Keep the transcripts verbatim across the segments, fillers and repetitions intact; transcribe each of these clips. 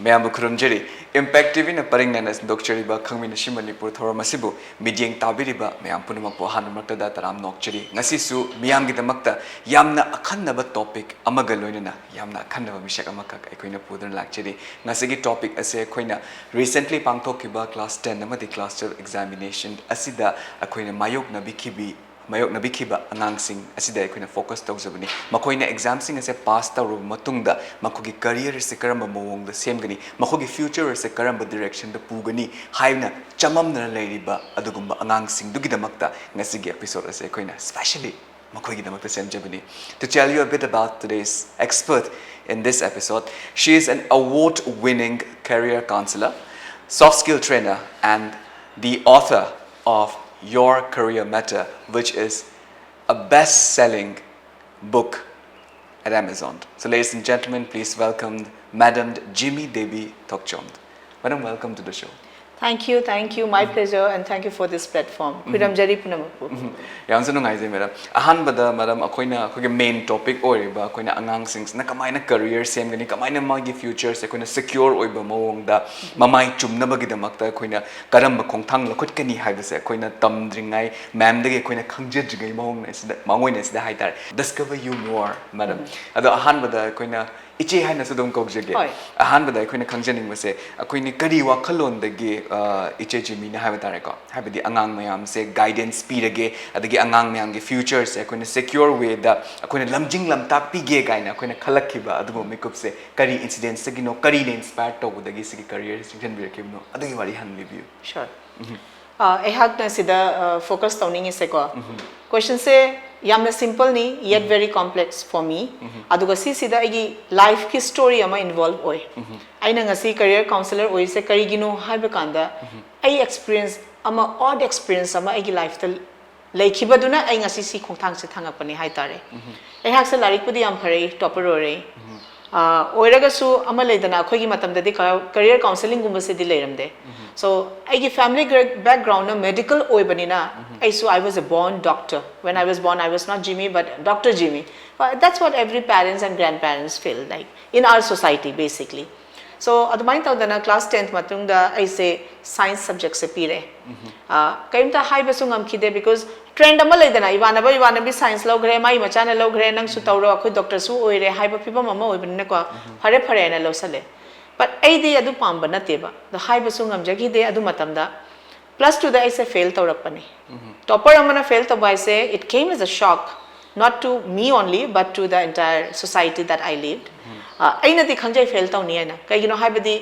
ꯃꯌꯥꯝꯕꯨ ꯈꯨꯔꯨꯝꯖꯔꯤ꯫ Impact T ꯚꯤꯅ ꯄꯔꯤꯡ ꯅꯥꯏꯅ ꯁꯟꯗꯣꯛꯆꯔꯤꯕ ꯈꯪꯃꯤꯟꯅꯁꯤ ꯃꯅꯤꯄꯨꯔ ꯊꯧꯔꯝ ꯑꯁꯤꯕꯨ ꯃꯤꯠꯌꯦꯡ ꯇꯥꯕꯤꯔꯤꯕ ꯃꯌꯥꯝ ꯄꯨꯝꯅꯃꯛꯄꯨ ꯑꯍꯥꯟꯕ ꯃꯛꯇꯗ ꯇꯔꯥꯝ ꯅꯣꯛꯆꯔꯤ꯫ ꯉꯁꯤꯁꯨ ꯃꯤꯌꯥꯝꯒꯤꯗꯃꯛꯇ ꯌꯥꯝꯅ ꯑꯈꯟꯅꯕ topic ꯑꯃꯒ ꯂꯣꯏꯅꯅ ꯌꯥꯝꯅ ꯑꯈꯟꯅꯕ ꯃꯤꯁꯛ ꯑꯃꯈꯛ ꯑꯩꯈꯣꯏꯅ ꯄꯨꯗꯨꯅ ꯂꯥꯛꯆꯔꯤ꯫ ꯉꯁꯤꯒꯤ topic ꯑꯁꯦ ꯑꯩꯈꯣꯏꯅ recently ꯄꯥꯡꯊꯣꯛꯈꯤꯕ class ten ꯑꯃꯗꯤ class twelve examination ꯑꯁꯤꯗ ꯑꯩꯈꯣꯏꯅ ꯃꯥꯌꯣꯛꯅꯕꯤꯈꯤꯕꯤ ꯃꯥꯌꯣꯛꯅꯕꯤꯈꯤꯕ ꯑꯉꯥꯡꯁꯤꯡ ꯑꯁꯤꯗ ꯑꯩꯈꯣꯏꯅ focus ꯇꯧꯖꯕꯅꯤ꯫ ꯃꯈꯣꯏꯅ exam ꯁꯤꯡ ꯑꯁꯦ pass ꯇꯧꯔꯕ ꯃꯇꯨꯡꯗ ꯃꯈꯣꯏꯒꯤ career ꯑꯁꯤ ꯀꯔꯝꯕ ꯃꯑꯣꯡꯗ ꯁꯦꯝꯒꯅꯤ, ꯃꯈꯣꯏꯒꯤ future ꯑꯁꯦ ꯀꯔꯝꯕ direction ꯗ ꯄꯨꯒꯅꯤ ꯍꯥꯏꯅ ꯆꯃꯝꯅꯅ ꯂꯩꯔꯤꯕ ꯑꯗꯨꯒꯨꯝꯕ ꯑꯉꯥꯡꯁꯤꯡꯗꯨꯒꯤꯗꯃꯛꯇ ꯉꯁꯤꯒꯤ episode ꯑꯁꯦ ꯑꯩꯈꯣꯏꯅ specially ꯃꯈꯣꯏꯒꯤꯗꯃꯛꯇ ꯁꯦꯝꯖꯕꯅꯤ꯫ To tell you a bit about today's expert in this episode, she is an award-winning career counselor, soft skill trainer, and the author of Your Career Matter, which is a best-selling book at Amazon. So, ladies and gentlemen, please welcome Madam Jimmy Devi Thokchom. Madam, welcome to the show. Thank you, thank you. My pleasure, and thank you for this platform. ꯈꯨꯔꯨꯝꯖꯔꯤ ꯄꯨꯝꯅꯃꯛꯄꯨ꯫ ꯌꯥꯝꯅꯁꯨ ꯅꯨꯡꯉꯥꯏꯖꯩ, madam꯫ ꯑꯍꯥꯟꯕꯗ, madam, ꯑꯩꯈꯣꯏꯅ ꯑꯩꯈꯣꯏꯒꯤ main topic ꯑꯣꯏꯔꯤꯕ ꯑꯩꯈꯣꯏꯅ ꯑꯉꯥꯡꯁꯤꯡꯁꯤꯅ ꯀꯃꯥꯏꯅ career ꯁꯦꯝꯒꯅꯤ, ꯀꯃꯥꯏꯅ ꯃꯥꯒꯤ future ꯁꯦ ꯑꯩꯈꯣꯏꯅ secure ꯑꯣꯏꯕ ꯃꯑꯣꯡꯗ ꯃꯃꯥꯏ ꯆꯨꯝꯅꯕꯒꯤꯗꯃꯛꯇ ꯑꯩꯈꯣꯏꯅ ꯀꯔꯝꯕ ꯈꯣꯡꯊꯥꯡ ꯂꯧꯈꯠꯀꯅꯤ ꯍꯥꯏꯕꯁꯦ ꯑꯩꯈꯣꯏꯅ ꯇꯝꯗ꯭ꯔꯤꯉꯩ, madam ꯗꯒꯤ ꯑꯩꯈꯣꯏꯅ ꯈꯪꯖꯗ꯭ꯔꯤꯉꯩ ꯃꯑꯣꯡꯅ ꯁꯤꯗ, ꯃꯥꯡꯑꯣꯏꯅ ꯁꯤꯗ ꯍꯥꯏꯇꯥꯔꯦ, discover you more, madam꯫ ꯑꯗꯣ ꯑꯍꯥꯟꯕꯗ ꯑꯩꯈꯣꯏꯅ ꯏꯆꯦ ꯍꯥꯏꯅꯁꯨ ꯑꯗꯨꯝ ꯀꯧꯖꯒꯦ꯫ ꯍꯣꯏ꯫ ꯑꯍꯥꯟꯕꯗ ꯑꯩꯈꯣꯏꯅ ꯈꯪꯖꯅꯤꯡꯕꯁꯦ, ꯑꯩꯈꯣꯏꯅ ꯀꯔꯤ ꯋꯥꯈꯜꯂꯣꯟꯗꯒꯤ, ꯑ, ꯏꯆꯦ ꯖꯤꯃꯤꯅ ꯍꯥꯏꯕ ꯇꯥꯔꯦꯀꯣ, ꯍꯥꯏꯕꯗꯤ ꯑꯉꯥꯡ ꯃꯌꯥꯝꯁꯦ guidance ꯄꯤꯔꯒꯦ, ꯑꯗꯒꯤ ꯑꯉꯥꯡ ꯃꯌꯥꯝꯒꯤ future ꯁꯦ ꯑꯩꯈꯣꯏꯅ secure way ꯗ ꯑꯩꯈꯣꯏꯅ ꯂꯝꯖꯤꯡ ꯂꯝꯇꯥꯛꯄꯤꯒꯦ ꯀꯥꯏꯅ ꯑꯩꯈꯣꯏꯅ ꯈꯜꯂꯛꯈꯤꯕ ꯑꯗꯨꯒꯨꯝꯕ ꯃꯤꯀꯨꯞꯁꯦ ꯀꯔꯤ incidents ꯇꯒꯤꯅꯣ, ꯀꯔꯤꯅ inspire ꯇꯧꯕꯗꯒꯤ ꯁꯤꯒꯤ career ꯁꯦ ꯆꯤꯡꯁꯤꯟꯕꯤꯔꯛꯈꯤꯕꯅꯣ, ꯑꯗꯨꯒꯤ ꯋꯥꯔꯤ ꯍꯪꯕꯤꯕꯤꯌꯨ꯫ Sure. ꯑ, ꯑꯩꯍꯥꯛꯅ ꯁꯤꯗ, ꯑ, focus ꯇꯧꯅꯤꯡꯉꯤꯁꯦꯀꯣ, question ꯁꯦ ꯌꯥꯝꯅ simple ꯅꯤ, yet very complex for me. ꯑꯗꯨꯒ ꯁꯤꯁꯤꯗ ꯑꯩꯒꯤ life ꯀꯤ story ꯑꯃ involve ꯑꯣꯏ꯫ ꯑꯩꯅ ꯉꯁꯤ career counsellor ꯑꯣꯏꯔꯤꯁꯦ ꯀꯔꯤꯒꯤꯅꯣ ꯍꯥꯏꯕ ꯀꯥꯟꯗ, ꯑꯩ experience ꯑꯃ, odd experience ꯑꯃ ꯑꯩꯒꯤ life ꯇ ꯂꯩꯈꯤꯕꯗꯨꯅ ꯑꯩ ꯉꯁꯤ ꯁꯤ ꯈꯣꯡꯊꯥꯡꯁꯦ ꯊꯥꯡꯉꯛꯄꯅꯦ ꯍꯥꯏꯇꯥꯔꯦ꯫ ꯑꯩꯍꯥꯛꯁꯦ ꯂꯥꯏꯔꯤꯛꯄꯨꯗꯤ ꯌꯥꯝ ꯐꯔꯛꯏ, topper ꯑꯣꯏꯔꯛꯏ꯫ ꯑ, ꯑꯣꯏꯔꯒꯁꯨ ꯑꯃ ꯂꯩꯗꯅ, ꯑꯩꯈꯣꯏꯒꯤ ꯃꯇꯝꯗꯗꯤ ꯀ-, career counselling ꯒꯨꯝꯕꯁꯤꯗꯤ ꯂꯩꯔꯝꯗꯦ꯫ So, ꯑꯩꯒꯤ family gra-, background ꯅ medical ꯑꯣꯏꯕꯅꯤꯅ, ꯑꯩꯁꯨ, I was a born doctor. When I was born, I was not Jimmy, but Doctor Jimmy. Uh, that's what every parents and grandparents feel like in our society, basically. So ꯑꯗꯨꯃꯥꯏꯅ ꯇꯧꯗꯅ class tenth ꯃꯇꯨꯡꯗ ꯑꯩꯁꯦ science subjectꯁꯦ ꯄꯤꯔꯦ꯫ ꯀꯩꯝꯇ ꯍꯥꯏꯕꯁꯨ ꯉꯝꯈꯤꯗꯦ, because trend ꯑꯃ ꯂꯩꯗꯅ, ꯏꯃꯥꯟꯅꯕ ꯏꯃꯥꯟꯅꯕꯤ science ꯂꯧꯈ꯭ꯔꯦ, ꯃꯥꯏ ꯃꯆꯥꯅ ꯂꯧꯈ꯭ꯔꯦ, ꯅꯪꯁꯨ ꯇꯧꯔꯣ, ꯑꯩꯈꯣꯏ doctorꯁꯨ ꯑꯣꯏꯔꯦ ꯍꯥꯏꯕ ꯐꯤꯕꯝ ꯑꯃ ꯑꯣꯏꯕꯅꯤꯅꯀꯣ꯫ ꯐꯔꯦ ꯐꯔꯦꯅ ꯂꯧꯁꯜꯂꯦ꯫ But ꯑꯩꯗꯤ ꯑꯗꯨ ꯄꯥꯝꯕ ꯅꯠꯇꯦꯕ, ꯑꯗꯣ ꯍꯥꯏꯕꯁꯨ ꯉꯝꯖꯈꯤꯗꯦ ꯑꯗꯨ ꯃꯇꯝꯗ꯫ Plus twoꯗ ꯑꯩꯁꯦ fail ꯇꯧꯔꯛꯄꯅꯤ꯫ Topper ꯑꯃꯅ fail ꯇꯧꯕ ꯍꯥꯏꯁꯦ, it came as a shock, not to me only but to the entire society that I lived. ꯑꯩꯅꯗꯤ ꯈꯪꯖꯩ fail ꯇꯧꯅꯤ ꯍꯥꯏꯅ꯫ ꯀꯩꯒꯤꯅꯣ ꯍꯥꯏꯕꯗꯤ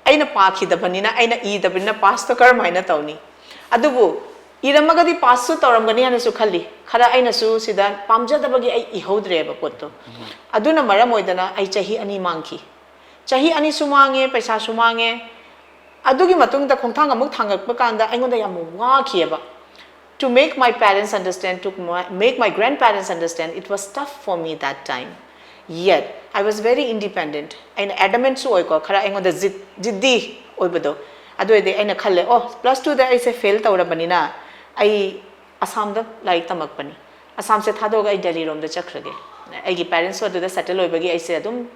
ꯑꯩꯅ ꯄꯥꯈꯤꯗꯕꯅꯤꯅ, ꯑꯩꯅ ꯏꯗꯕꯅꯤꯅ passꯇꯣ ꯀꯔꯝ ꯍꯥꯏꯅ ꯇꯧꯅꯤ? ꯑꯗꯨꯕꯨ ꯏꯔꯝꯃꯒꯗꯤ passꯁꯨ ꯇꯧꯔꯝꯒꯅꯤ ꯍꯥꯏꯅꯁꯨ ꯈꯜꯂꯤ꯫ ꯈꯔ ꯑꯩꯅꯁꯨ ꯁꯤꯗ ꯄꯥꯝꯖꯗꯕꯒꯤ ꯑꯩ ꯏꯍꯧꯗ꯭ꯔꯦꯕ ꯄꯣꯠꯇꯣ꯫ ꯑꯗꯨꯅ ꯃꯔꯝ ꯑꯣꯏꯗꯅ ꯑꯩ ꯆꯍꯤ ꯑꯅꯤ ꯃꯥꯡꯈꯤ꯫ ꯆꯍꯤ ꯑꯅꯤꯁꯨ ꯃꯥꯡꯉꯦ, ꯄꯩꯁꯥꯁꯨ ꯃꯥꯡꯉꯦ꯫ ꯑꯗꯨꯒꯤ ꯃꯇꯨꯡꯗ ꯈꯣꯡꯊꯥꯡ ꯑꯃꯨꯛ ꯊꯥꯡꯒꯠꯄ ꯀꯥꯟꯗ ꯑꯩꯉꯣꯟꯗ ꯌꯥꯝ ꯋꯥꯈꯤꯑꯕ꯫ To make my parents understand, to my, make my grandparents understand, it was tough for me that time. Yet I was very independent. ꯑꯩꯅ adamantꯁꯨ ꯑꯣꯏꯀꯣ, ꯈꯔ ꯑꯩꯉꯣꯟꯗ ꯖꯤꯠ ꯖꯤꯗꯤ ꯑꯣꯏꯕꯗꯣ꯫ ꯑꯗꯨ ꯑꯣꯏꯔꯗꯤ ꯑꯩꯅ ꯈꯜꯂꯦ, ꯑꯣ, plus twoꯗ ꯑꯩꯁꯦ fail ꯇꯧꯔꯕꯅꯤꯅ ꯑꯩ ꯑꯁꯥꯝꯗ ꯂꯥꯏꯔꯤꯛ ꯇꯝꯃꯛꯄꯅꯤ, ꯑꯁꯥꯝꯁꯦ ꯊꯥꯗꯣꯛꯑꯒ ꯑꯩ ꯗꯦꯜꯂꯤꯔꯣꯝꯗ ꯆꯠꯈ꯭ꯔꯒꯦ꯫ ꯑꯩꯒꯤ parents ꯑꯗꯨꯗ settle ꯑꯣꯏꯕꯒꯤ ꯑꯩꯁꯦ ꯑꯗꯨꯝ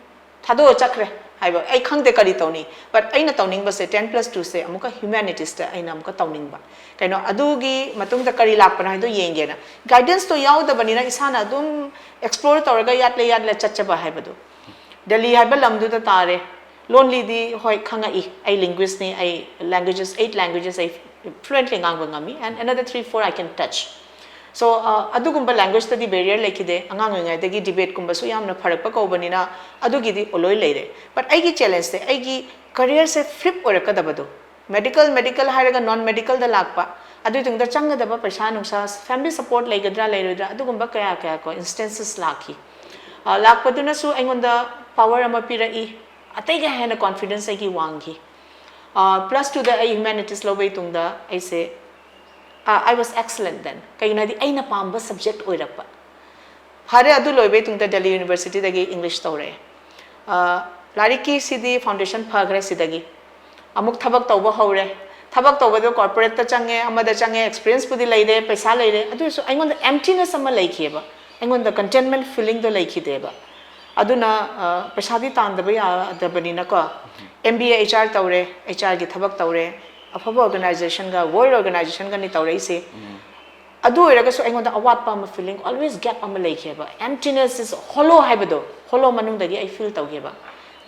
ꯊꯥꯗꯣꯛꯑ ꯆꯠꯈ꯭ꯔꯦ ꯍꯥꯏꯕ꯫ ꯑꯩ ꯈꯪꯗꯦ ꯀꯔꯤ ꯇꯧꯅꯤ, but ꯑꯩꯅ ꯇꯧꯅꯤꯡꯕꯁꯦ ten plus twoꯁꯦ ꯑꯃꯨꯛꯀ humanities ꯑꯩꯅ ꯑꯃꯨꯛꯀ ꯇꯧꯅꯤꯡꯕ꯫ ꯀꯩꯅꯣ, ꯑꯗꯨꯒꯤ ꯃꯇꯨꯡꯗ ꯀꯔꯤ ꯂꯥꯛꯄꯅꯣ ꯍꯥꯏꯗꯣ ꯌꯦꯡꯒꯦꯅ꯫ Guidanceꯇꯣ ꯌꯥꯎꯗꯕꯅꯤꯅ ꯏꯁꯥꯅ ꯑꯗꯨꯝ explore ꯇꯧꯔꯒ ꯌꯥꯠꯂꯦ ꯌꯥꯠꯂꯦ ꯆꯠꯆꯕ ꯍꯥꯏꯕꯗꯣ꯫ ꯗꯦꯜꯂꯤ ꯍꯥꯏꯕ ꯂꯝꯗꯨꯗ ꯇꯥꯔꯦ꯫ ꯂꯣꯟꯂꯤꯗꯤ ꯍꯣꯏ ꯈꯪꯉꯛꯏ, ꯑꯩ linguistꯅꯤ, ꯑꯩ languages, eight languages ꯑꯩ fluently ꯉꯥꯡꯕ ꯉꯝꯃꯤ, and another three four I can touch. So ꯑꯗꯨꯒꯨꯝꯕ languageꯇꯗꯤ barrier ꯂꯩꯈꯤꯗꯦ꯫ ꯑꯉꯥꯡ ꯑꯣꯏꯔꯤꯉꯩꯗꯒꯤ debateꯀꯨꯝꯕꯁꯨ ꯌꯥꯝꯅ ꯐꯔꯛꯄ ꯀꯧꯕꯅꯤꯅ ꯑꯗꯨꯒꯤꯗꯤ ꯂꯣꯏ ꯂꯩꯔꯦ꯫ But ꯑꯩꯒꯤ challengeꯁꯦ ꯑꯩꯒꯤ careerꯁꯦ flip ꯑꯣꯏꯔꯛꯀꯗꯕꯗꯣ, medical medical ꯍꯥꯏꯔꯒ non medicalꯗ ꯂꯥꯛꯄ, ꯑꯗꯨꯒꯤ ꯇꯨꯡꯗ ꯆꯪꯒꯗꯕ ꯄꯩꯁꯥ ꯅꯨꯡꯁꯥ, family support ꯂꯩꯒꯗ꯭ꯔꯥ ꯂꯩꯔꯣꯏꯗ꯭ꯔꯥ, ꯑꯗꯨꯒꯨꯝꯕ ꯀꯌꯥ ꯀꯌꯥ ꯀꯣ instances ꯂꯥꯛꯈꯤ꯫ ꯂꯥꯛꯄꯗꯨꯅꯁꯨ ꯑꯩꯉꯣꯟꯗ power ꯑꯃ ꯄꯤꯔꯛꯏ, ꯑꯇꯩꯒ ꯍꯦꯟꯅ confidence ꯑꯩꯒꯤ ꯋꯥꯡꯈꯤ꯫ Plus twoꯗ ꯑꯩ humanities ꯂꯧꯕꯒꯤ ꯇꯨꯡꯗ ꯑꯩꯁꯦ, I was excellent then꯫ ꯀꯩꯒꯤꯅꯣ ꯍꯥꯏꯗꯤ ꯑꯩꯅ ꯄꯥꯝꯕ subject ꯑꯣꯏꯔꯛꯄ꯫ ꯐꯔꯦ, ꯑꯗꯨ ꯂꯣꯏꯕꯒꯤ ꯇꯨꯡꯗ ꯗꯦꯜꯂꯤ universityꯗꯒꯤ English ꯇꯧꯔꯛꯑꯦ꯫ ꯂꯥꯏꯔꯤꯛꯀꯤꯁꯤꯗꯤ foundation ꯐꯈ꯭ꯔꯦ꯫ ꯁꯤꯗꯒꯤ ꯑꯃꯨꯛ ꯊꯕꯛ ꯇꯧꯕ ꯍꯧꯔꯦ꯫ ꯊꯕꯛ ꯇꯧꯕꯗꯣ corporateꯇ ꯆꯪꯉꯦ, ꯑꯃꯗ ꯆꯪꯉꯦ, experienceꯄꯨꯗꯤ ꯂꯩꯔꯦ, ꯄꯩꯁꯥ ꯂꯩꯔꯦ, ꯑꯗꯨ ꯑꯣꯏꯔꯁꯨ ꯑꯩꯉꯣꯟꯗ emptiness ꯑꯃ ꯂꯩꯈꯤꯑꯕ꯫ ꯑꯩꯉꯣꯟꯗ contentment feelingꯗꯣ ꯂꯩꯈꯤꯗꯦꯕ꯫ ꯑꯗꯨꯅ ꯑ, ꯄꯩꯁꯥꯗꯤ ꯇꯥꯟꯗꯕ ꯌꯥꯗꯕꯅꯤꯅꯀꯣ, M B A H R ꯇꯧꯔꯦ, H R ꯒꯤ ꯊꯕꯛ ꯇꯧꯔꯦ, ꯑꯐꯕ organization ꯒ, world organization ꯒꯅꯤ ꯇꯧꯔꯛꯏꯁꯦ꯫ ꯑꯗꯨ ꯑꯣꯏꯔꯒꯁꯨ ꯑꯩꯉꯣꯟꯗ ꯑꯋꯥꯠꯄ ꯑꯃ, feeling, always gap ꯑꯃ ꯂꯩꯈꯤꯑꯕ꯫ Emptiness is hollow ꯍꯥꯏꯕꯗꯣ, hollow ꯃꯅꯨꯡꯗꯒꯤ ꯑꯩ feel ꯇꯧꯈꯤꯑꯕ꯫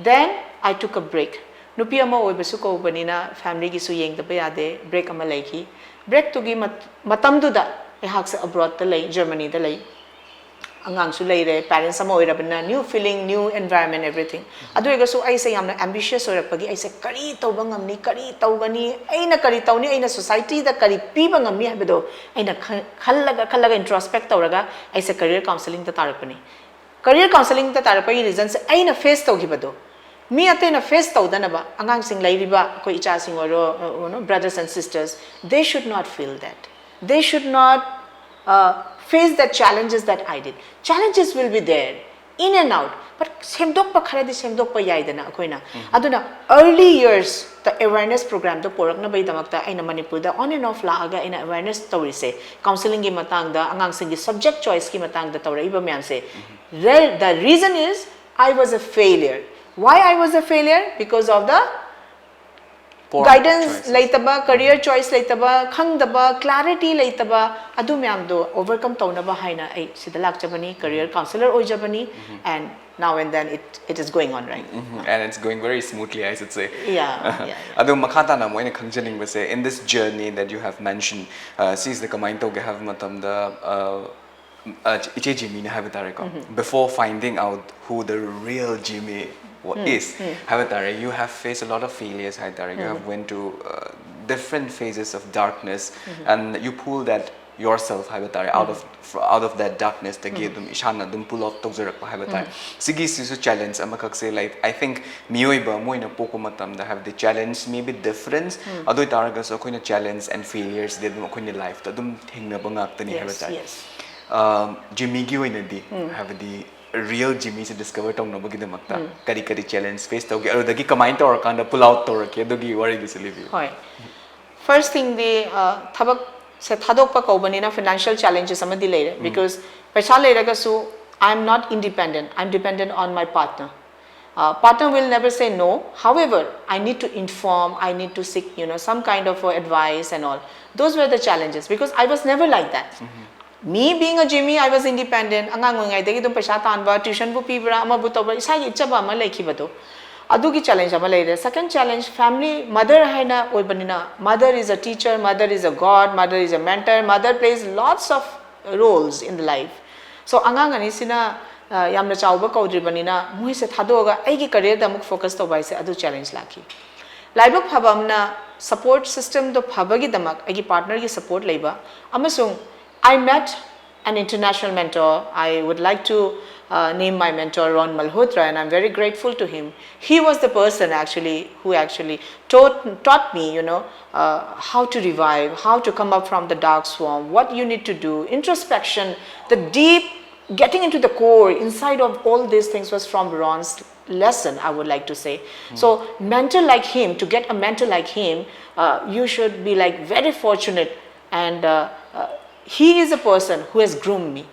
Then I took a break. ꯅꯨꯄꯤ ꯑꯃ ꯑꯣꯏꯕꯁꯨ ꯀꯧꯕꯅꯤꯅ family ꯒꯤꯁꯨ ꯌꯦꯡꯗꯕ ꯌꯥꯗꯦ, break ꯑꯃ ꯂꯩꯈꯤ꯫ Break ꯇꯨꯒꯤ ꯃꯠ-, ꯃꯇꯝꯗꯨꯗ ꯑꯩꯍꯥꯛꯁꯦ abroad ꯇ ꯂꯩ, Germany ꯗ ꯂꯩ꯫ ꯑꯉꯥꯡꯁꯨ ꯂꯩꯔꯦ, parents ꯑꯃ ꯑꯣꯏꯔꯕꯅꯤꯅ new feeling, new environment, everything. ꯑꯗꯨ ꯑꯣꯏꯔꯒꯁꯨ ꯑꯩꯁꯦ ꯌꯥꯝꯅ ambitious ꯑꯣꯏꯔꯛꯄꯒꯤ ꯑꯩꯁꯦ ꯀꯔꯤ ꯇꯧꯕ ꯉꯝꯅꯤ, ꯀꯔꯤ ꯇꯧꯒꯅꯤ, ꯑꯩꯅ ꯀꯔꯤ ꯇꯧꯅꯤ, ꯑꯩꯅ society ꯗ ꯀꯔꯤ ꯄꯤꯕ ꯉꯝꯅꯤ ꯍꯥꯏꯕꯗꯣ ꯑꯩꯅ ꯈꯟ-, ꯈꯜꯂꯒ, ꯈꯜꯂꯒ introspect ꯇꯧꯔꯒ ꯑꯩꯁꯦ career counselling ꯗ ꯇꯥꯔꯛꯄꯅꯤ꯫ Career counselling ꯗ ꯇꯥꯔꯛꯄꯒꯤ reason ꯁꯦ ꯑꯩꯅ face ꯇꯧꯈꯤꯕꯗꯣ ꯃꯤ ꯑꯇꯩꯅ face ꯇꯧꯗꯅꯕ, ꯑꯉꯥꯡꯁꯤꯡ ꯂꯩꯔꯤꯕ ꯑꯩꯈꯣꯏ ꯏꯆꯥꯁꯤꯡ ꯑꯣꯏꯔꯣ, uh, you know, brothers and sisters, they should not feel that. They should not, uh, face the challenges that I did. Challenges will be there, in and out, but ꯁꯦꯝꯗꯣꯛꯄ ꯈꯔꯗꯤ ꯁꯦꯝꯗꯣꯛꯄ ꯌꯥꯏꯗꯅ ꯑꯩꯈꯣꯏꯅ꯫ ꯑꯗꯨꯅ early years ꯇ awareness program ꯗꯣ ꯄꯨꯔꯛꯅꯕꯒꯤꯗꯃꯛꯇ ꯑꯩꯅ ꯃꯅꯤꯄꯨꯔꯗ on and off ꯂꯥꯛꯑꯒ ꯑꯩꯅ awareness ꯇꯧꯔꯤꯁꯦ, counselling ꯒꯤ ꯃꯇꯥꯡꯗ, ꯑꯉꯥꯡꯁꯤꯡꯒꯤ subject choice ꯀꯤ ꯃꯇꯥꯡꯗ ꯇꯧꯔꯛꯏꯕ ꯃꯌꯥꯝꯁꯦ꯫ Well, the reason is I was a failure. Why I was a failure? Because of the Poor guidance choices. ꯂꯩꯇꯕ, career choice ꯂꯩꯇꯕ, ꯈꯪꯗꯕ, clarity ꯂꯩꯇꯕ, ꯑꯗꯨ ꯃꯌꯥꯝꯗꯣ overcome ꯇꯧꯅꯕ ꯍꯥꯏꯅ ꯑꯩ ꯁꯤꯗ ꯂꯥꯛꯆꯕꯅꯤ, career counselor ꯑꯣꯏꯖꯕꯅꯤ, and now and then it, it is going on, right? Mhm. And it's going very smoothly, I should say. Yeah, yeah, yeah. ꯑꯗꯣ ꯃꯈꯥ ꯇꯥꯅ ꯑꯃꯨꯛ ꯑꯩꯅ ꯈꯪꯖꯅꯤꯡꯕꯁꯦ, in this journey that you have mentioned, uh, ꯁꯤꯁꯤꯗ ꯀꯃꯥꯏꯅ ꯇꯧꯒꯦ ꯍꯥꯏꯕ ꯃꯇꯝꯗ, uh, uh, ꯏꯆꯦ ꯖꯤꯃꯤꯅ ꯍꯥꯏꯕ ꯇꯥꯔꯦꯀꯣ, before finding out who the real Jimmy wa- is, ꯍꯥꯏꯕ ꯇꯥꯔꯦ, you have faced a lot of failures ꯍꯥꯏ ꯇꯥꯔꯦ, you have went to, uh, different phases of darkness, and you pull that yourself ꯍꯥꯏꯕ ꯇꯥꯔꯦ, out of, fr- out of that darkness ꯇꯒꯤ ꯑꯗꯨꯝ ꯏꯁꯥꯅ ꯑꯗꯨꯝ pull out ꯇꯧꯖꯔꯛꯄ ꯍꯥꯏꯕ ꯇꯥꯔꯦ꯫ ꯁꯤꯒꯤꯁꯤꯁꯨ challenge ꯑꯃꯈꯛꯁꯦ, like, I think ꯃꯤꯑꯣꯏꯕ ꯑꯃ ꯑꯣꯏꯅ ꯄꯣꯛꯄ ꯃꯇꯝꯗ ꯍꯥꯏꯕꯗꯤ challenge may be different, ꯑꯗꯨ ꯑꯣꯏꯇꯥꯔꯒꯁꯨ ꯑꯩꯈꯣꯏꯅ challenge and failures ꯗꯤ ꯑꯗꯨꯝ ꯑꯩꯈꯣꯏꯅ life ꯇ ꯑꯗꯨꯝ ꯊꯦꯡꯅꯕ ꯉꯥꯛꯇꯅꯤ ꯍꯥꯏꯕ Yes, ꯇꯥꯔꯦ꯫ yes. ꯑ, ꯖꯤꯃꯤꯒꯤ ꯑꯣꯏꯅꯗꯤ ꯍꯥꯏꯕꯗꯤ real ꯖꯤꯃꯤꯁꯦ discover ꯇꯧꯅꯕꯒꯤꯗꯃꯛꯇ ꯀꯔꯤ ꯀꯔꯤ challenge face ꯇꯧꯒꯦ, ꯑꯗꯨꯗꯒꯤ ꯀꯃꯥꯏꯅ ꯇꯧꯔꯀꯥꯟꯗ pull out ꯇꯧꯔꯛꯀꯦ, ꯑꯗꯨꯒꯤ ꯋꯥꯔꯤꯗꯨꯁꯨ ꯂꯤꯕꯤꯌꯨ꯫ ꯍꯣꯏ꯫ First thing ꯗꯤ, ꯑ, ꯊꯕꯛꯁꯦ ꯊꯥꯗꯣꯛꯄ ꯀꯧꯕꯅꯤꯅ financial challenges ꯑꯃꯗꯤ ꯂꯩꯔꯦ, because ꯄꯩꯁꯥ ꯂꯩꯔꯒꯁꯨ I'm not independent. I'm dependent on my partner. Uh, partner will never say no. However, I need to inform, I need to seek, you know, some kind of uh, advice and all. Those were the challenges because I was never like that. Me being a Jimmy, I was independent. ꯑꯉꯥꯡ ꯑꯣꯏꯔꯤꯉꯩꯗꯒꯤ ꯑꯗꯨꯝ ꯄꯩꯁꯥ ꯇꯥꯟꯕ, tuition ꯕꯨ ꯄꯤꯕ꯭ꯔꯥ, ꯑꯃꯕꯨ ꯇꯧꯕ꯭ꯔꯥ, ꯏꯁꯥꯒꯤ ꯏꯠꯆꯕ ꯑꯃ ꯂꯩꯈꯤꯕꯗꯣ, ꯑꯗꯨꯒꯤ challenge ꯑꯃ ꯂꯩꯔꯦ꯫ Second challenge, family, mother ꯍꯥꯏꯅ ꯑꯣꯏꯕꯅꯤꯅ, mother is a teacher, mother is a god, mother is a mentor, mother plays lots of roles in the life. So ꯑꯉꯥꯡ ꯑꯅꯤꯁꯤꯅ ꯑ, ꯌꯥꯝꯅ ꯆꯥꯎꯕ ꯀꯧꯗ꯭ꯔꯤꯕꯅꯤꯅ, ꯃꯣꯏꯁꯦ ꯊꯥꯗꯣꯛꯑꯒ ꯑꯩꯒꯤ career ꯗ ꯑꯃꯨꯛ focus ꯇꯧꯕ ꯍꯥꯏꯁꯦ, ꯑꯗꯨ challenge ꯂꯥꯛꯈꯤ꯫ ꯂꯥꯏꯕꯛ ꯐꯕ ꯑꯃꯅ, support system ꯗꯣ ꯐꯕꯒꯤꯗꯃꯛ, ꯑꯩꯒꯤ partner ꯒꯤ support ꯂꯩꯕ, ꯑꯃꯁꯨꯡ I met an international mentor. I would like to uh, name my mentor Ron Malhotra, and I'm very grateful to him. He was the person actually who actually taught, taught me, you know, uh, how to revive, how to come up from the dark swamp, what you need to do, introspection, the deep getting into the core inside of all these things was from Ron's lesson, I would like to say. So mentor like him, to get a mentor like him, uh, you should be like very fortunate, and uh, uh, he is a person who has groomed me.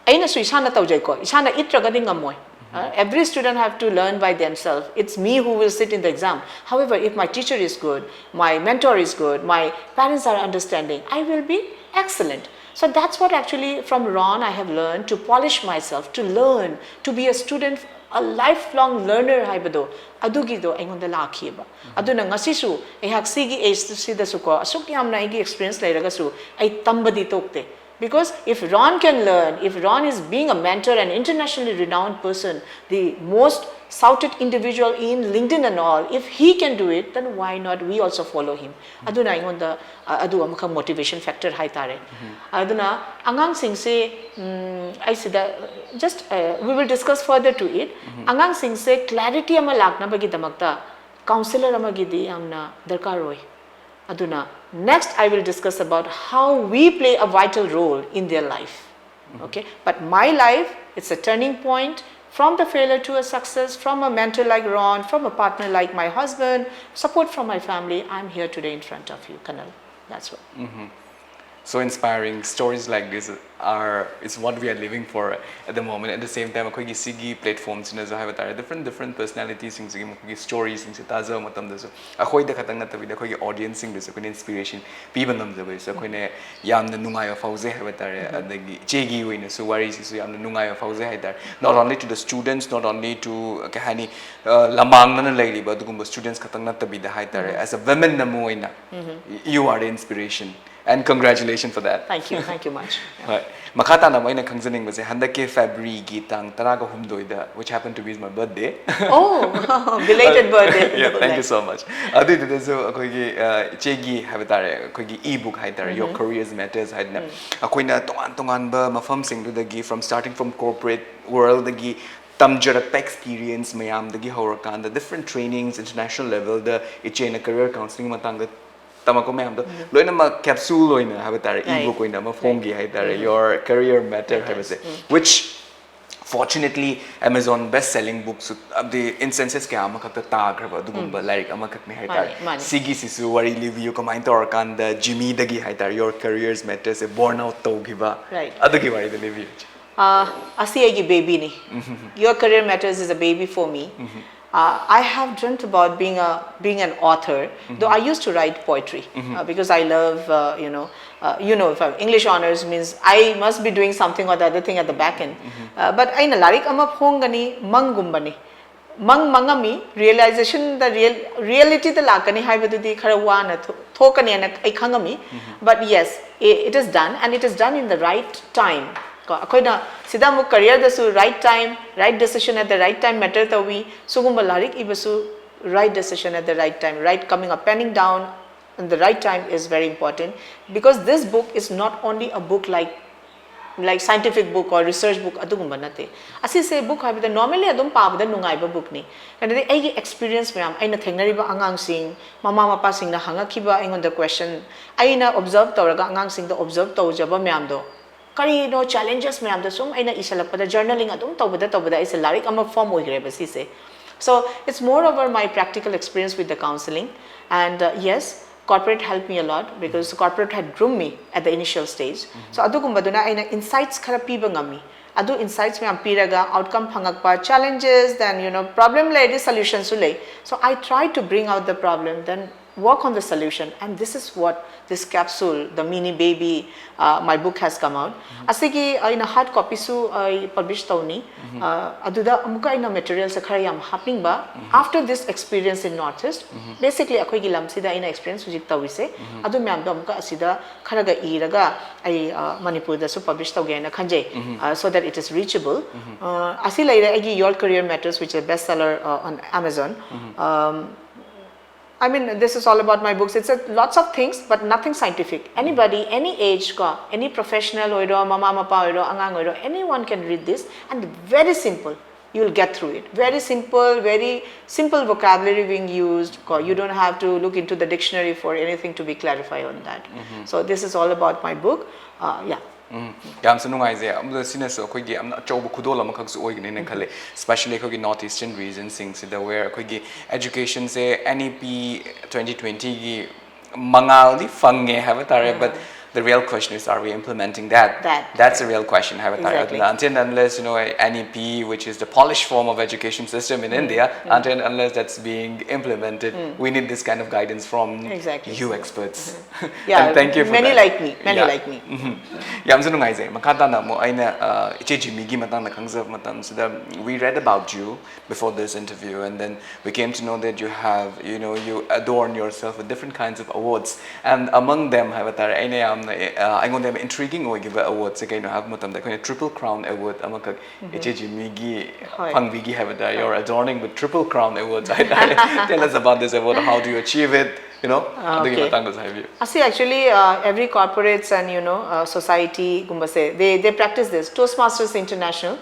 ꯑꯩꯅꯁꯨ ꯏꯁꯥꯅ ꯇꯧꯖꯩꯀꯣ, ꯏꯁꯥꯅ ꯏꯠꯇ꯭ꯔꯒꯗꯤ ꯉꯝꯃꯣꯏ. Uh, every student have to learn by themselves. It's me who will sit in the exam. However, if my teacher is good, my mentor is good, my parents are understanding, I will be excellent. So that's what actually from Ron I have learned to polish myself, to learn, to be a student, a lifelong learner ꯍꯥꯏꯕꯗꯣ, ꯑꯗꯨꯒꯤꯗꯣ ꯑꯩꯉꯣꯟꯗ ꯂꯥꯛꯈꯤꯑꯕ꯫ ꯑꯗꯨꯅ ꯉꯁꯤꯁꯨ ꯑꯩꯍꯥꯛ ꯁꯤꯒꯤ age ꯁꯤꯗꯁꯨꯀꯣ, ꯑꯁꯨꯛ ꯌꯥꯝꯅ ꯑꯩꯒꯤ experience ꯂꯩꯔꯒꯁꯨ ꯑꯩ ꯇꯝꯕꯗꯤ ꯇꯣꯛꯇꯦ. Because if Ron can learn, if Ron is being a mentor and internationally renowned person, the most sought individual in LinkedIn and all, if he can do it, then why not we also follow him? ꯑꯗꯨꯅ ꯑꯩꯉꯣꯟꯗ ꯑ, ꯑꯗꯨ ꯑꯃꯈꯛ motivation factor ꯍꯥꯏꯇꯥꯔꯦ. ꯑꯗꯨꯅ ꯑꯉꯥꯡꯁꯤꯡꯁꯦ, ꯎꯝ, ꯑꯩ ꯁꯤꯗ just uh, we will discuss further to it. ꯑꯉꯥꯡꯁꯤꯡꯁꯦ clarity ꯑꯃ ꯂꯥꯛꯅꯕꯒꯤꯗꯃꯛꯇ counsellor ꯑꯃꯒꯤꯗꯤ ꯌꯥꯝꯅ ꯗꯔꯀꯥꯔ ꯑꯣꯏ. ꯑꯗꯨꯅ next I will discuss about how we play a vital role in their life. Okay, but my life, it's a turning point from the failure to a success, from a mentor like Ron, from a partner like my husband, support from my family. I'm here today in front of you, Kanal. That's what. So inspiring stories like this. are is what we are living for at the moment. At the same time, ꯑꯩꯈꯣꯏꯒꯤ ꯁꯤꯒꯤ platform ꯁꯤꯅꯁꯨ ꯍꯥꯏꯕ ꯇꯥꯔꯦ, different different personality ꯁꯤꯡꯁꯤꯒꯤ ꯃꯈꯣꯏꯒꯤ story ꯁꯤꯡꯁꯦ ꯇꯥꯖꯕ ꯃꯇꯝꯗꯁꯨ ꯑꯩꯈꯣꯏꯗ ꯈꯛꯇꯪ ꯅꯠꯇꯕꯤꯗ ꯑꯩꯈꯣꯏꯒꯤ audience ꯁꯤꯡꯗꯁꯨ ꯑꯩꯈꯣꯏꯅ inspiration ꯄꯤꯕ ꯉꯝꯖꯕꯒꯤꯁꯨ ꯑꯩꯈꯣꯏꯅ ꯌꯥꯝꯅ ꯅꯨꯡꯉꯥꯏꯕ ꯐꯥꯎꯖꯩ ꯍꯥꯏꯕ ꯇꯥꯔꯦ꯫ ꯑꯗꯒꯤ ꯏꯆꯦꯒꯤ ꯑꯣꯏꯅꯁꯨ ꯋꯥꯔꯤꯁꯤꯁꯨ ꯌꯥꯝꯅ ꯅꯨꯡꯉꯥꯏꯕ ꯐꯥꯎꯖꯩ ꯍꯥꯏ ꯇꯥꯔꯦ, not only to the students, not only to, ꯀꯩ ꯍꯥꯏꯅꯤ, ꯑ, ꯂꯃꯥꯡꯗꯅ ꯂꯩꯔꯤꯕ ꯑꯗꯨꯒꯨꯝꯕ students ꯈꯛꯇꯪ ꯅꯠꯇꯕꯤꯗ ꯍꯥꯏ ꯇꯥꯔꯦ, as a women ꯑꯃ ꯑꯣꯏꯅ, you are the inspiration and congratulations for that. Thank you, thank you much. ꯍꯣꯏ, ꯃꯈꯥ ꯇꯥꯅ ꯑꯃꯨꯛ ꯑꯩꯅ ꯈꯪꯖꯅꯤꯡꯕꯁꯦ, ꯍꯟꯗꯛꯀꯤ February ꯒꯤ ꯇꯥꯡ ꯇꯔꯥꯒ ꯍꯨꯝꯗꯣꯏꯗ, which happened to be my birthday. Oh, belated birthday. Yeah, thank you so much. ꯑꯗꯨꯏꯗꯨꯗꯁꯨ ꯑꯩꯈꯣꯏꯒꯤ, ꯑ, ꯏꯆꯦꯒꯤ ꯍꯥꯏꯕ ꯇꯥꯔꯦ, ꯑꯩꯈꯣꯏꯒꯤ e-book ꯍꯥꯏ ꯇꯥꯔꯦ, Your Careers Matters ꯍꯥꯏꯗꯅ, ꯑꯩꯈꯣꯏꯅ ꯇꯣꯉꯥꯟ ꯇꯣꯉꯥꯟꯕ ꯃꯐꯝꯁꯤꯡꯗꯨꯗꯒꯤ, from starting from corporate world ꯗꯒꯤ ꯇꯝꯖꯔꯛꯄ experience ꯃꯌꯥꯝꯗꯒꯤ ꯍꯧꯔꯀꯥꯟꯗ, different trainings, international level ꯗ ꯏꯆꯦꯅ career counselling ꯃꯇꯥꯡꯗ ꯇꯝꯃꯛꯄ ꯃꯌꯥꯝꯗꯣ ꯂꯣꯏꯅꯃꯛ capsule ꯑꯣꯏꯅ ꯍꯥꯏꯕ ꯇꯥꯔꯦ, Right. e-book ꯑꯣꯏꯅ ꯑꯃ ꯐꯣꯡꯈꯤ ꯍꯥꯏ ꯇꯥꯔꯦ, Your Career Matter ꯍꯥꯏꯕꯁꯦ, which fortunately Amazon best selling book ꯁꯨ, ꯑꯗꯤ, instances ꯀꯌꯥ ꯑꯃꯈꯛꯇ ꯇꯥꯈ꯭ꯔꯕ ꯑꯗꯨꯒꯨꯝꯕ ꯂꯥꯏꯔꯤꯛ ꯑꯃꯈꯛꯅꯤ ꯍꯥꯏ ꯇꯥꯔꯦ꯫ ꯃꯥꯅꯦ, ꯃꯥꯅꯦ. ꯁꯤꯒꯤꯁꯤꯁꯨ ꯋꯥꯔꯤ ꯂꯤꯕꯤꯌꯨ, ꯀꯃꯥꯏꯅ ꯇꯧꯔꯀꯥꯟꯗ Jimmy ꯗꯒꯤ ꯍꯥꯏ ꯇꯥꯔꯦ, Your Careers Matter say burn out ꯇꯧꯈꯤꯕ, Right. ꯑꯗꯨꯒꯤ ꯋꯥꯔꯤꯗꯣ ꯂꯤꯕꯤꯌꯨ꯫ Uh, ꯑꯁꯤ ꯑꯩꯒꯤ baby ꯅꯤ. Your Career Matters is a baby for me. Uh, I have dreamt about being a being an author, though I used to write poetry, uh, because I love, uh, you know, uh, you know, if I'm English honours means I must be doing something or the other thing at the back end. Uh, but ꯑꯩꯅ ꯂꯥꯏꯔꯤꯛ ꯑꯃ ꯐꯣꯡꯒꯅꯤ, ꯃꯪꯒꯨꯝꯕꯅꯤ. ꯃꯪ ꯃꯪꯉꯝꯃꯤ, realisation ꯗ real reality ꯗ ꯂꯥꯛꯀꯅꯤ ꯍꯥꯏꯕꯗꯨꯗꯤ ꯈꯔ ꯋꯥꯅ ꯊꯣꯛ- ꯊꯣꯛꯀꯅꯤ ꯍꯥꯏꯅ ꯑꯩ ꯈꯪꯉꯝꯃꯤ. But yes, i- it is done and it is done in the right time. ꯀꯣ, ꯑꯩꯈꯣꯏꯅ ꯁꯤꯗ ꯑꯃꯨꯛ career ꯗꯁꯨ right time, right decision at the right time matter ꯇꯧꯏ. ꯁꯤꯒꯨꯝꯕ ꯂꯥꯏꯔꯤꯛ ꯏꯕꯁꯨ right decision at the right time, right coming up, penning down in the right time is very important, because this book is not only a book like like scientific book or research book ꯑꯗꯨꯒꯨꯝꯕ ꯅꯠꯇꯦ. ꯑꯁꯤꯁꯦ book ꯍꯥꯏꯕꯗ normally ꯑꯗꯨꯝ ꯄꯥꯕꯗ ꯅꯨꯡꯉꯥꯏꯕ book ꯅꯤ. ꯑꯗꯨꯗꯤ ꯑꯩꯒꯤ experience ꯃꯌꯥꯝ, ꯑꯩꯅ ꯊꯦꯡꯅꯔꯤꯕ ꯑꯉꯥꯡꯁꯤꯡ, ꯃꯃꯥ ꯃꯄꯥꯁꯤꯡꯅ ꯍꯪꯉꯛꯈꯤꯕ ꯑꯩꯉꯣꯟꯗ question, ꯑꯩꯅ observe ꯇꯧꯔꯒ ꯑꯉꯥꯡꯁꯤꯡꯗ observe ꯇꯧꯖꯕ ꯃꯌꯥꯝꯗꯣ, ꯀꯔꯤꯅꯣ challenges ꯃꯌꯥꯝꯗꯣ ꯁꯨꯝ ꯑꯩꯅ ꯏꯁꯜꯂꯛꯄꯗ, journaling ꯑꯗꯨꯝ ꯇꯧꯕꯗ ꯇꯧꯕꯗ ꯑꯩꯁꯦ ꯂꯥꯏꯔꯤꯛ ꯑꯃ form ꯑꯣꯏꯈ꯭ꯔꯦꯕ ꯁꯤꯁꯦ. So it's more over my practical experience with the counselling. And, uh, yes, Corporate helped me a lot because corporate had groomed me at the initial stage. So ꯑꯗꯨꯒꯨꯝꯕꯗꯨꯅ ꯑꯩꯅ insights ꯈꯔ ꯄꯤꯕ ꯉꯝꯃꯤ. ꯑꯗꯨ insights ꯃꯌꯥꯝ ꯄꯤꯔꯒ outcome ꯐꯪꯉꯛꯄ, challenges, then, you know, problem ꯂꯩꯔꯗꯤ solutionꯁꯨ ꯂꯩ. So I try to bring out the problem, then work on the solution, and this is what this capsule, the mini baby, uh, my book has come out. ꯑꯁꯤꯒꯤ ꯑꯩꯅ hard copyꯁꯨ ꯑꯩ publish ꯇꯧꯅꯤ. ꯑ, ꯑꯗꯨꯗ ꯑꯃꯨꯛꯀ ꯑꯩꯅ materialꯁꯦ ꯈꯔ ꯌꯥꯝ ꯍꯥꯞꯅꯤꯡꯕ, after this experience in Northeast, basically ꯑꯩꯈꯣꯏꯒꯤ ꯂꯝꯁꯤꯗ ꯑꯩꯅ experience ꯍꯧꯖꯤꯛ ꯇꯧꯔꯤꯁꯦ, ꯑꯗꯨ ꯃꯌꯥꯝꯗꯣ ꯑꯃꯨꯛꯀ ꯑꯁꯤꯗ ꯈꯔꯒ ꯏꯔꯒ ꯑꯩ, ꯑ, ꯃꯅꯤꯄꯨꯔꯗꯁꯨ publish ꯇꯧꯒꯦ ꯍꯥꯏꯅ ꯈꯟꯖꯩ, uh, so that it is reachable. ꯑ, ꯑꯁꯤ ꯂꯩꯔꯦ ꯑꯩꯒꯤ Your Career Matters, which is a bestseller, uh, on Amazon. Um, I mean, this is all about my books. It's a, lots of things, but nothing scientific. Anybody, any age, ko, any professional ꯑꯣꯏꯔꯣ, ꯃꯃꯥ ꯃꯄꯥ ꯑꯣꯏꯔꯣ, ꯑꯉꯥꯡ ꯑꯣꯏꯔꯣ, anyone can read this, and very simple. You will get through it. Very simple, very simple vocabulary being used. Ko. You don't have to look into the dictionary for anything to be clarified on that. So this is all about my book. Uh, yeah. ꯎꯝ, ꯌꯥꯝꯁꯨ ꯅꯨꯡꯉꯥꯏꯖꯩ꯫ ꯑꯃꯗ ꯁꯤꯅꯁꯨ ꯑꯩꯈꯣꯏꯒꯤ ꯌꯥꯝꯅ ꯑꯆꯧꯕ ꯈꯨꯗꯣꯜ ꯑꯃꯈꯛꯁꯨ ꯑꯣꯏꯒꯅꯤꯅ ꯈꯜꯂꯦ, especially ꯑꯩꯈꯣꯏꯒꯤ North Eastern regionꯁꯤꯡꯁꯤꯗ, where ꯑꯩꯈꯣꯏꯒꯤ educationꯁꯦ N E P twenty twentyꯒꯤ ꯃꯉꯥꯜꯗꯤ ꯐꯪꯉꯦ ꯍꯥꯏꯕ ꯇꯥꯔꯦ, but the real question is, are we implementing that? That. That's the real question ꯍꯥꯏꯕ ꯇꯥꯔꯦ꯫ Exactly. ꯑꯗꯨꯅ until and unless, you know, N E P, which is the polished form of education system in India, until and unless that's being implemented, we need this kind of guidance from Exactly. you experts. Yeah, And thank you for many that. like me, many Yeah. like me. ꯎꯝ꯫ ꯌꯥꯝꯁꯨ ꯅꯨꯡꯉꯥꯏꯖꯩ꯫ ꯃꯈꯥ ꯇꯥꯅ ꯑꯃꯨꯛ ꯑꯩꯅ, ꯑ, ꯏꯆꯦ ꯖꯤꯃꯤꯒꯤ ꯃꯇꯥꯡꯗ ꯈꯪꯖꯕ ꯃꯇꯝꯁꯤꯗ, we read about you before this interview, and then we came to know that you have, you know, you adorn yourself with different kinds of awards, and among them ꯍꯥꯏꯕ ꯇꯥꯔꯦ, ꯑꯩꯅ ꯌꯥꯝꯅ, ꯑ, ꯑꯩꯉꯣꯟꯗ ꯌꯥꯝ intriguing ꯑꯣꯏꯈꯤꯕ awardꯁꯦ ꯀꯩꯅꯣ ꯍꯥꯏꯕ ꯃꯇꯝꯗ, ꯑꯩꯈꯣꯏꯅ Triple Crown Award ꯑꯃꯈꯛ ꯏꯆꯦ ꯖꯤꯃꯤꯒꯤ ꯍꯣꯏ꯫ ꯐꯪꯕꯤꯈꯤ ꯍꯥꯏꯕ ꯇꯥꯔꯦ, you're adorning with Triple Crown Awards ꯍꯥꯏ ꯇꯥꯔꯦ꯫ Tell us about this award, how do you achieve it, you know, ꯑꯗꯨꯒꯤ Okay. ꯃꯇꯥꯡꯗꯁꯨ ꯍꯥꯏꯕꯤꯌꯨ꯫ ꯑꯁꯤ actually, uh, every corporates and, you know, uh, society ꯒꯨꯝꯕꯁꯦ, they, they practice this. Toastmasters International,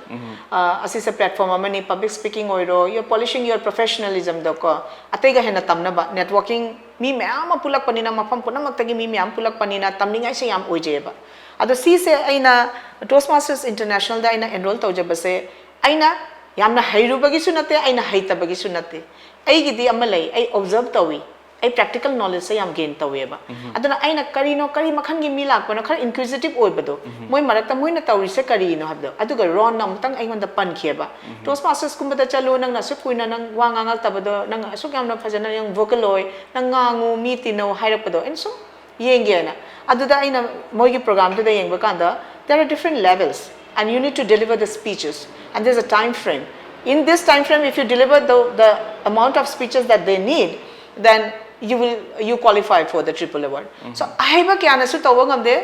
uh, ꯑꯁꯤꯁꯦ platform ꯑꯃꯅꯤ, public speaking ꯑꯣꯏꯔꯣ, you're polishing your professionalism ꯗꯀꯣ, ꯑꯇꯩꯒ ꯍꯦꯟꯅ ꯇꯝꯅꯕ, networking, ꯃꯤ ꯃꯌꯥꯝ ꯑꯃ ꯄꯨꯜꯂꯛꯄꯅꯤꯅ, ꯃꯐꯝ ꯄꯨꯝꯅꯃꯛꯇꯒꯤ ꯃꯤ ꯃꯌꯥꯝ ꯄꯨꯜꯂꯛꯄꯅꯤꯅ ꯇꯝꯅꯤꯡꯉꯥꯏꯁꯦ ꯌꯥꯝ ꯑꯣꯏꯖꯩꯑꯕ꯫ ꯑꯗꯣ ꯁꯤꯁꯦ ꯑꯩꯅ Toastmasters International ꯗ ꯑꯩꯅ enroll ꯇꯧꯖꯕꯁꯦ, ꯑꯩꯅ ꯌꯥꯝꯅ ꯍꯩꯔꯨꯕꯒꯤꯁꯨ ꯅꯠꯇꯦ, ꯑꯩꯅ ꯍꯩꯇꯕꯒꯤꯁꯨ ꯅꯠꯇꯦ꯫ ꯑꯩꯒꯤꯗꯤ ꯑꯃ ꯂꯩ, ꯑꯩ observe ꯇꯧꯏ꯫ ꯑꯩ practical knowledgeꯁꯦ ꯌꯥꯝ gain ꯇꯧꯋꯦꯕ꯫ ꯑꯗꯨꯅ ꯑꯩꯅ ꯀꯔꯤꯅꯣ, ꯀꯔꯤ ꯃꯈꯜꯒꯤ ꯃꯤ ꯂꯥꯛꯄꯅꯣ, ꯈꯔ inquisitive ꯑꯣꯏꯕꯗꯣ, ꯃꯣꯏ ꯃꯔꯛꯇ ꯃꯣꯏꯅ ꯇꯧꯔꯤꯁꯦ ꯀꯔꯤꯅꯣ ꯍꯥꯏꯕꯗꯣ꯫ ꯑꯗꯨꯒ ꯔꯣꯟꯅ ꯑꯃꯨꯛꯇꯪ ꯑꯩꯉꯣꯟꯗ ꯄꯟꯈꯤꯑꯕ, "Toastmastersꯀꯨꯝꯕꯗ ꯆꯠꯂꯨ, ꯅꯪꯅ ꯑꯁꯨꯛ ꯀꯨꯏꯅ ꯅꯪ ꯋꯥ ꯉꯥꯡꯉꯛꯇꯕꯗꯣ, ꯅꯪ ꯑꯁꯨꯛ ꯌꯥꯝꯅ ꯐꯖꯅ ꯌꯥꯝ vocal ꯑꯣꯏ, ꯅꯪ ꯉꯥꯡꯉꯨ, ꯃꯤ ꯇꯤꯟꯅꯧ" ꯍꯥꯏꯔꯛꯄꯗꯣ꯫ ꯑꯩꯅ ꯁꯨꯝ ꯌꯦꯡꯒꯦꯅ꯫ ꯑꯗꯨꯗ ꯑꯩꯅ ꯃꯣꯏꯒꯤ programꯗꯨꯗ ꯌꯦꯡꯕ ꯀꯥꯟꯗ, there are different levels and you need to deliver the speeches and there's a time frame. In this time frame, if you deliver the, the amount of speeches that they need, then you will, you qualify for the triple award. So ꯑꯍꯩꯕ ꯀꯌꯥꯅꯁꯨ ꯇꯧꯕ ꯉꯝꯗꯦ,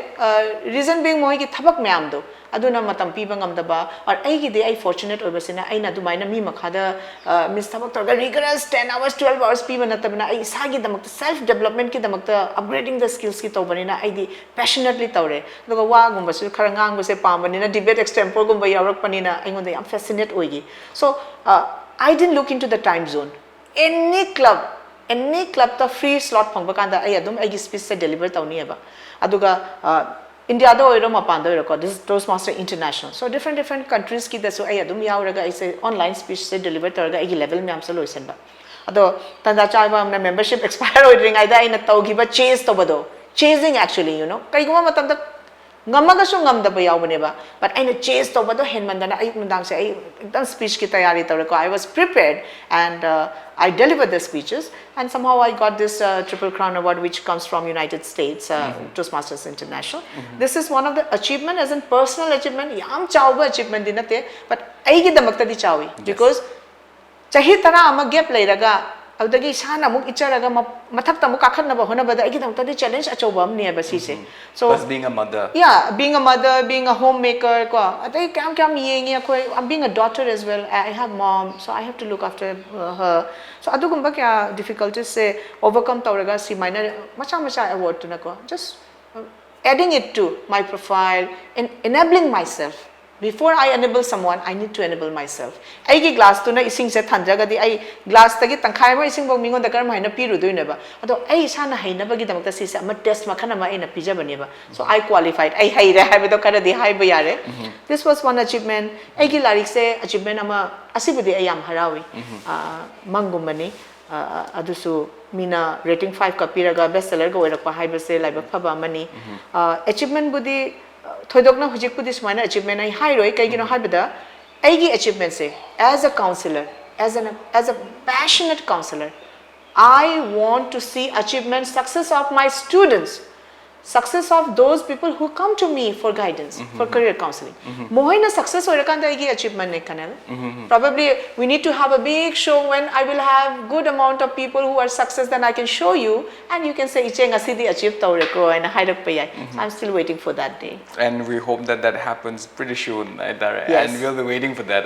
reason being ꯃꯣꯏꯒꯤ ꯊꯕꯛ ꯃꯌꯥꯝꯗꯣ꯫ ꯑꯗꯨꯅ ꯃꯇꯝ ꯄꯤꯕ ꯉꯝꯗꯕ꯫ Or ꯑꯩꯒꯤꯗꯤ ꯑꯩ fortunate ꯑꯣꯏꯕꯁꯤꯅ ꯑꯩꯅ ꯑꯗꯨꯃꯥꯏꯅ ꯃꯤ ꯃꯈꯥꯗ ꯃꯤꯟꯁ ꯊꯕꯛ ꯇꯧꯔꯒ rigorous ten hours, twelve hours ꯄꯤꯕ ꯅꯠꯇꯕꯅ, ꯑꯩ ꯏꯁꯥꯒꯤꯗꯃꯛꯇ, self developmentꯀꯤꯗꯃꯛꯇ, upgrading the skillsꯀꯤ ꯇꯧꯕꯅꯤꯅ ꯑꯩꯗꯤ passionately ꯇꯧꯔꯦ꯫ ꯑꯗꯨꯒ ꯋꯥꯒꯨꯝꯕꯁꯨ ꯈꯔ ꯉꯥꯡꯕꯁꯦ ꯄꯥꯝꯕꯅꯤꯅ, debate extemporeꯒꯨꯝꯕ ꯌꯥꯎꯔꯛꯄꯅꯤꯅ ꯑꯩꯉꯣꯟꯗ ꯌꯥꯝ fascinate ꯑꯣꯏꯈꯤ꯫ So I didn't look into the time zone. Any club, any clubꯇ free slot ꯐꯪꯕ ꯀꯥꯟꯗ ꯑꯩ ꯑꯗꯨꯝ ꯑꯩꯒꯤ speechꯁꯦ deliver ꯇꯧꯅꯤꯑꯕ꯫ ꯑꯗꯨꯒ Indiaꯗ ꯑꯣꯏꯔꯣ, ꯃꯄꯥꯟꯗ ꯑꯣꯏꯔꯣꯀꯣ, this Toastmaster International, so different different countriesꯀꯤꯗꯁꯨ ꯑꯩ ꯑꯗꯨꯝ ꯌꯥꯎꯔꯒ ꯑꯩꯁꯦ online speechꯁꯦ deliver ꯇꯧꯔꯒ ꯑꯩꯒꯤ level ꯃꯌꯥꯝꯁꯦ ꯂꯣꯏꯁꯤꯟꯕ꯫ ꯑꯗꯣ ꯇꯟꯖꯥ ꯆꯥꯕ ꯑꯃꯅ, membership expire ꯑꯣꯏꯗ꯭ꯔꯤꯉꯩꯗ ꯑꯩꯅ ꯇꯧꯈꯤꯕ chase ꯇꯧꯕꯗꯣ, chasing actually, you know, ꯀꯩꯒꯨꯝꯕ ꯃꯇꯝꯗ ꯉꯝꯃꯒꯁꯨ ꯉꯝꯗꯕ ꯌꯥꯎꯕꯅꯦꯕ꯫ But ꯑꯩꯅ chase ꯇꯧꯕꯗꯣ ꯍꯦꯟꯃꯟꯗꯅ ꯑꯌꯨꯛ ꯅꯨꯡꯗꯥꯡꯁꯦ ꯑꯩ ꯑꯗꯨꯝ speechꯀꯤ ꯇꯌꯥꯔꯤ ꯇꯧꯔꯦꯀꯣ꯫ I was prepared and I delivered the speeches and somehow I got this triple crown award, which comes from United States, Toastmasters International. This is one of the achievement, as in personal achievement, ꯌꯥꯝ ꯆꯥꯎꯕ achievementꯗꯤ ꯅꯠꯇꯦ, but ꯑꯩꯒꯤꯗꯃꯛꯇꯗꯤ ꯆꯥꯎꯏ꯫ Because ꯆꯍꯤ ꯇꯔꯥ ꯑꯃ gap ꯂꯩꯔꯒ ꯑꯗꯨꯗꯒꯤ ꯏꯁꯥꯅ ꯑꯃꯨꯛ ꯏꯠꯆꯔꯒ ꯃꯊꯛꯇ ꯑꯃꯨꯛ ꯀꯥꯈꯠꯅꯕ ꯍꯣꯠꯅꯕꯗ ꯑꯩꯒꯤꯗꯃꯛꯇꯗꯤ challenge ꯑꯆꯧꯕ ꯑꯃꯅꯦꯕ ꯁꯤꯁꯦ꯫ So, Plus being a mother. Yeah, being a mother, being a homemaker ꯀꯣ, ꯑꯇꯩ ꯀꯌꯥꯝ ꯀꯌꯥꯝ ꯌꯦꯡꯉꯤ ꯑꯩꯈꯣꯏ, being a daughter as well, I have mom, so I have to look after her. So ꯑꯗꯨꯒꯨꯝꯕ ꯀꯌꯥ difficultiesꯁꯦ overcome ꯇꯧꯔꯒ ꯁꯤꯃꯥꯏꯅ ꯃꯆꯥ ꯃꯆꯥ awardꯇꯨꯅꯀꯣ, just adding it to my profile and enabling myself. Before I enable someone, I need to enable myself. ꯑꯩꯒꯤ glassꯇꯨꯅ ꯏꯁꯤꯡꯁꯦ ꯊꯟꯗ꯭ꯔꯒꯗꯤ ꯑꯩ glassꯇꯒꯤ ꯇꯪꯈꯥꯏ ꯑꯃ ꯏꯁꯤꯡꯐꯥꯎ ꯃꯤꯉꯣꯟꯗ ꯀꯔꯝ ꯍꯥꯏꯅ ꯄꯤꯔꯨꯗꯣꯏꯅꯣꯕ? ꯑꯗꯣ ꯑꯩ ꯏꯁꯥꯅ ꯍꯩꯅꯕꯒꯤꯗꯃꯛꯇ ꯁꯤꯁꯦ ꯑꯃ test ꯃꯈꯜ ꯑꯃ ꯑꯩꯅ ꯄꯤꯖꯕꯅꯦꯕ꯫ So I qualified, ꯑꯩ ꯍꯩꯔꯦ ꯍꯥꯏꯕꯗꯣ ꯈꯔꯗꯤ ꯍꯥꯏꯕ ꯌꯥꯔꯦ꯫ This was one achievement. ꯑꯩꯒꯤ ꯂꯥꯏꯔꯤꯛꯁꯦ achievement ꯑꯃ, ꯑꯁꯤꯕꯨꯗꯤ ꯑꯩ ꯌꯥꯝ ꯍꯔꯥꯎꯏ꯫ ꯃꯪꯒꯨꯝꯕꯅꯤ꯫ ꯑꯗꯨꯁꯨ ꯃꯤꯅ ꯔꯦꯇꯤꯡ ꯐꯥꯏꯚꯀ ꯄꯤꯔꯒ ꯕꯦꯁ ꯁꯦꯂꯔꯒ ꯑꯣꯏꯔꯛꯄ ꯍꯥꯏꯕꯁꯦ ꯂꯥꯏꯕꯛ ꯐꯕ ꯑꯃꯅꯤ꯫ ꯑꯦꯆꯤꯞꯃꯦꯟꯕꯨꯗꯤ ꯊꯣꯏꯗꯣꯛꯅ ꯍꯧꯖꯤꯛꯄꯨꯗꯤ ꯁꯨꯃꯥꯏꯅ ꯑꯦꯆꯤꯞꯃꯦꯟ ꯑꯩ ꯍꯥꯏꯔꯣꯏ꯫ ꯀꯩꯒꯤꯅꯣ ꯍꯥꯏꯕꯗ ꯑꯩꯒꯤ ꯑꯦꯆꯤꯞꯃꯦꯟꯁꯦ, as a counsellor, as an as a passionate counsellor, I want to see achievement, success of my students, success of those people who come to me for guidance, for career counselling. ꯃꯈꯣꯏꯅ success ꯑꯣꯏꯔꯀꯥꯟꯗ ꯑꯩꯒꯤ ꯑꯦꯆꯤꯞꯃꯦꯟꯅꯦ, ꯀꯅꯦꯜ꯫ Probably we need to have a big show when I will have good amount of people who are success, then I can show you and you can say, "ꯏꯆꯦ, ꯉꯁꯤꯗꯤ achieve ꯇꯧꯔꯦꯀꯣ" ꯍꯥꯏꯅ ꯍꯥꯏꯔꯛꯄ ꯌꯥꯏ꯫ I'm still waiting for that day. And we hope that that happens pretty soon, ꯍꯥꯏꯇꯥꯔꯦ꯫ Yes. And we'll be waiting for that.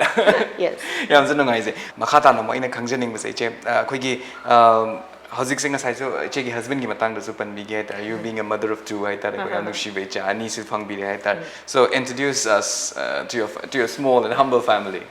Yes. ꯌꯥꯝꯁꯨ ꯅꯨꯡꯉꯥꯏꯖꯩ꯫ ꯃꯈꯥ ꯇꯥꯅ ꯑꯃꯨꯛ ꯑꯩꯅ ꯈꯪꯖꯅꯤꯡꯕꯁꯦ, ꯏꯆꯦ, ꯑ, ꯑꯩꯈꯣꯏꯒꯤ, ꯑꯝ, ꯍꯧꯖꯤꯛꯁꯦ ꯉꯁꯥꯏꯁꯨ ꯏꯆꯦꯒꯤ ꯍꯁꯕꯦꯟꯒꯤ ꯃꯇꯥꯡꯗꯁꯨ ꯄꯟꯕꯤꯒꯦ ꯍꯥꯏꯇꯥꯔꯦ, you being a mother of two ꯍꯥꯏꯇꯥꯔꯦꯀꯣ, ꯌꯥꯝ ꯅꯨꯡꯁꯤꯕ ꯏꯆꯥ ꯑꯅꯤꯁꯨ ꯐꯪꯕꯤꯔꯦ ꯍꯥꯏꯇꯥꯔꯦ꯫ So introduce us, uh, to your, to your small and humble family.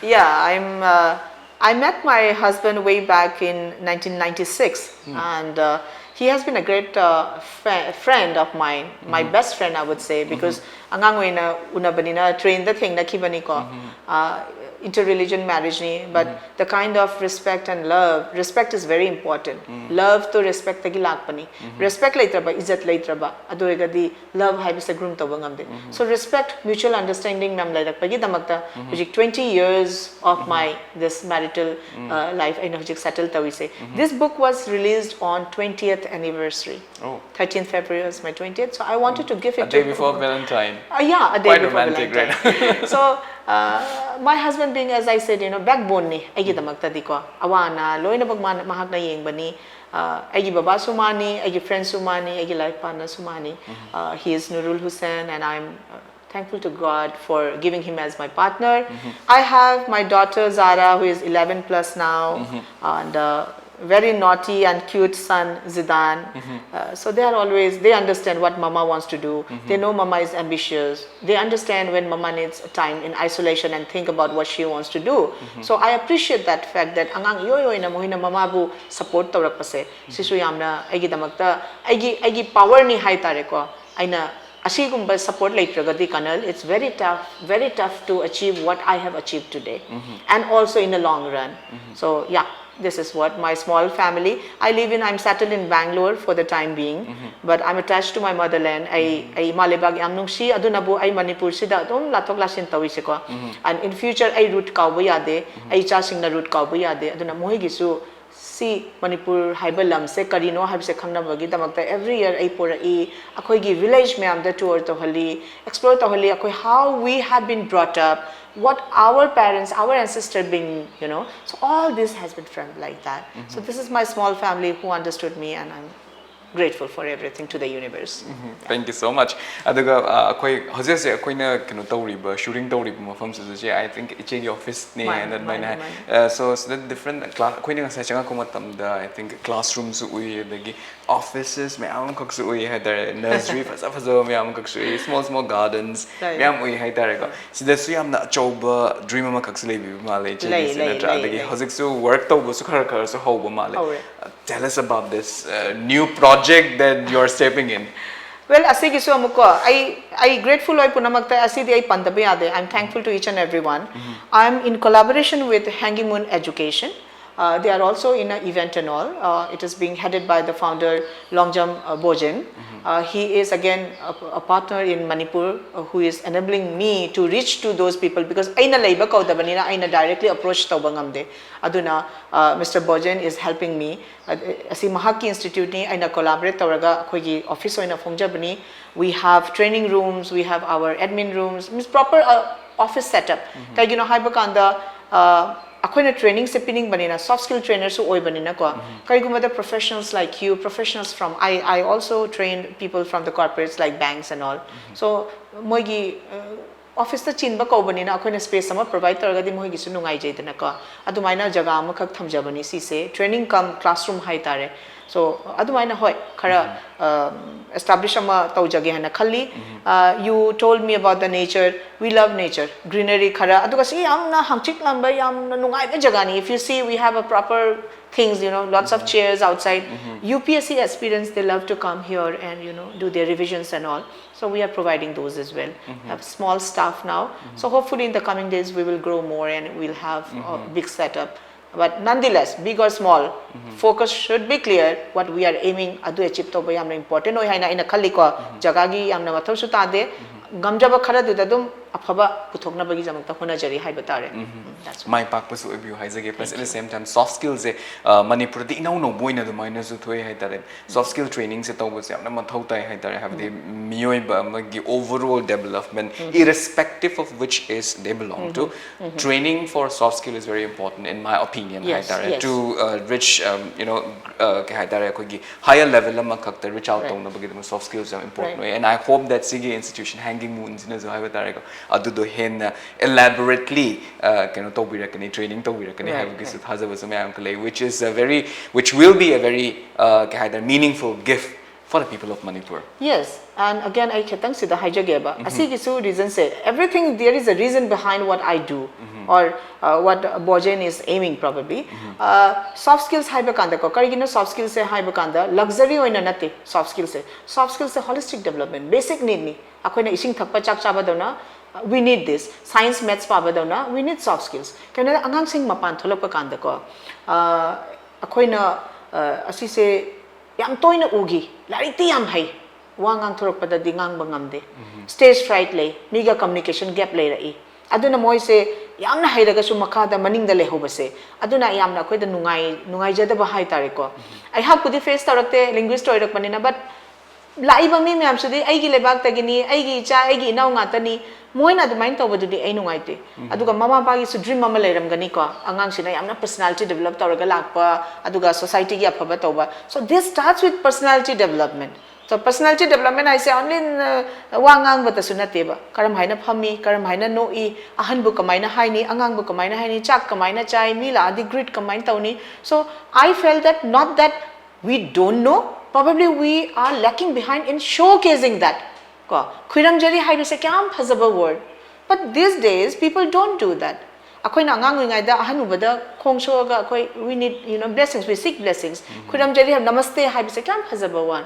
Yeah, I'm. Uh, I met my husband way back in nineteen ninety-six, and uh, he has been a great uh, fri- friend of mine, my best friend, I would say, because ꯑꯉꯥꯡ ꯑꯣꯏꯅ ꯎꯅꯕꯅꯤꯅ, ꯇ꯭ꯔꯦꯟꯗ ꯊꯦꯡꯅꯈꯤꯕꯅꯤꯀꯣ꯫ Uh, inter religion marriage ꯅꯤ, but the kind of respect and love, respect is very important. Love to respect ꯇꯒꯤ ꯂꯥꯛꯄꯅꯤ꯫ Respect ꯂꯩꯇ꯭ꯔꯕ, ꯏꯖꯠ ꯂꯩꯇ꯭ꯔꯕ, ꯑꯗꯨ ꯑꯣꯏꯔꯒꯗꯤ love ꯍꯥꯏꯕꯁꯦ ꯒ꯭ꯔꯨꯝ ꯇꯧꯕ ꯉꯝꯗꯦ꯫ So respect, mutual understanding ꯃꯌꯥꯝ ꯂꯩꯔꯛꯄꯒꯤꯗꯃꯛꯇ ꯍꯧꯖꯤꯛ twenty years of my this marital uh, life ꯑꯩꯅ ꯍꯧꯖꯤꯛ ꯁꯦꯇꯜ ꯇꯧꯔꯤꯁꯦ꯫ This book was released on twentieth anniversary. Oh. Thirteenth February was my twentieth, so I wanted to give it A day to before Valentine. Uh, yeah, a day Quite before romantic, Valentine. So uh, my husband being, as I said, you know, backbone ꯅꯤ ꯑꯩꯒꯤꯗꯃꯛꯇꯗꯤꯀꯣ꯫ ꯑꯋꯥ ꯑꯅꯥ ꯂꯣꯏꯅꯃꯛ ꯃꯥꯅ, ꯃꯍꯥꯛꯅ ꯌꯦꯡꯕꯅꯤ꯫ Uh, ꯑꯩꯒꯤ ꯕꯕꯥꯁꯨ ꯃꯥꯅꯤ, ꯑꯩꯒꯤ ꯐ꯭ꯔꯦꯟꯁꯨ ꯃꯥꯅꯤ, ꯑꯩꯒꯤ ꯂꯥꯏꯔꯤꯛ ꯄꯥꯅꯁꯨ ꯃꯥꯅꯤ꯫ Uh, he is Nurul Hussain and I'm uh, thankful to God for giving him as my partner. I have my daughter Zara, who is eleven plus now, and uh, very naughty and cute son Zidane. Uh, so they are always, they understand what mama wants to do. They know mama is ambitious. They understand when mama needs time in isolation and think about what she wants to do. So I appreciate that fact that ꯑꯉꯥꯡ ꯏꯌꯣꯏ ꯑꯣꯏꯅ ꯃꯈꯣꯏꯅ ꯃꯃꯥꯕꯨ support ꯇꯧꯔꯛꯄꯁꯦ, ꯁꯤꯁꯨ ꯌꯥꯝꯅ ꯑꯩꯒꯤꯗꯃꯛꯇ ꯑꯩꯒꯤ ꯑꯩꯒꯤ ꯄꯥꯋꯔꯅꯤ ꯍꯥꯏꯇꯥꯔꯦꯀꯣ꯫ ꯑꯩꯅ ꯑꯁꯤꯒꯨꯝꯕ ꯁꯄꯣꯔꯠ ꯂꯩꯇ꯭ꯔꯒꯗꯤ, ꯀꯅꯜ, it's very tough, very tough to achieve what I have achieved today and also in the long run. So yeah, This is what my small family. I live in, I'm settled in Bangalore for the time being, but I'm attached to my motherland. ꯑꯩ ꯑꯩ ꯏꯃꯥ ꯂꯩꯕꯥꯛ ꯌꯥꯝ ꯅꯨꯡꯁꯤ, ꯑꯗꯨꯅꯕꯨ ꯑꯩ ꯃꯅꯤꯄꯨꯔꯁꯤꯗ ꯑꯗꯨꯝ ꯂꯥꯊꯣꯛ ꯂꯥꯁꯤꯟ ꯇꯧꯔꯤꯁꯦꯀꯣ꯫ And in future ꯑꯩ root ꯀꯥꯎꯕ ꯌꯥꯗꯦ, ꯑꯩ ꯏꯆꯥꯁꯤꯡꯅ root ꯀꯥꯎꯕ ꯌꯥꯗꯦ꯫ ꯑꯗꯨꯅ ꯃꯣꯏꯒꯤꯁꯨ ꯁꯤ ꯃꯅꯤꯄꯨꯔ ꯍꯥꯏꯕ ꯂꯝꯁꯦ ꯀꯔꯤꯅꯣ ꯍꯥꯏꯕꯁꯦ ꯈꯪꯅꯕꯒꯤꯗꯃꯛꯇ every year ꯑꯩ ꯄꯨꯔꯛꯏ꯫ ꯑꯩꯈꯣꯏꯒꯤ village ꯃꯌꯥꯝꯗ tour ꯇꯧꯍꯜꯂꯤ, explore ꯇꯧꯍꯜꯂꯤ꯫ ꯑꯩꯈꯣꯏ how we have been brought up, what our parents, our ancestor been, you know, so all this has been framed like that. So this is my small family who understood me, and I'm grateful for everything to the universe. Thank you so much. ꯑꯗꯨꯒ ꯑ, ꯑꯩꯈꯣꯏ ꯍꯧꯖꯤꯛ ꯍꯧꯖꯤꯛ ꯑꯩꯈꯣꯏꯅ ꯀꯩꯅꯣ ꯇꯧꯔꯤꯕ, shooting ꯇꯧꯔꯤꯕ ꯃꯐꯝꯁꯤꯁꯨ ꯆꯦ, I think ꯏꯆꯦꯒꯤ office ꯅꯦ ꯃꯥꯅꯦ, ꯍꯥꯏꯅ ꯑꯗꯨꯃꯥꯏꯅ ꯃꯥꯅꯦ, ꯍꯥꯏ꯫ ꯑ, so ꯁꯤꯗ different class, ꯑꯩꯈꯣꯏꯅ ꯉꯁꯥꯏ ꯆꯪꯉꯛꯄ ꯃꯇꯝꯗ I think classroomꯁꯨ ꯎꯏ, ꯑꯗꯒꯤ offices ꯃꯌꯥꯝ ꯑꯃꯈꯛꯁꯨ ꯎꯏ ꯍꯥꯏꯇꯥꯔꯦ, nursery ꯐꯖ ꯐꯖꯕ ꯃꯌꯥꯝ ꯑꯃꯈꯛꯁꯨ ꯎꯏ, small small gardens ꯂꯩ꯫ ꯃꯌꯥꯝ ꯎꯏ ꯍꯥꯏꯇꯥꯔꯦꯀꯣ꯫ ꯁꯤꯗꯁꯨ ꯌꯥꯝꯅ ꯑꯆꯧꯕ dream ꯑꯃꯈꯛꯁꯨ ꯂꯩꯕꯤꯕ ꯃꯥꯜꯂꯦ ꯂꯩ, ꯏꯆꯦꯒꯤꯁꯦ, ꯂꯩ, ꯅꯠꯇ꯭ꯔꯥ? ꯂꯩ, ꯑꯗꯒꯤ ꯂꯩ꯫ ꯍꯧꯖꯤꯛꯁꯨ work ꯇꯧꯕꯁꯨ ꯈꯔ ꯈꯔꯁꯨ ꯍꯧꯕ ꯃꯥꯜꯂꯦ꯫ ꯍꯧꯔꯦ꯫ Tell us about this uh, new project that you're stepping in. Well, ꯑꯁꯤꯒꯤꯁꯨ ꯑꯃꯨꯛꯀꯣ, ꯑꯩ ꯑꯩ grateful ꯑꯣꯏ ꯄꯨꯝꯅꯃꯛꯇ꯫ ꯑꯁꯤꯗꯤ ꯑꯩ ꯄꯟꯗꯕ ꯌꯥꯗꯦ. I'm thankful to each and everyone. I'm in collaboration with Hanging Moon Education. Uh, they are also in an event and all. Uh, it is being headed by the founder Longjam uh, Bojen. Uh, he is again a, a partner in Manipur uh, who is enabling me to reach to those people, because ꯑꯩꯅ ꯂꯩꯕ ꯀꯧꯗꯕꯅꯤꯅ ꯑꯩꯅ directly approach ꯇꯧꯕ ꯉꯝꯗꯦ꯫ ꯑꯗꯨꯅ uh, Mister Bojen is helping me. Uh, ꯑꯁꯤ ꯃꯍꯥꯛꯀꯤ instituteꯅꯤ, ꯑꯩꯅ collaborate ꯇꯧꯔꯒ ꯑꯩꯈꯣꯏꯒꯤ office ꯑꯣꯏꯅ ꯐꯣꯡꯖꯕꯅꯤ꯫ We have training rooms, we have our admin rooms, means proper uh, office setup. ꯀꯩꯒꯤꯅꯣ ꯍꯥꯏꯕ ꯀꯥꯟꯗ ꯑ, ꯑꯩꯈꯣꯏꯅ trainingꯁꯦ ꯄꯤꯅꯤꯡꯕꯅꯤꯅ, soft skill trainerꯁꯨ ꯑꯣꯏꯕꯅꯤꯅꯀꯣ꯫ ꯀꯔꯤꯒꯨꯝꯕꯗ professionals like you, professionals from, I, I also train people from the corporates like banks and all. So ꯃꯣꯏꯒꯤ officeꯇ ꯆꯤꯟꯕ ꯀꯧꯕꯅꯤꯅ ꯑꯩꯈꯣꯏꯅ space ꯑꯃ provide ꯇꯧꯔꯒꯗꯤ ꯃꯣꯏꯒꯤꯁꯨ ꯅꯨꯡꯉꯥꯏꯖꯩꯗꯅꯀꯣ꯫ ꯑꯗꯨꯃꯥꯏꯅ ꯖꯒꯥ ꯑꯃꯈꯛ ꯊꯝꯖꯕꯅꯤ꯫ ꯁꯤꯁꯦ training cum classroom ꯍꯥꯏꯇꯥꯔꯦ꯫ So ꯑꯗꯨꯃꯥꯏꯅ, ꯍꯣꯏ, ꯈꯔ establish ꯑꯃ ꯇꯧꯖꯒꯦ ꯍꯥꯏꯅ ꯈꯜꯂꯤ꯫ Uh, you told me about the nature. We love nature, greenery ꯈꯔ, ꯑꯗꯨꯒ ꯁꯤ ꯌꯥꯝꯅ ꯍꯪꯆꯤꯠ ꯂꯥꯡꯕ, ꯌꯥꯝꯅ ꯅꯨꯡꯉꯥꯏꯕ ꯖꯒꯥꯅꯤ꯫ If you see, we have a proper things, you know, lots of chairs outside. UPSC aspirants, they love to come here and, you know, do their revisions and all. So we are providing those as well. Have small staff now. So hopefully in the coming days, we will grow more and we'll have a big setup. But nonetheless, big or small, focus should be clear, what we are aiming ꯑꯗꯨ achieve ꯇꯧꯕ ꯌꯥꯝꯅ important ꯑꯣꯏ ꯍꯥꯏꯅ ꯑꯩꯅ ꯈꯜꯂꯤꯀꯣ꯫ ꯖꯒꯥꯒꯤ ꯌꯥꯝꯅ ꯃꯊꯧꯁꯨ ꯇꯥꯗꯦ꯫ ꯉꯝꯖꯕ ꯈꯔꯗꯨꯗ ꯑꯗꯨꯝ ꯑꯐꯕ ꯄꯨꯊꯣꯛꯅꯕꯒꯤꯗꯃꯛꯇ ꯍꯣꯠꯅꯖꯔꯤ ꯍꯥꯏꯕ ꯇꯥꯔꯦ꯫ ꯎꯝ, that's all. ꯃꯥꯏ ꯄꯥꯛꯄꯁꯨ ꯑꯣꯏꯕꯤꯌꯨ ꯍꯥꯏꯖꯒꯦ꯫ Plus at the same time, soft skills ꯁꯦ ꯃꯅꯤꯄꯨꯔꯗꯤ ꯏꯅꯧ ꯅꯧꯕ ꯑꯣꯏꯅ ꯑꯗꯨꯃꯥꯏꯅꯁꯨ ꯊꯣꯛꯑꯦ ꯍꯥꯏꯇꯥꯔꯦ꯫ Soft skill training ꯁꯦ ꯇꯧꯕꯁꯦ ꯌꯥꯝꯅ ꯃꯊꯧ ꯇꯥꯏ ꯍꯥꯏꯇꯥꯔꯦ꯫ ꯍꯥꯏꯕꯗꯤ ꯃꯤꯑꯣꯏꯕ ꯑꯃꯒꯤ overall development, irrespective of which is they belong to, training for soft skill is very important in my opinion Yes, ꯍꯥꯏꯇꯥꯔꯦ꯫ yes. To uh, reach um, you know uh, ꯀꯩ ꯍꯥꯏꯇꯥꯔꯦ, ꯑꯩꯈꯣꯏꯒꯤ higher level ꯑꯃꯈꯛꯇ reach out Right. ꯇꯧꯅꯕꯒꯤꯗꯃꯛ soft skills ꯌꯥꯝ important Right. ꯑꯣꯏ꯫ And I hope that ꯁꯤꯒꯤ institution Hanging Moon ꯁꯤꯅꯁꯨ ꯍꯥꯏꯕ ꯇꯥꯔꯦꯀꯣ, ꯑꯗꯨꯗꯣ ꯍꯦꯟꯅ elaborately uh, ꯀꯩꯅꯣ ꯇꯧꯕꯤꯔꯛꯀꯅꯤ, training ꯇꯧꯕꯤꯔꯛꯀꯅꯤ Right, ꯍꯥꯏꯕꯒꯤꯁꯨ right. ꯊꯥꯖꯕꯁꯨ ꯃꯌꯥꯝ ꯂꯩ, which is a very which will be a very uh, ꯀꯩ ꯍꯥꯏꯇꯥꯔꯦ, meaningful gift for the people of Manipur. Yes, and again ꯑꯩ ꯈꯤꯇꯪ ꯁꯤꯗ ꯍꯥꯏꯖꯒꯦꯕ꯫ ꯑꯁꯤꯒꯤꯁꯨ reason say, everything there is a reason behind what I do or uh, what Bojen is aiming probably. Uh, soft skills ꯍꯥꯏꯕ ꯀꯥꯟꯗꯀꯣ, ꯀꯔꯤꯒꯤꯅꯣ soft skills ꯁꯦ ꯍꯥꯏꯕ ꯀꯥꯟꯗ luxury ꯑꯣꯏꯅ ꯅꯠꯇꯦ soft skills ꯁꯦ꯫ Soft skills ꯁꯦ holistic development, basic need ꯅꯤ꯫ ꯑꯩꯈꯣꯏꯅ ꯏꯁꯤꯡ ꯊꯛꯄ, ꯆꯥꯛ ꯆꯥꯕꯗꯧꯅ, we need this. Science, maths ꯄꯥꯕꯗꯧꯅ, we need soft skills. ꯀꯩꯅꯣꯗ ꯑꯉꯥꯡꯁꯤꯡ ꯃꯄꯥꯟ ꯊꯣꯛꯂꯛꯄ ꯀꯥꯟꯗꯀꯣ, ꯑ, ꯑꯩꯈꯣꯏꯅ ꯑ, ꯑꯁꯤꯁꯦ ꯌꯥꯝ ꯇꯣꯏꯅ ꯎꯈꯤ꯫ ꯂꯥꯏꯔꯤꯛꯇꯤ ꯌꯥꯝ ꯍꯩ, ꯋꯥ ꯉꯥꯡꯊꯣꯔꯛꯄꯗꯗꯤ ꯉꯥꯡꯕ ꯉꯝꯗꯦ꯫ Stage fright ꯂꯩ, ꯃꯤꯒ communication gap ꯂꯩꯔꯛꯏ꯫ ꯑꯗꯨꯅ ꯃꯣꯏꯁꯦ ꯌꯥꯝꯅ ꯍꯩꯔꯒꯁꯨ ꯃꯈꯥꯗ ꯃꯅꯤꯡꯗ ꯂꯩꯍꯧꯕꯁꯦ, ꯑꯗꯨꯅ ꯌꯥꯝꯅ ꯑꯩꯈꯣꯏꯗ ꯅꯨꯡꯉꯥꯏ ꯅꯨꯡꯉꯥꯏꯖꯗꯕ ꯍꯥꯏꯇꯥꯔꯦꯀꯣ꯫ ꯑꯩꯍꯥꯛꯄꯨꯗꯤ face ꯇꯧꯔꯛꯇꯦ, linguist ꯑꯣꯏꯔꯛꯄꯅꯤꯅ, but ꯂꯥꯛꯏꯕ ꯃꯤ ꯃꯌꯥꯝꯁꯤꯗꯤ ꯑꯩꯒꯤ ꯂꯩꯕꯥꯛꯇꯒꯤꯅꯤ, ꯑꯩꯒꯤ ꯏꯆꯥ, ꯑꯩꯒꯤ ꯏꯅꯥꯎ ꯉꯥꯛꯇꯅꯤ꯫ ꯃꯣꯏꯅ ꯑꯗꯨꯃꯥꯏꯅ ꯇꯧꯕꯗꯨꯗꯤ ꯑꯩ ꯅꯨꯡꯉꯥꯏꯇꯦ꯫ ꯑꯗꯨꯒ ꯃꯃꯥ ꯃꯄꯥꯒꯤꯁꯨ dream ꯑꯃ ꯂꯩꯔꯝꯒꯅꯤꯀꯣ, ꯑꯉꯥꯡꯁꯤꯅ ꯌꯥꯝꯅ personality develop ꯇꯧꯔꯒ ꯂꯥꯛꯄ, ꯑꯗꯨꯒ society ꯒꯤ ꯑꯐꯕ ꯇꯧꯕ꯫ So this starts with personality development. So personality development ꯍꯥꯏꯁꯦ only ꯋꯥ ꯉꯥꯡꯕꯗꯁꯨ ꯅꯠꯇꯦꯕ, ꯀꯔꯝ ꯍꯥꯏꯅ ꯐꯝꯃꯤ, ꯀꯔꯝ ꯍꯥꯏꯅ ꯅꯣꯛꯏ, ꯑꯍꯟꯕꯨ ꯀꯃꯥꯏꯅ ꯍꯥꯏꯅꯤ, ꯑꯉꯥꯡꯕꯨ ꯀꯃꯥꯏꯅ ꯍꯥꯏꯅꯤ, ꯆꯥꯛ ꯀꯃꯥꯏꯅ ꯆꯥꯏ, ꯃꯤ ꯂꯥꯛꯑꯗꯤ greet ꯀꯃꯥꯏꯅ ꯇꯧꯅꯤ꯫ So I felt that not that we don't know, probably we are lacking behind in showcasing that. ꯀꯣ, ꯈꯨꯏꯔꯝꯖꯔꯤ ꯍꯥꯏꯕꯁꯦ ꯀꯌꯥꯝ ꯐꯖꯕ word, but these days people don't do that. ꯑꯩꯈꯣꯏꯅ ꯑꯉꯥꯡ ꯑꯣꯏꯔꯤꯉꯩꯗ ꯑꯍꯟ ꯎꯕꯗ ꯈꯣꯡ ꯁꯣꯛꯑꯒ ꯑꯩꯈꯣꯏ, we need, you know, blessings, we seek blessings. ꯈꯨꯏꯔꯝꯖꯔꯤ ꯍꯥꯏꯕ, ꯅꯃꯁꯇꯦ ꯍꯥꯏꯕꯁꯦ ꯀꯌꯥꯝ ꯐꯖꯕ word.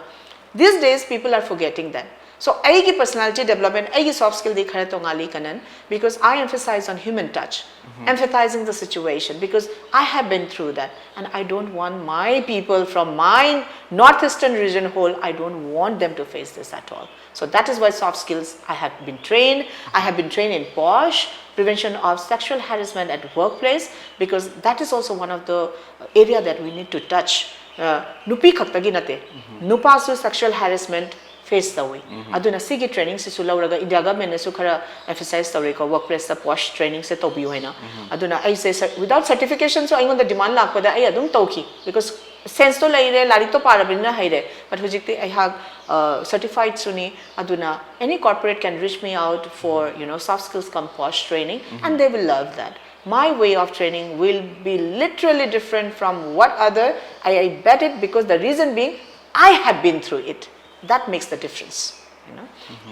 These days people are forgetting that. So ꯑꯩꯒꯤ personality development, ꯑꯩꯒꯤ soft skill ꯗꯤ ꯈꯔ ꯇꯣꯉꯥꯜꯂꯤ, ꯀꯅꯟ, because I emphasize on human touch, empathizing the situation, because I have been through that and I don't want my people from my northeastern region whole, I don't want them to face this at all. So that is why soft skills, I have been trained, I have been trained in POSH, prevention of sexual harassment at workplace, because that is also one of the area that we need to touch. Uh, ꯅꯨꯄꯤ ꯈꯛꯇꯒꯤ ꯅꯠꯇꯦ, ꯅꯨꯄꯥꯁꯨ sexual harassment face ꯇꯧꯏ꯫ ꯑꯗꯨꯅ ꯁꯤꯒꯤ training ꯁꯤꯁꯨ ꯂꯧꯔꯒ India government ꯅꯁꯨ ꯈꯔ emphasize ꯇꯧꯔꯦꯀꯣ, workplace ꯇ POSH training ꯁꯦ ꯇꯧꯕꯤꯌꯨ ꯍꯥꯏꯅ꯫ ꯑꯗꯨꯅ ꯑꯩꯁꯦ cer- without certification ꯁꯨ ꯑꯩꯉꯣꯟꯗ demand ꯂꯥꯛꯄꯗ ꯑꯩ ꯑꯗꯨꯝ ꯇꯧꯈꯤ, because sense ꯇꯣ ꯂꯩꯔꯦ, ꯂꯥꯏꯔꯤꯛꯇꯣ ꯄꯥꯔꯕꯅꯤꯅ ꯍꯩꯔꯦ꯫ But ꯍꯧꯖꯤꯛꯇꯤ ꯑꯩꯍꯥꯛ certified ꯁꯨꯅꯤ꯫ ꯑꯗꯨꯅ any corporate can reach me out for, you know, soft skills cum POSH training, and they will love that. My way of training will be literally different from what other, I, I bet it, because the reason being, I have been through it. That makes the difference. You know,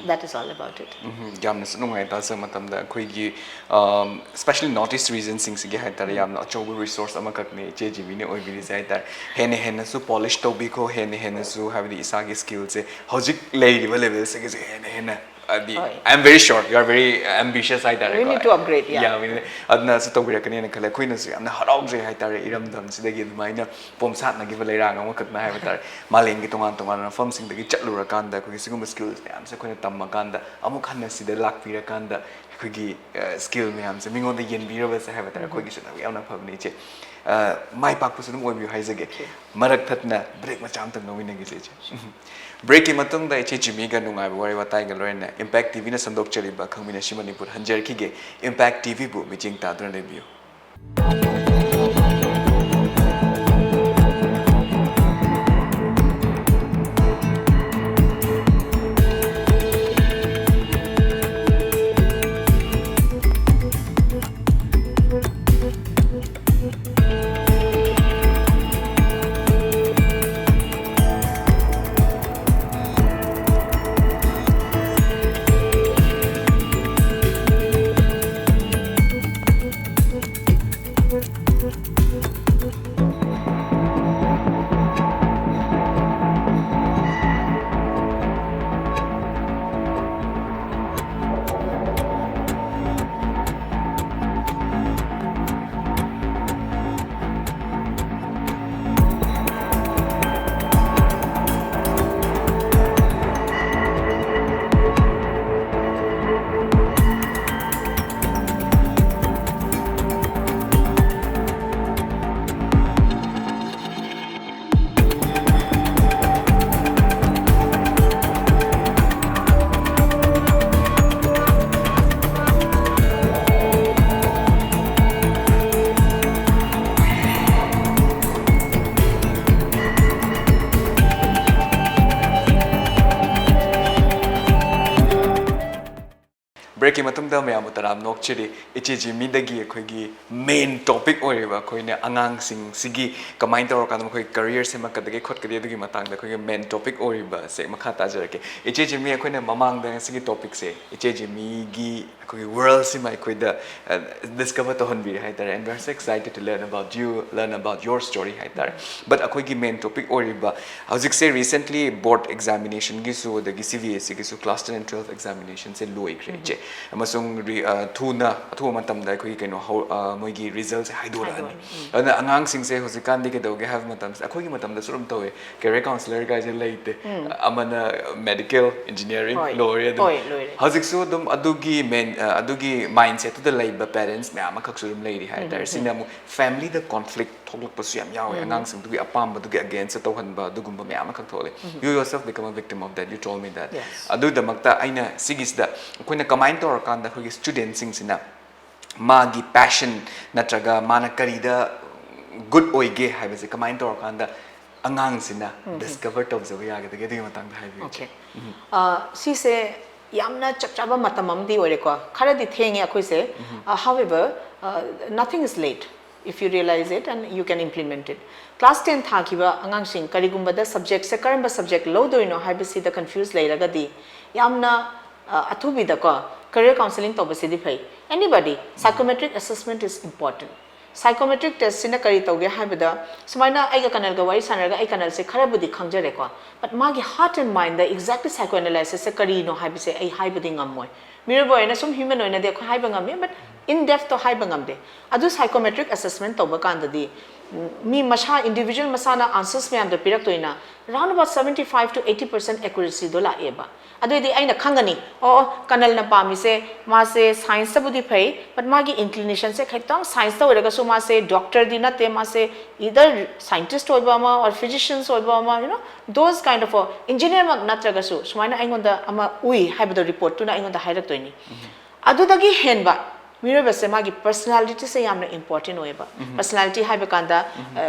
that is all about it. ꯎꯝ, ꯌꯥꯝꯅꯁꯨ ꯅꯨꯡꯉꯥꯏ ꯇꯥꯖ ꯃꯇꯝꯗ ꯑꯩꯈꯣꯏꯒꯤ especially north east region ꯁꯤꯡꯁꯤꯒꯤ ꯍꯥꯏꯇꯥꯔꯦ, ꯌꯥꯝꯅ ꯑꯆꯧꯕ resource ꯑꯃꯈꯛꯅꯤ ꯏꯆꯦ ꯖꯤꯃꯤꯅ ꯑꯣꯏꯕꯤꯔꯤꯁꯦ ꯍꯥꯏꯇꯥꯔꯦ꯫ ꯍꯦꯟꯅ ꯍꯦꯟꯅꯁꯨ polish ꯇꯧꯕꯤꯈꯣ, ꯍꯦꯟꯅ ꯍꯦꯟꯅꯁꯨ ꯍꯥꯏꯕꯗꯤ ꯏꯁꯥꯒꯤ skill ꯁꯦ ꯍꯧꯖꯤꯛ ꯂꯩꯔꯤꯕ level ꯁꯤꯒꯤꯁꯨ ꯍꯦꯟꯅ ꯍꯦꯟꯅ ꯍꯥꯏꯗꯤ, ꯍꯣꯏ꯫ I am very sure you are very ambitious ꯍꯥꯏꯇꯥꯔꯦ꯫ We need to upgrade, yeah. Yeah, we need- ꯑꯗꯨꯅꯁꯨ ꯇꯧꯕꯤꯔꯛꯀꯅꯦꯅ ꯈꯜꯂꯦ꯫ ꯑꯩꯈꯣꯏꯅꯁꯨ ꯌꯥꯝꯅ ꯍꯔꯥꯎꯖꯩ ꯍꯥꯏꯇꯥꯔꯦ, ꯏꯔꯝꯗꯝꯁꯤꯗꯒꯤ ꯑꯗꯨꯃꯥꯏꯅ ꯄꯣꯝꯁꯥꯠꯅꯈꯤꯕ ꯂꯩꯔꯥꯡ ꯑꯃꯈꯛꯅ ꯍꯥꯏꯕ ꯇꯥꯔꯦ꯫ ꯃꯥꯂꯦꯝꯒꯤ ꯇꯣꯉꯥꯟ ꯇꯣꯉꯥꯟꯕ ꯃꯐꯝꯁꯤꯡꯗꯒꯤ ꯆꯠꯂꯨꯔꯀꯥꯟꯗ ꯑꯩꯈꯣꯏꯒꯤ ꯁꯤꯒꯨꯝꯕ skills ꯃꯌꯥꯝꯁꯦ ꯑꯩꯈꯣꯏꯅ ꯇꯝꯃꯀꯥꯟꯗ ꯑꯃꯨꯛ ꯍꯟꯅ ꯁꯤꯗ ꯂꯥꯛꯄꯤꯔꯀꯥꯟꯗ ꯑꯩꯈꯣꯏꯒꯤ skill ꯃꯌꯥꯝꯁꯦ ꯃꯤꯉꯣꯟꯗ ꯌꯦꯟꯕꯤꯔꯕꯁꯦ ꯍꯥꯏꯕ ꯇꯥꯔꯦ, ꯑꯩꯈꯣꯏꯒꯤꯁꯨ ꯌꯥꯝꯅ ꯐꯕꯅꯤ ꯏꯆꯦ꯫ ꯃꯥꯏ ꯄꯥꯛꯄꯁꯨ ꯑꯗꯨꯝ ꯑꯣꯏꯕꯤꯌꯨ ꯍꯥꯏꯖꯒꯦ꯫ ꯃꯔꯛ ꯊꯠꯅ break ꯃꯆꯥ ꯑꯝꯇꯪ ꯂꯧꯃꯤꯟꯅꯈꯤꯁꯦ ꯏꯆꯦ꯫ Break ꯀꯤ ꯃꯇꯨꯡꯗ ꯏꯆꯦ ꯖꯤꯃꯤꯒ ꯅꯨꯡꯉꯥꯏꯕ ꯋꯥꯔꯤ ꯋꯥꯇꯥꯏꯒ ꯂꯣꯏꯅꯅ Impact TV ꯅ ꯁꯟꯗꯣꯛꯆꯔꯤꯕ ꯈꯪꯃꯤꯟꯅꯁꯤ ꯃꯅꯤꯄꯨꯔ ꯍꯟꯖꯔꯛꯈꯤꯒꯦ꯫ Impact TV ꯕꯨ ꯃꯤꯠꯌꯦꯡ ꯇꯥꯗꯨꯅ ꯂꯩꯕꯤꯌꯨ꯫ Breakꯀꯤ ꯃꯇꯨꯡꯗ ꯃꯌꯥꯝꯕꯨ ꯇꯔꯥꯝꯅ ꯑꯣꯛꯆꯔꯤ꯫ ꯏꯆꯦ ꯖꯤꯃꯤꯗꯒꯤ ꯑꯩꯈꯣꯏꯒꯤ main topic ꯑꯣꯏꯔꯤꯕ ꯑꯩꯈꯣꯏꯅ ꯑꯉꯥꯡꯁꯤꯡꯁꯤꯒꯤ ꯀꯃꯥꯏꯅ ꯇꯧꯔꯀꯥꯟꯗ ꯃꯈꯣꯏ career ꯁꯦꯝꯃꯛꯀꯗꯒꯦ ꯈꯣꯠꯀꯗꯒꯦ ꯑꯗꯨꯒꯤ ꯃꯇꯥꯡꯗ ꯑꯩꯈꯣꯏꯒꯤ main topic ꯑꯣꯏꯔꯤꯕꯁꯦ ꯃꯈꯥ ꯇꯥꯖꯔꯛꯀꯦ꯫ ꯏꯆꯦ ꯖꯤꯃꯤ, ꯑꯩꯈꯣꯏꯅ ꯃꯃꯥꯡꯗ ꯉꯁꯤꯒꯤ topicꯁꯦ ꯏꯆꯦ ꯖꯤꯃꯤꯒꯤ ꯑꯩꯈꯣꯏꯒꯤ worldꯁꯤꯃ ꯑꯩꯈꯣꯏꯗ discover ꯇꯧꯍꯟꯕꯤꯔꯦ ꯍꯥꯏꯇꯥꯔꯦ, and we are so excited to learn about you, learn about your story ꯍꯥꯏꯇꯥꯔꯦ꯫ But ꯑꯩꯈꯣꯏꯒꯤ main topic ꯑꯣꯏꯔꯤꯕ ꯍꯧꯖꯤꯛꯁꯦ recently board examinationꯒꯤꯁꯨ ꯑꯗꯒꯤ C B S Eꯒꯤꯁꯨ class ten and twelve examinationꯁꯦ ꯂꯣꯏꯈ꯭ꯔꯦ ꯏꯆꯦ, ꯑꯃꯁꯨꯡ ꯊꯨꯅ ꯑꯊꯨꯕ ꯃꯇꯝꯗ ꯑꯩꯈꯣꯏꯒꯤ ꯀꯩꯅꯣ ꯃꯣꯏꯒꯤ resultꯁꯦ ꯍꯥꯏꯗꯣꯔꯛꯑꯅꯤ꯫ ꯑꯗꯨꯅ ꯑꯉꯥꯡꯁꯤꯡꯁꯦ ꯍꯧꯖꯤꯛꯀꯥꯟꯗꯤ ꯀꯩꯗꯧꯒꯦ ꯍꯥꯏꯕ ꯃꯇꯝꯁꯤꯗ ꯑꯩꯈꯣꯏꯒꯤ ꯃꯇꯝꯗꯁꯨ ꯑꯗꯨꯝ ꯇꯧꯋꯦ, career counsellor ꯀꯥꯏꯁꯦ ꯂꯩꯇꯦ꯫ ꯑꯃꯅ medical engineering ꯂꯣꯏꯔꯦ ꯑꯗꯨꯝ꯫ ꯍꯧꯖꯤꯛꯁꯨ ꯑꯗꯨꯝ ꯑꯗꯨꯒꯤ main ꯑꯗꯨꯒꯤ mindsetꯇꯨꯗ ꯂꯩꯕ parents ꯃꯌꯥꯝ ꯑꯃꯈꯛꯁꯨ ꯑꯗꯨꯝ ꯂꯩꯔꯤ ꯍꯥꯏꯇꯥꯔꯦ꯫ ꯁꯤꯅ ꯑꯃꯨꯛ familyꯗ conflict ꯊꯣꯛꯂꯛꯄꯁꯨ ꯌꯥꯝ ꯌꯥꯎꯋꯦ꯫ ꯑꯉꯥꯡꯁꯤꯡꯗꯨꯒꯤ ꯑꯄꯥꯝꯕꯗꯨꯒꯤ againstꯁꯇ ꯇꯧꯍꯟꯕ ꯑꯗꯨꯒꯨꯝꯕ ꯃꯌꯥꯝ ꯑꯃꯈꯛ ꯊꯣꯛꯂꯛꯑꯦ꯫ You yourself become a victim of that, you told me that. ꯑꯗꯨꯒꯤꯗꯃꯛꯇ ꯑꯩꯅ ꯁꯤꯒꯤꯁꯤꯗ ꯑꯩꯈꯣꯏꯅ ꯀꯃꯥꯏꯅ ꯇꯧꯔꯀꯥꯟꯗ ꯑꯩꯈꯣꯏꯒꯤ studentꯁꯤꯡꯁꯤꯅ ꯃꯥꯒꯤ passion ꯅꯠꯇ꯭ꯔꯒ ꯃꯥꯅ ꯀꯔꯤꯗ good ꯑꯣꯏꯒꯦ ꯍꯥꯏꯕꯁꯦ ꯀꯃꯥꯏꯅ ꯇꯧꯔꯀꯥꯟꯗ ꯑꯉꯥꯡꯁꯤꯅ discover ꯇꯧꯖꯕ ꯌꯥꯒꯗꯒꯦ, ꯑꯗꯨꯒꯤ ꯃꯇꯥꯡꯗ ꯍꯥꯏꯕꯤꯌꯨ ꯏꯆꯦ꯫ ꯁꯤꯁꯦ ꯌꯥꯝꯅ ꯆꯞ ꯆꯥꯕ ꯃꯇꯝ ꯑꯃꯗꯤ ꯑꯣꯏꯔꯦꯀꯣ, ꯈꯔꯗꯤ ꯊꯦꯡꯉꯦ ꯑꯩꯈꯣꯏꯁꯦ꯫ However, nothing is late if you realize it and you can implement it. Class ten ꯊꯥꯈꯤꯕ ꯑꯉꯥꯡꯁꯤꯡ ꯀꯔꯤꯒꯨꯝꯕꯗ subjectꯁꯦ ꯀꯔꯝꯕ subject ꯂꯧꯗꯣꯏꯅꯣ ꯍꯥꯏꯕꯁꯤꯗ confuse ꯂꯩꯔꯒꯗꯤ ꯌꯥꯝꯅ ꯑꯊꯨꯕꯤꯗꯀꯣ career counselling ꯇꯧꯕꯁꯤꯗꯤ ꯐꯩ꯫ Anybody, psychometric assessment is important. Psychometric testꯁꯤꯅ ꯀꯔꯤ ꯇꯧꯒꯦ ꯍꯥꯏꯕꯗ, ꯁꯨꯃꯥꯏꯅ ꯑꯩꯒ ꯀꯅꯜꯒ ꯋꯥꯔꯤ ꯁꯥꯟꯅꯔꯒ ꯑꯩ ꯀꯅꯜꯁꯦ ꯈꯔꯕꯨꯗꯤ ꯈꯪꯖꯔꯦꯀꯣ, but ꯃꯥꯒꯤ heart and mindꯗ exactly psychoanalysisꯁꯦ ꯀꯔꯤꯅꯣ ꯍꯥꯏꯕꯁꯦ ꯑꯩ ꯍꯥꯏꯕꯗꯤ ꯉꯝꯃꯣꯏ꯫ ꯃꯤꯑꯣꯏꯕ ꯑꯣꯏꯅ ꯁꯨꯝ human ꯑꯣꯏꯅꯗꯤ ꯑꯩꯈꯣꯏ ꯍꯥꯏꯕ ꯉꯝꯃꯤ, but in depthꯇꯣ ꯍꯥꯏꯕ ꯉꯝꯗꯦ꯫ ꯑꯗꯨ psychometric assessment ꯇꯧꯕ ꯀꯥꯟꯗꯗꯤ ꯃꯤ ꯃꯁꯥ individual ꯃꯁꯥꯅ answers ꯃꯌꯥꯝꯗꯣ ꯄꯤꯔꯛꯇꯣꯏꯅ round about seventy five to eighty percent accuracyꯗꯣ ꯂꯥꯛꯑꯦꯕ꯫ ꯑꯗꯨꯑꯣꯏꯗꯤ ꯑꯩꯅ ꯈꯪꯒꯅꯤ, ꯑꯣ, ꯀꯅꯜꯅ ꯄꯥꯝꯃꯤꯁꯦ ꯃꯥꯁꯦ scienceꯇꯕꯨꯗꯤ ꯐꯩ, but ꯃꯥꯒꯤ inclinationꯁꯦ ꯈꯤꯇꯪ scienceꯇ ꯑꯣꯏꯔꯒꯁꯨ ꯃꯥꯁꯦ doctorꯗꯤ ꯅꯠꯇꯦ, ꯃꯥꯁꯦ either scientist ꯑꯣꯏꯕ ꯑꯃ or physicians ꯑꯣꯏꯕ ꯑꯃ, you know, those kind of engineerꯃꯛ ꯅꯠꯇ꯭ꯔꯒꯁꯨ ꯁꯨꯃꯥꯏꯅ ꯑꯩꯉꯣꯟꯗ ꯑꯃ ꯎꯏ ꯍꯥꯏꯕꯗꯣ reportꯇꯨꯅ ꯑꯩꯉꯣꯟꯗ ꯍꯥꯏꯔꯛꯇꯣꯏꯅꯤ꯫ ꯑꯗꯨꯗꯒꯤ ꯍꯦꯟꯕ ꯃꯤꯑꯣꯏꯕꯁꯦ ꯃꯥꯒꯤ personalityꯁꯦ ꯌꯥꯝꯅ important ꯑꯣꯏꯌꯦꯕ꯫ Personality ꯍꯥꯏꯕ ꯀꯥꯟꯗ,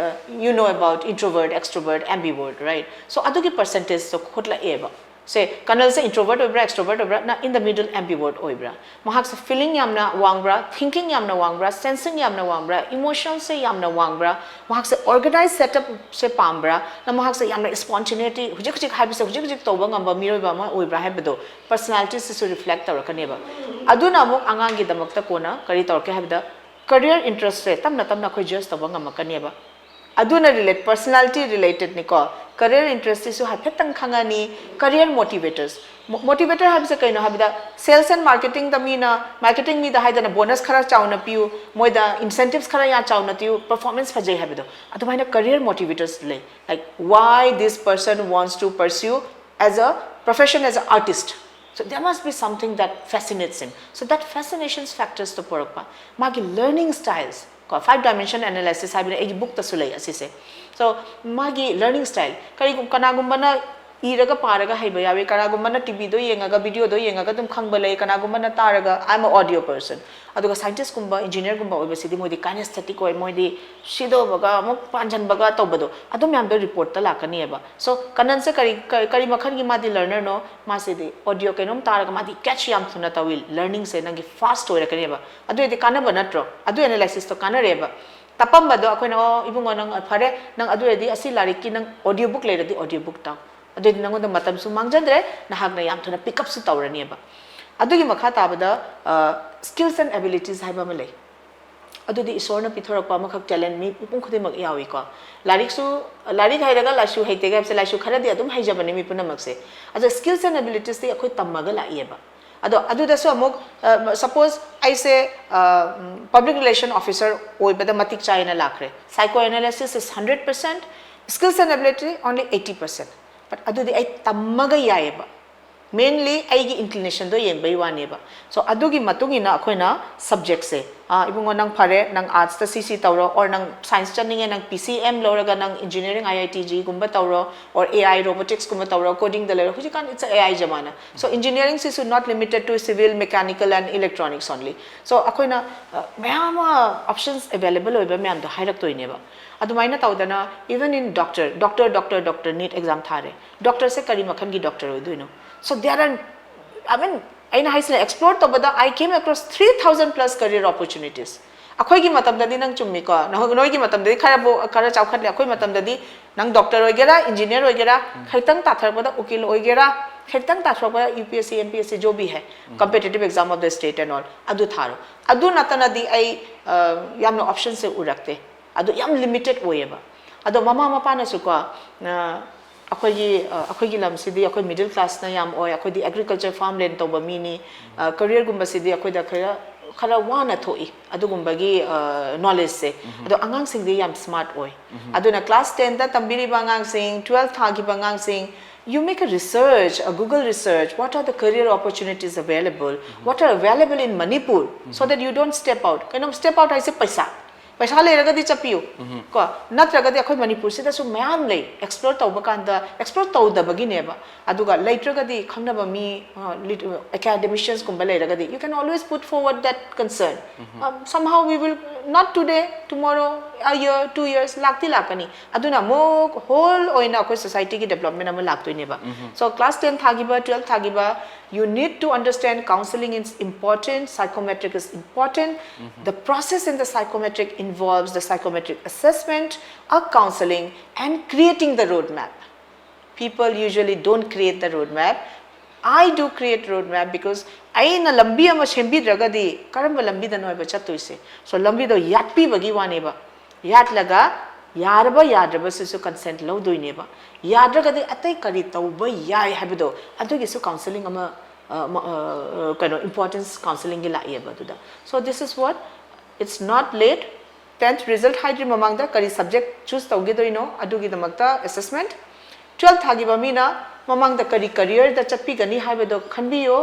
you know about introvert, extrovert, ambivert, right? So ꯑꯗꯨꯒꯤ percentageꯇꯣ ꯈꯣꯠꯂꯛꯑꯦꯕ꯫ ꯁꯦ ꯀꯔꯅꯜꯁꯦ introvert ꯑꯣꯏꯕ꯭ꯔꯥ, extrovert ꯑꯣꯏꯕ꯭ꯔꯥ, ꯅ in the middle ambivert ꯑꯣꯏꯕ꯭ꯔꯥ? ꯃꯍꯥꯛꯁꯦ feeling ꯌꯥꯝꯅ ꯋꯥꯡꯕ꯭ꯔꯥ, thinking ꯌꯥꯝꯅ ꯋꯥꯡꯕ꯭ꯔꯥ, sensing ꯌꯥꯝꯅ ꯋꯥꯡꯕ꯭ꯔꯥ, emotionꯁꯦ ꯌꯥꯝꯅ ꯋꯥꯡꯕ꯭ꯔꯥ? ꯃꯍꯥꯛꯁꯦ organized setupꯁꯦ ꯄꯥꯝꯕ꯭ꯔꯥ? ꯅ ꯃꯍꯥꯛꯁꯦ ꯌꯥꯝꯅ spontaneity, ꯍꯧꯖꯤꯛ ꯍꯧꯖꯤꯛ ꯍꯥꯏꯕꯁꯦ ꯍꯧꯖꯤꯛ ꯍꯧꯖꯤꯛ ꯇꯧꯕ ꯉꯝꯕ ꯃꯤꯑꯣꯏꯕ ꯑꯃ ꯑꯣꯏꯕ꯭ꯔꯥ ꯍꯥꯏꯕꯗꯣ personalityꯁꯤꯁꯨ reflect ꯇꯧꯔꯛꯀꯅꯦꯕ꯫ ꯑꯗꯨꯅ ꯑꯃꯨꯛ ꯑꯉꯥꯡꯒꯤꯗꯃꯛꯇ ꯀꯣꯟꯅ ꯀꯔꯤ ꯇꯧꯔꯛꯀꯦ ꯍꯥꯏꯕꯗ career interestꯁꯦ ꯇꯞꯅ ꯇꯞꯅ ꯑꯩꯈꯣꯏ judge ꯇꯧꯕ ꯉꯝꯃꯛꯀꯅꯦꯕ꯫ ꯑꯗꯨꯅ relate, personality relatedꯅꯤꯀꯣ꯫ Career interestꯁꯤꯁꯨ ꯍꯥꯏꯐꯦꯠꯇꯪ ꯈꯪꯉꯅꯤ, career motivators꯫ Mo-, motivator ꯍꯥꯏꯕꯁꯦ ꯀꯩꯅꯣ ꯍꯥꯏꯕꯗ sales and marketingꯗ ꯃꯤꯅ, marketing ꯃꯤꯗ ꯍꯥꯏꯗꯅ bonus ꯈꯔ ꯆꯥꯎꯅ ꯄꯤꯌꯨ, ꯃꯣꯏꯗ incentives ꯈꯔ ꯌꯥꯝ ꯆꯥꯎꯅ ꯄꯤꯌꯨ, performance ꯐꯖꯩ ꯍꯥꯏꯕꯗꯣ꯫ ꯑꯗꯨꯃꯥꯏꯅ career motivators ꯂꯩ꯫ Like why this person wants to pursue as a profession as an artist. So there must be something that fascinates him. So that fascination factorsꯇꯣ ꯄꯨꯔꯛꯄ꯫ ꯃꯥꯒꯤ learning styles ꯀꯣ, five dimension analysis ꯍꯥꯏꯕꯅꯤ, ꯑꯩꯒꯤ bookꯇꯁꯨ ꯂꯩ ꯑꯁꯤꯁꯦ꯫ So ꯃꯥꯒꯤ learning style, ꯀꯔꯤꯒꯨꯝ-, ꯀꯅꯥꯒꯨꯝꯕꯅ ꯏꯔꯒ ꯄꯥꯔꯒ ꯍꯩꯕ ꯌꯥꯎꯏ, ꯀꯅꯥꯒꯨꯝꯕꯅ TVꯗꯣ ꯌꯦꯡꯉꯒ, videoꯗꯣ ꯌꯦꯡꯉꯒ ꯑꯗꯨꯝ ꯈꯪꯕ ꯂꯩ, ꯀꯅꯥꯒꯨꯝꯕꯅ ꯇꯥꯔꯒ, I'm a audio person꯫ ꯑꯗꯨꯒ scientistꯀꯨꯝꯕ engineerꯒꯨꯝꯕ ꯑꯣꯏꯕꯁꯤꯗꯤ ꯃꯣꯏꯗꯤ kinesthetic ꯑꯣꯏ, ꯃꯣꯏꯗꯤ ꯁꯤꯗꯧꯕꯒ ꯑꯃꯨꯛ ꯄꯥꯟꯁꯤꯟꯕꯒ ꯇꯧꯕꯗꯣ, ꯑꯗꯨ ꯃꯌꯥꯝꯗꯣ reportꯇ ꯂꯥꯛꯀꯅꯤꯕ꯫ So ꯀꯔꯅꯜꯁꯦ ꯀꯔꯤ, ꯀ-, ꯀꯔꯤ ꯃꯈꯜꯒꯤ ꯃꯥꯗꯤ learnerꯅꯣ? ꯃꯥꯁꯤꯗꯤ audio ꯀꯩꯅꯣꯝ ꯇꯥꯔꯒ ꯃꯥꯗꯤ catch ꯌꯥꯝ ꯊꯨꯅ ꯇꯧꯏ, learningꯁꯦ ꯅꯪꯒꯤ fast ꯑꯣꯏꯔꯛꯀꯅꯦꯕ꯫ ꯑꯗꯨ ꯑꯣꯏꯔꯗꯤ ꯀꯥꯟꯅꯕ ꯅꯠꯇ꯭ꯔꯣ? ꯑꯗꯨ analysisꯇꯣ ꯀꯥꯟꯅꯔꯦꯕ꯫ ꯇꯞꯄꯝꯕꯗꯣ ꯑꯩꯈꯣꯏꯅ, "ꯑꯣ ꯏꯕꯨꯡꯉꯣ, ꯅꯪ ꯐꯔꯦ, ꯅꯪ ꯑꯗꯨ ꯑꯣꯏꯔꯗꯤ ꯑꯁꯤ ꯂꯥꯏꯔꯤꯛꯀꯤ ꯅꯪ audio book ꯂꯩꯔꯗꯤ audio book ꯇꯥꯎ, ꯑꯗꯨꯑꯣꯏꯗꯤ ꯅꯪꯉꯣꯟꯗ ꯃꯇꯝꯁꯨ ꯃꯥꯡꯖꯗ꯭ꯔꯦ, ꯅꯍꯥꯛꯅ ꯌꯥꯝ ꯊꯨꯅ pick upꯁꯨ ꯇꯧꯔꯅꯦꯕ"꯫ ꯑꯗꯨꯒꯤ ꯃꯈꯥ ꯇꯥꯕꯗ skills and abilities ꯍꯥꯏꯕ ꯑꯃ ꯂꯩ꯫ ꯑꯗꯨꯗꯤ ꯏꯁꯣꯔꯅ ꯄꯤꯊꯣꯔꯛꯄ ꯑꯃꯈꯛ, talent ꯃꯤ ꯃꯤꯄꯨꯝ ꯈꯨꯗꯤꯡꯃꯛ ꯌꯥꯎꯏꯀꯣ꯫ ꯂꯥꯏꯔꯤꯛꯁꯨ, ꯂꯥꯏꯔꯤꯛ ꯍꯩꯔꯒ ꯂꯥꯏꯁꯨ ꯍꯩꯇꯦꯒ ꯍꯥꯏꯕꯁꯦ, ꯂꯥꯏꯁꯨ ꯈꯔꯗꯤ ꯑꯗꯨꯝ ꯍꯩꯖꯕꯅꯤ ꯃꯤ ꯄꯨꯝꯅꯃꯛꯁꯦ꯫ ꯑꯗꯣ skills and abilitiesꯇꯤ ꯑꯩꯈꯣꯏ ꯇꯝꯃꯒ ꯂꯥꯛꯏꯑꯕ꯫ ꯑꯗꯣ ꯑꯗꯨꯗꯁꯨ ꯑꯃꯨꯛ, ꯑ, suppose ꯑꯩꯁꯦ, ꯑ, ꯎꯝ, public relation officer ꯑꯣꯏꯕꯗ ꯃꯇꯤꯛ ꯆꯥꯏꯅ ꯂꯥꯛꯈ꯭ꯔꯦ, psychoanalysis is hundred percent, skills and ability only eighty percent꯫ But ꯑꯗꯨꯗꯤ ꯑꯩ ꯇꯝꯃꯒ ꯌꯥꯏꯑꯕ, mainly ꯑꯩꯒꯤ inclinationꯗꯣ ꯌꯦꯡꯕꯩ ꯋꯥꯅꯦꯕ꯫ So ꯑꯗꯨꯒꯤ ꯃꯇꯨꯡ ꯏꯟꯅ ꯑꯩꯈꯣꯏꯅ subjectꯁꯦ ꯑꯥ, ꯏꯕꯨꯡꯉꯣ, ꯅꯪ ꯐꯔꯦ, ꯅꯪ ꯑꯥꯔꯠꯁꯇ ꯁꯤ ꯁꯤ ꯇꯧꯔꯣ, or ꯅꯪ ꯁꯥꯏꯟꯁ ꯆꯠꯅꯤꯡꯉꯦ, ꯅꯪ ꯄꯤ ꯁꯤ ꯑꯦꯝ ꯂꯧꯔꯒ ꯅꯪ ꯏꯟꯖꯤꯅꯤꯌꯥꯔꯤꯡ ꯑꯥꯏ ꯑꯥꯏ ꯇꯤ ꯖꯤꯒꯨꯝꯕ ꯇꯧꯔꯣ, or ꯑꯦ ꯑꯥꯏ ꯔꯣꯕꯣꯇꯤꯛꯁꯀꯨꯝꯕ ꯇꯧꯔꯣ, ꯀꯣꯗꯤꯡꯗ ꯂꯩꯔꯣ꯫ ꯍꯧꯖꯤꯛꯀꯥꯟ it's a A I ꯖꯃꯥꯅꯥ꯫ So engineering ꯁꯤꯁꯨ not limited to civil, mechanical and electronics only. So ꯑꯩꯈꯣꯏꯅ, ꯑ, ꯃꯌꯥꯝ ꯑꯃ ꯑꯣꯞꯁꯟꯁ ꯑꯦꯕꯥꯏꯂꯦꯕꯜ ꯑꯣꯏꯕ ꯃꯌꯥꯝꯗꯣ ꯍꯥꯏꯔꯛꯇꯣꯏꯅꯦꯕ꯫ ꯑꯗꯨꯃꯥꯏꯅ ꯇꯧꯗꯅ, even in doctor, doctor, doctor, doctor, NEET exam ꯊꯥꯔꯦ, ꯗꯣꯛꯇꯔꯁꯦ ꯀꯔꯤ ꯃꯈꯜꯒꯤ ꯗꯣꯛꯇꯔ ꯑꯣꯏꯗꯣꯏꯅꯣ? So there are, I mean, ꯑꯩꯅ ꯍꯥꯏꯁꯤꯅ, ꯑꯦꯛꯁꯄ꯭ꯂꯣꯔ ꯇꯧꯕꯗ I came across three thousand plus career opportunities. ꯑꯩꯈꯣꯏꯒꯤ ꯃꯇꯝꯗꯗꯤ, ꯅꯪ ꯆꯨꯝꯃꯤꯀꯣ, ꯅꯍꯣ-, ꯅꯣꯏꯒꯤ ꯃꯇꯝꯗꯗꯤ ꯈꯔꯕꯨ, ꯈꯔ ꯆꯥꯎꯈꯠꯂꯦ꯫ ꯑꯩꯈꯣꯏ ꯃꯇꯝꯗꯗꯤ ꯅꯪ ꯗꯣꯛꯇꯔ ꯑꯣꯏꯒꯦꯔꯥ, ꯏꯟꯖꯤꯅꯤꯌꯔ ꯑꯣꯏꯒꯦꯔꯥ, ꯈꯤꯇꯪ ꯇꯥꯊꯔꯛꯄꯗ ꯎꯀꯤꯜ ꯑꯣꯏꯒꯦꯔꯥ, ꯈꯤꯇꯪ ꯇꯥꯊꯔꯛꯄꯗ ꯌꯨ ꯄꯤ ꯑꯦꯁ ꯁꯤ, ꯑꯦꯝ ꯄꯤ ꯑꯦꯁ ꯁꯤ, ꯖꯣ ꯕꯤ ꯍꯦ, competitive exam of the state and all, ꯑꯗꯨ ꯊꯥꯔꯣ꯫ ꯑꯗꯨ ꯅꯠꯇꯅꯗꯤ ꯑꯩ, ꯑ, ꯌꯥꯝꯅ ꯑꯣꯞꯁꯟꯁꯦ ꯎꯔꯛꯇꯦ꯫ ꯑꯗꯣ ꯌꯥꯝ ꯂꯤꯃꯤꯇꯦꯠ ꯑꯣꯏꯌꯦꯕ꯫ ꯑꯗꯣ ꯃꯃꯥ ꯃꯄꯥꯅꯁꯨꯀꯣ, ꯑ, ꯑꯩꯈꯣꯏꯒꯤ, ꯑ, ꯑꯩꯈꯣꯏꯒꯤ ꯂꯝꯁꯤꯗꯤ ꯑꯩꯈꯣꯏ ꯃꯤꯗꯜ ꯀ꯭ꯂꯥꯁꯅ ꯌꯥꯝ ꯑꯣꯏ, ꯑꯩꯈꯣꯏꯗꯤ ꯑꯦꯒ꯭ꯔꯤꯀꯜꯆꯔ, ꯐꯥꯔꯝ ꯂꯦꯟ ꯇꯧꯕ ꯃꯤꯅꯤ, ꯑ, ꯀꯔꯤꯌꯔꯒꯨꯝꯕꯁꯤꯗꯤ ꯑꯩꯈꯣꯏꯗ ꯈꯔ, ꯈꯔ ꯋꯥꯅ ꯊꯣꯛꯏ ꯑꯗꯨꯒꯨꯝꯕꯒꯤ, ꯑ, ꯅꯣꯂꯦꯖꯁꯦ꯫ ꯑꯗꯣ ꯑꯉꯥꯡꯁꯤꯡꯗꯤ ꯌꯥꯝ ꯁ꯭ꯃꯥꯔꯠ ꯑꯣꯏ꯫ ꯑꯗꯨꯅ ꯀ꯭ꯂꯥꯁ ꯇꯦꯟꯗ ꯇꯝꯕꯤꯔꯤꯕ ꯑꯉꯥꯡꯁꯤꯡ, ꯇꯨꯋꯦꯜꯐ ꯊꯥꯈꯤꯕ ꯑꯉꯥꯡꯁꯤꯡ, you make a research, a Google research, what are the career opportunities available, what are available in Manipur, so that you don't step out. ꯀꯩꯅꯣ, step out ꯍꯥꯏꯁꯦ ꯄꯩꯁꯥ꯫ ꯄꯩꯁꯥ ꯂꯩꯔꯒꯗꯤ ꯆꯠꯄꯤꯌꯨ꯫ ꯀꯣ, ꯅꯠꯇ꯭ꯔꯒꯗꯤ ꯑꯩꯈꯣꯏ ꯃꯅꯤꯄꯨꯔꯁꯤꯗꯁꯨ ꯃꯌꯥꯝ ꯂꯩ, ꯑꯦꯛꯁꯄ꯭ꯂꯣꯔ ꯇꯧꯕ ꯀꯥꯟꯗ, ꯑꯦꯛꯁꯄ꯭ꯂꯣꯔ ꯇꯧꯗꯕꯒꯤꯅꯦꯕ꯫ ꯑꯗꯨꯒ ꯂꯩꯇ꯭ꯔꯒꯗꯤ, ꯈꯪꯅꯕ ꯃꯤ, ꯑ, ꯂꯤꯠ-, ꯑꯦꯀꯥꯗꯦꯃꯤꯁꯤꯌꯟꯁꯀꯨꯝꯕ ꯂꯩꯔꯒꯗꯤ, you can always put forward that concern. Um, somehow we will, not today, tomorrow, a year, two years, ꯂꯥꯛꯇꯤ ꯂꯥꯛꯀꯅꯤ꯫ ꯑꯗꯨꯅ ꯑꯃꯨꯛ ꯍꯣꯜ ꯑꯣꯏꯅ ꯑꯩꯈꯣꯏ ꯁꯣꯁꯥꯏꯇꯤꯒꯤ ꯗꯦꯕꯂꯞꯃꯦꯟ ꯑꯃ ꯂꯥꯛꯇꯣꯏꯅꯦꯕ꯫ So ꯀ꯭ꯂꯥꯁ ꯇꯦꯟ ꯊꯥꯈꯤꯕ, ꯇꯨꯋꯦꯜꯐ ꯊꯥꯈꯤꯕ, you need to understand counseling is important, psychometric is important. The process in the psychometric involves the psychometric assessment, a counseling, and creating the roadmap. People usually don't create the roadmap. I do create roadmap because ꯑꯩꯅ ꯂꯝꯕꯤ ꯑꯃ ꯁꯦꯝꯕꯤꯗ꯭ꯔꯒꯗꯤ ꯀꯔꯝꯕ ꯂꯝꯕꯤꯗꯅꯣ ꯍꯥꯏꯕ ꯆꯠꯇꯣꯏꯁꯦ? So ꯂꯝꯕꯤꯗꯣ ꯌꯥꯠꯄꯤꯕꯒꯤ ꯋꯥꯅꯦꯕ꯫ ꯌꯥꯠꯂꯒ ꯌꯥꯔꯕ ꯌꯥꯗ꯭ꯔꯕꯁꯤꯁꯨ ꯀꯟꯁꯦꯟꯠ ꯂꯧꯗꯣꯏꯅꯦꯕ꯫ ꯌꯥꯗ꯭ꯔꯒꯗꯤ ꯑꯇꯩ ꯀꯔꯤ ꯇꯧꯕ ꯌꯥꯏ ꯍꯥꯏꯕꯗꯣ, ꯑꯗꯨꯒꯤꯁꯨ ꯀꯥꯎꯟꯁꯤꯂꯤꯡ ꯑꯃ, ꯑ, ꯃ-, ꯑ, ꯀꯩꯅꯣ, ꯏꯝꯄꯣꯔꯇꯦꯟꯁ ꯀꯥꯎꯟꯁꯤꯂꯤꯡꯒꯤ ꯂꯥꯛꯑꯦꯕ ꯑꯗꯨꯗ꯫ So this is what, it's not late. Tenth result ꯍꯥꯏꯗ꯭ꯔꯤ ꯃꯃꯥꯡꯗ ꯀꯔꯤ ꯁꯕꯖꯦꯛ ꯆꯨꯁ ꯇꯧꯒꯗꯣꯏꯅꯣ, ꯑꯗꯨꯒꯤꯗꯃꯛꯇ ꯑꯦꯁꯦꯁꯃꯦꯟꯠ꯫ ꯇꯨꯋꯦꯜꯐ ꯊꯥꯈꯤꯕ ꯃꯤꯅ ꯃꯃꯥꯡꯗ ꯀꯔꯤ ꯀꯔꯤꯌꯔꯗ ꯆꯠꯄꯤꯒꯅꯤ ꯍꯥꯏꯕꯗꯣ ꯈꯟꯕꯤꯌꯣ꯫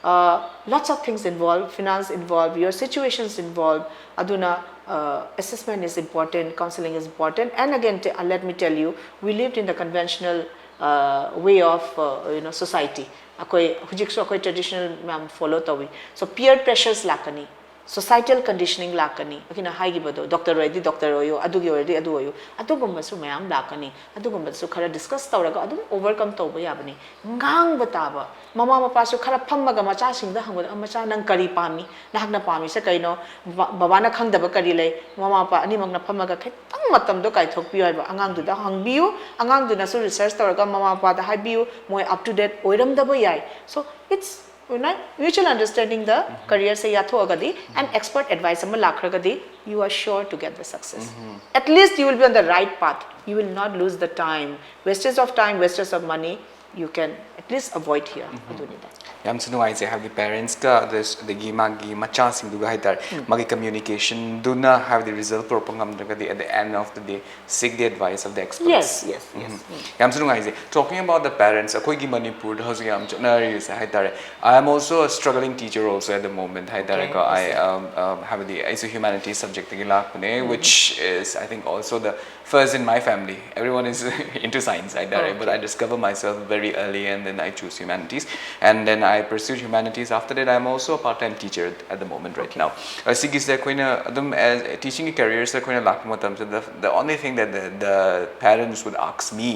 Uh, lots of things involved, finance involved, your situations involved. ꯑꯗꯨꯅ, uh, assessment is important, counseling is important. And again, t- uh, let me tell you, we lived in the conventional uh, way of uh, you know, society. ꯑꯩꯈꯣꯏ ꯍꯧꯖꯤꯛꯁꯨ ꯑꯩꯈꯣꯏ traditional ꯃꯌꯥꯝ follow ꯇꯧꯏ. So peer pressures ꯂꯥꯛꯀꯅꯤ, societal conditioning ꯂꯥꯛꯀꯅꯤ, ꯑꯩꯈꯣꯏꯅ ꯍꯥꯏꯈꯤꯕꯗꯣ, doctor ꯑꯣꯏꯔꯗꯤ doctor ꯑꯣꯏꯌꯨ, ꯑꯗꯨꯒꯤ ꯑꯣꯏꯔꯗꯤ ꯑꯗꯨ ꯑꯣꯏꯌꯨ, ꯑꯗꯨꯒꯨꯝꯕꯁꯨ ꯃꯌꯥꯝ ꯂꯥꯛꯀꯅꯤ. ꯑꯗꯨꯒꯨꯝꯕꯗꯁꯨ ꯈꯔ discuss ꯇꯧꯔꯒ ꯑꯗꯨꯝ overcome ꯇꯧꯕ ꯌꯥꯕꯅꯤ. ꯉꯥꯡꯕ ꯇꯥꯕ, ꯃꯃꯥ ꯃꯄꯥꯁꯨ ꯈꯔ ꯐꯝꯃꯒ ꯃꯆꯥꯁꯤꯡꯗ ꯍꯪꯕꯗ, "ꯃꯆꯥ, ꯅꯪ ꯀꯔꯤ ꯄꯥꯝꯃꯤ? ꯅꯍꯥꯛꯅ ꯄꯥꯝꯃꯤꯁꯦ ꯀꯩꯅꯣ? ꯕꯕꯥ-, ꯕꯕꯥꯅ ꯈꯪꯗꯕ ꯀꯔꯤ ꯂꯩ?" ꯃꯃꯥ ꯃꯄꯥ ꯑꯅꯤꯃꯛꯅ ꯐꯝꯃꯒ ꯈꯤꯇꯪ ꯃꯇꯝꯗꯣ ꯀꯥꯏꯊꯣꯛꯄꯤꯌꯨ ꯍꯥꯏꯕ, ꯑꯉꯥꯡꯗꯨꯗ ꯍꯪꯕꯤꯌꯨ. ꯑꯉꯥꯡꯗꯨꯅꯁꯨ research ꯇꯧꯔꯒ ꯃꯃꯥ ꯃꯄꯥꯗ ꯍꯥꯏꯕꯤꯌꯨ, ꯃꯣꯏ up to date ꯑꯣꯏꯔꯝꯗꯕ ꯌꯥꯏ. So it's, you know, mutual understanding the career say ꯌꯥꯊꯣꯛꯑꯒꯗꯤ, and expert advice ꯑꯃ ꯂꯥꯛꯈ꯭ꯔꯒꯗꯤ, you are sure to get the success. At least you will be on the right path. You will not lose the time. Wastage of time, wastage of money, you can at least avoid here. ꯑꯗꯨꯅꯤꯗ. ꯌꯥꯝꯁꯨ ꯅꯨꯡꯉꯥꯏꯖꯩ, ꯍꯥꯏꯕꯗꯤ parents ꯀ ꯑꯗꯒꯤ ꯃꯥꯒꯤ ꯃꯆꯥꯁꯤꯡꯗꯨꯒ ꯍꯥꯏꯇꯥꯔꯦ, ꯃꯥꯒꯤ communication ꯗꯨꯅ ꯍꯥꯏꯕꯗꯤ result ꯄꯨꯔꯛꯄ ꯉꯝꯗ꯭ꯔꯒꯗꯤ, at the end of the day, seek the advice of the experts. Yes, yes, yes. ꯌꯥꯝꯁꯨ ꯅꯨꯡꯉꯥꯏꯖꯩ. Talking about the parents, ꯑꯩꯈꯣꯏꯒꯤ ꯃꯅꯤꯄꯨꯔꯗ ꯍꯧꯖꯤꯛ ꯌꯥꯝ ꯆꯠꯅꯔꯤꯁꯦ ꯍꯥꯏꯇꯥꯔꯦ, I am also a struggling teacher also at the moment ꯍꯥꯏꯇꯥꯔꯦꯀꯣ. Okay, I I see. Um, um, ꯍꯥꯏꯕꯗꯤ ꯑꯩꯁꯨ humanities subject ꯇꯒꯤ ꯂꯥꯛꯄꯅꯦ, which is, I think, also the first in my family. Everyone is into science ꯍꯥꯏꯇꯥꯔꯦ, but Okay. I discover myself very early and then I choose humanities. And then I pursued humanities. After that, I'm also a part-time teacher at the moment right now. ꯑꯁꯤꯒꯤꯁꯦ ꯑꯩꯈꯣꯏꯅ ꯑꯗꯨꯝ as teaching career ꯁꯦ ꯑꯩꯈꯣꯏꯅ ꯂꯥꯛꯄ ꯃꯇꯝꯁꯤꯗ, the only thing that the, the parents would ask me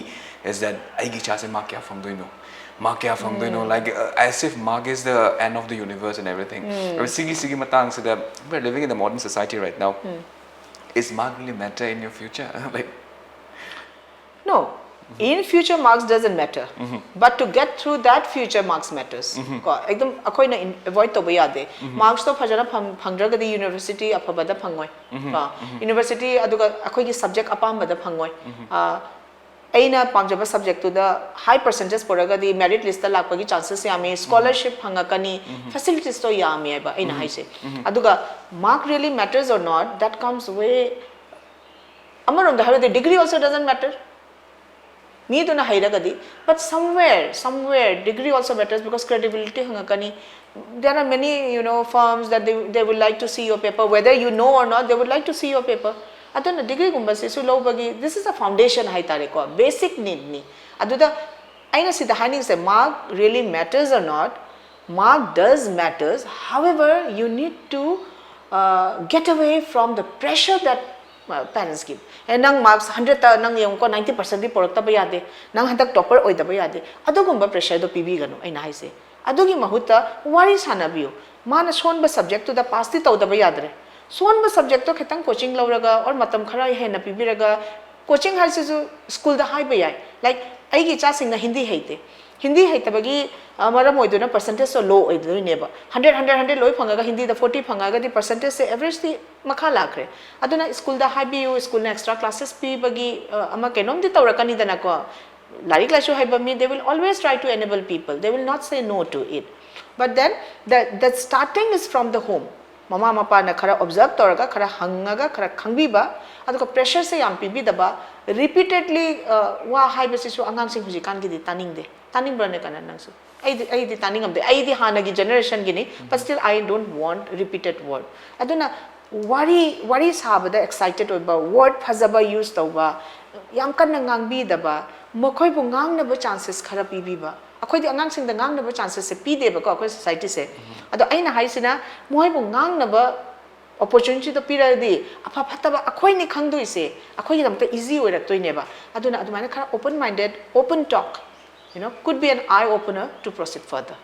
is that ꯑꯩꯒꯤ ꯏꯆꯥꯁꯦ mark ꯀꯌꯥ ꯐꯪꯗꯣꯏꯅꯣ, mark ꯀꯌꯥ ꯐꯪꯗꯣꯏꯅꯣ, like, uh, as if mark is the end of the universe and everything. ꯑꯗꯣ ꯁꯤꯒꯤ, ꯁꯤꯒꯤ ꯃꯇꯥꯡꯁꯤꯗ, we're living in the modern society right now. Is mark really matter in your future? Like, No. In future, marks doesn't matter. But to get through that future, marks matters. ꯀꯣ, ꯑꯗꯨꯝ ꯑꯩꯈꯣꯏꯅ in- avoid ꯇꯧꯕ ꯌꯥꯗꯦ. Marks ꯇꯣ ꯐꯖꯅ ꯐꯪ- ꯐꯪꯗ꯭ꯔꯒꯗꯤ university ꯑꯐꯕꯗ ꯐꯪꯉꯣꯏ. ꯀꯣ, university ꯑꯗꯨꯒ ꯑꯩꯈꯣꯏꯒꯤ subject ꯑꯄꯥꯝꯕꯗ ꯐꯪꯉꯣꯏ. ꯑ, ꯑꯩꯅ ꯄꯥꯝꯖꯕ subject ꯇꯨꯗ high percentage ꯄꯨꯔꯒꯗꯤ merit list ꯇ ꯂꯥꯛꯄꯒꯤ chances ꯌꯥꯝꯃꯤ, scholarship ꯐꯪꯉꯛꯀꯅꯤ, facilities ꯇꯣ ꯌꯥꯝꯃꯤ ꯍꯥꯏꯕ ꯑꯩꯅ ꯍꯥꯏꯁꯦ. ꯑꯗꯨꯒ mark really matters or not, that comes way, ꯑꯃꯔꯣꯝꯗ ꯍꯥꯏꯔꯗꯤ degree also doesn't matter. ꯃꯤꯗꯨꯅ ꯍꯩꯔꯒꯗꯤ, but somewhere somewhere degree also matters because credibility ꯍꯪꯉꯛꯀꯅꯤ. There are many, you know, firms that they, they would like to see your paper, whether you know or not, they would like to see your paper. ꯑꯗꯨꯅ ꯗꯤꯒ꯭ꯔꯤꯒꯨꯝꯕꯁꯤꯁꯨ ꯂꯧꯕꯒꯤ, this is a foundation ꯍꯥꯏꯇꯥꯔꯦꯀꯣ, basic needꯅꯤ. ꯑꯗꯨꯗ ꯑꯩꯅ ꯁꯤꯗ ꯍꯥꯏꯅꯤꯡꯁꯦ, mark really matters or not, mark does matters. However, you need to uh, get away from the pressure that uh, parents give. ꯑꯦ, ꯅꯪ marks hundredꯇ ꯅꯪ ꯌꯦꯡꯉꯨꯀꯣ, ninety percentꯗꯤ ꯄꯨꯔꯛꯇꯕ ꯌꯥꯗꯦ, ꯅꯪ ꯍꯟꯗꯛ topper ꯑꯣꯏꯗꯕ ꯌꯥꯗꯦ, ꯑꯗꯨꯒꯨꯝꯕ pressureꯗꯣ ꯄꯤꯕꯤꯒꯅꯨ꯫ ꯑꯩꯅ ꯍꯥꯏꯁꯦ, ꯑꯗꯨꯒꯤ ꯃꯍꯨꯠꯇ ꯋꯥꯔꯤ ꯁꯥꯟꯅꯕꯤꯌꯨ꯫ ꯃꯥꯅ ꯁꯣꯟꯕ subjectꯇꯨꯗ passꯇꯤ ꯇꯧꯗꯕ ꯌꯥꯗ꯭ꯔꯦ, ꯁꯣꯟꯕ subjectꯇꯣ ꯈꯤꯇꯪ coaching ꯂꯧꯔꯒ or ꯃꯇꯝ ꯈꯔ ꯍꯦꯟꯅ ꯄꯤꯕꯤꯔꯒ, coaching ꯍꯥꯏꯁꯤꯁꯨ ꯁ꯭ꯀꯨꯜꯗ ꯍꯥꯏꯕ ꯌꯥꯏ, like ꯑꯩꯒꯤ ꯏꯆꯥꯁꯤꯡꯅ ꯍꯤꯟꯗꯤ ꯍꯩꯇꯦ, ꯍꯤꯟꯗꯤ ꯍꯩꯇꯕꯒꯤ ꯑ, ꯃꯔꯝ ꯑꯣꯏꯗꯨꯅ percentageꯇꯣ low ꯑꯣꯏꯗꯣꯏꯅꯦꯕ꯫ Hundred hundred hundred ꯂꯣꯏ ꯐꯪꯉꯒ ꯍꯤꯟꯗꯤꯗ forty ꯐꯪꯉꯒꯗꯤ percentageꯁꯦ averageꯇꯤ ꯃꯈꯥ ꯂꯥꯛꯈ꯭ꯔꯦ꯫ ꯑꯗꯨꯅ ꯁ꯭ꯀꯨꯜꯗ ꯍꯥꯏꯕꯤꯌꯨ, ꯁ꯭ꯀꯨꯜꯅ extra classes ꯄꯤꯕꯒꯤ ꯑ, ꯑꯃ ꯀꯩꯅꯣꯝꯗꯤ ꯇꯧꯔꯛꯀꯅꯤꯗꯅꯀꯣ꯫ ꯂꯥꯏꯔꯤꯛ ꯂꯥꯏꯁꯨ ꯍꯩꯕ ꯃꯤ, they will always try to enable people, they will not say no to it, but then the the starting is from the home. ꯃꯃꯥ ꯃꯄꯥꯅ ꯈꯔ observe ꯇꯧꯔꯒ, ꯈꯔ ꯍꯪꯉꯒ, ꯈꯔ ꯈꯪꯕꯤꯕ, ꯑꯗꯨꯒ pressureꯁꯦ ꯌꯥꯝ ꯄꯤꯕꯤꯗꯕ꯫ Repeatedly ꯑ, ꯋꯥ ꯍꯥꯏꯕꯁꯤꯁꯨ ꯑꯉꯥꯡꯁꯤꯡ ꯍꯧꯖꯤꯛꯀꯥꯟꯒꯤꯗꯤ ꯇꯥꯅꯤꯡꯗꯦ꯫ ꯇꯥꯅꯤꯡꯕ꯭ꯔꯅꯦ ꯀꯅꯥ ꯅꯪꯁꯨ? ꯑꯩꯗꯤ ꯑꯩꯗꯤ ꯇꯥꯅꯤꯡꯉꯝꯗꯦ꯫ ꯑꯩꯗꯤ ꯍꯥꯟꯅꯒꯤ generationꯒꯤꯅꯤ, but still I don't want repeated word. ꯑꯗꯨꯅ ꯋꯥꯔꯤ ꯋꯥꯔꯤ ꯁꯥꯕꯗ excited ꯑꯣꯏꯕ, word ꯐꯖꯕ use ꯇꯧꯕ, ꯌꯥꯝ ꯀꯟꯅ ꯉꯥꯡꯕꯤꯗꯕ, ꯃꯈꯣꯏꯕꯨ ꯉꯥꯡꯅꯕ chances ꯈꯔ ꯄꯤꯕꯤꯕ꯫ ꯑꯩꯈꯣꯏꯗꯤ ꯑꯉꯥꯡꯁꯤꯡꯗ ꯉꯥꯡꯅꯕ chances ꯁꯦ ꯄꯤꯗꯦꯕꯀꯣ, ꯑꯩꯈꯣꯏ society ꯁꯦ꯫ ꯑꯗꯣ ꯑꯩꯅ ꯍꯥꯏꯁꯤꯅ, ꯃꯈꯣꯏꯕꯨ ꯉꯥꯡꯅꯕ opportunityꯗꯣ ꯄꯤꯔꯗꯤ, ꯑꯐ ꯐꯠꯇꯕ ꯑꯩꯈꯣꯏꯅꯤ ꯈꯪꯗꯣꯏꯁꯦ, ꯑꯩꯈꯣꯏꯒꯤꯗꯃꯛꯇ easy ꯑꯣꯏꯔꯛꯇꯣꯏꯅꯦꯕ꯫ ꯑꯗꯨꯅ ꯑꯗꯨꯃꯥꯏꯅ ꯈꯔ open minded, open talk, you know, could be an eye opener to proceed further.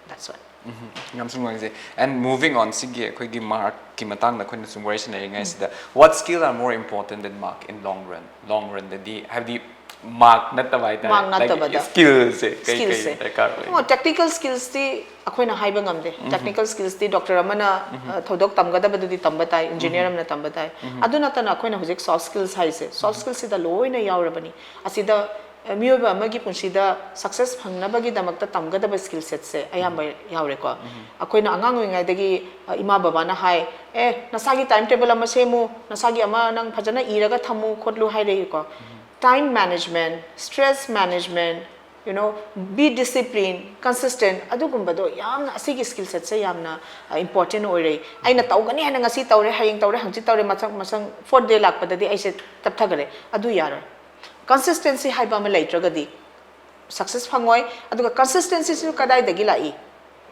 That's what. ꯎꯝ, ꯌꯥꯝ ꯊꯤꯅ ꯅꯨꯡꯉꯥꯏꯖꯩ꯫ And moving on, ꯁꯤꯒꯤ ꯑꯩꯈꯣꯏꯒꯤ markꯀꯤ ꯃꯇꯥꯡꯗ ꯑꯩꯈꯣꯏꯅ ꯁꯨꯝ ꯋꯥꯔꯤ ꯁꯥꯟꯅꯔꯤꯉꯩꯁꯤꯗ, what skill are more important than mark in long run? Long runꯗꯗꯤ, ꯍꯥꯏꯕꯗꯤ mark ꯅꯠꯇꯕ ꯍꯥꯏꯇꯥꯔꯦ, Mark ꯅꯠꯇꯕꯗ. skillꯁꯦ ꯀꯩ ꯀꯩ Skillꯁꯦ꯫ ꯗꯔꯀꯥꯔ ꯑꯣꯏ? ꯑꯣ, technical skillsꯇꯤ ꯑꯩꯈꯣꯏꯅ ꯍꯥꯏꯕ ꯉꯝꯗꯦ꯫ Technical skillsꯇꯤ doctor ꯑꯃꯅ ꯑ, ꯊꯧꯗꯣꯛ ꯇꯝꯒꯗꯕꯗꯨꯗꯤ ꯇꯝꯕ ꯇꯥꯏ, engineer ꯑꯃꯅ ꯇꯝꯕ ꯇꯥꯏ꯫ ꯑꯗꯨ ꯅꯠꯇꯅ ꯑꯩꯈꯣꯏꯅ ꯍꯧꯖꯤꯛ soft skills ꯍꯥꯏꯁꯦ, soft skillꯁꯤꯗ ꯂꯣꯏꯅ ꯌꯥꯎꯔꯕꯅꯤ꯫ ꯑꯁꯤꯗ ꯑ, ꯃꯤꯑꯣꯏꯕ ꯑꯃꯒꯤ ꯄꯨꯟꯁꯤꯗ success ꯐꯪꯅꯕꯒꯤꯗꯃꯛꯇ ꯇꯝꯒꯗꯕ skill setꯁꯦ ꯑꯌꯥꯝꯕ ꯌꯥꯎꯔꯦꯀꯣ꯫ ꯑꯩꯈꯣꯏꯅ ꯑꯉꯥꯡ ꯑꯣꯏꯔꯤꯉꯩꯗꯒꯤ ꯑ, ꯏꯃꯥ ꯕꯕꯥꯅ ꯍꯥꯏ, ꯑꯦ, ꯅꯁꯥꯒꯤ time table ꯑꯃ ꯁꯦꯝꯃꯨ, ꯅꯁꯥꯒꯤ ꯑꯃ ꯅꯪ ꯐꯖꯅ ꯏꯔꯒ ꯊꯝꯃꯨ ꯈꯣꯠꯂꯨ ꯍꯥꯏꯔꯛꯏꯀꯣ꯫ Time management, stress management, you know, be disciplined, consistent, ꯑꯗꯨꯒꯨꯝꯕꯗꯣ ꯌꯥꯝꯅ, ꯑꯁꯤꯒꯤ skill setꯁꯦ ꯌꯥꯝꯅ important ꯑꯣꯏꯔꯦ꯫ ꯑꯩꯅ ꯇꯧꯒꯅꯤ ꯍꯥꯏꯅ ꯉꯁꯤ ꯇꯧꯔꯦ, ꯍꯌꯦꯡ ꯇꯧꯔꯦ, ꯍꯪꯆꯤꯠ ꯇꯧꯔꯦ, ꯃꯊꯪ ꯃꯊꯪ fourth day ꯂꯥꯛꯄꯗꯗꯤ ꯑꯩꯁꯦ ꯇꯞꯊꯈꯔꯦ꯫ ꯑꯗꯨ ꯌꯥꯔꯣꯏ꯫ Consistency ꯍꯥꯏꯕ ꯑꯃ ꯂꯩꯇ꯭ꯔꯒꯗꯤ success ꯐꯪꯉꯣꯏ꯫ ꯑꯗꯨꯒ consistencyꯁꯨ ꯀꯗꯥꯏꯗꯒꯤ ꯂꯥꯛꯏ?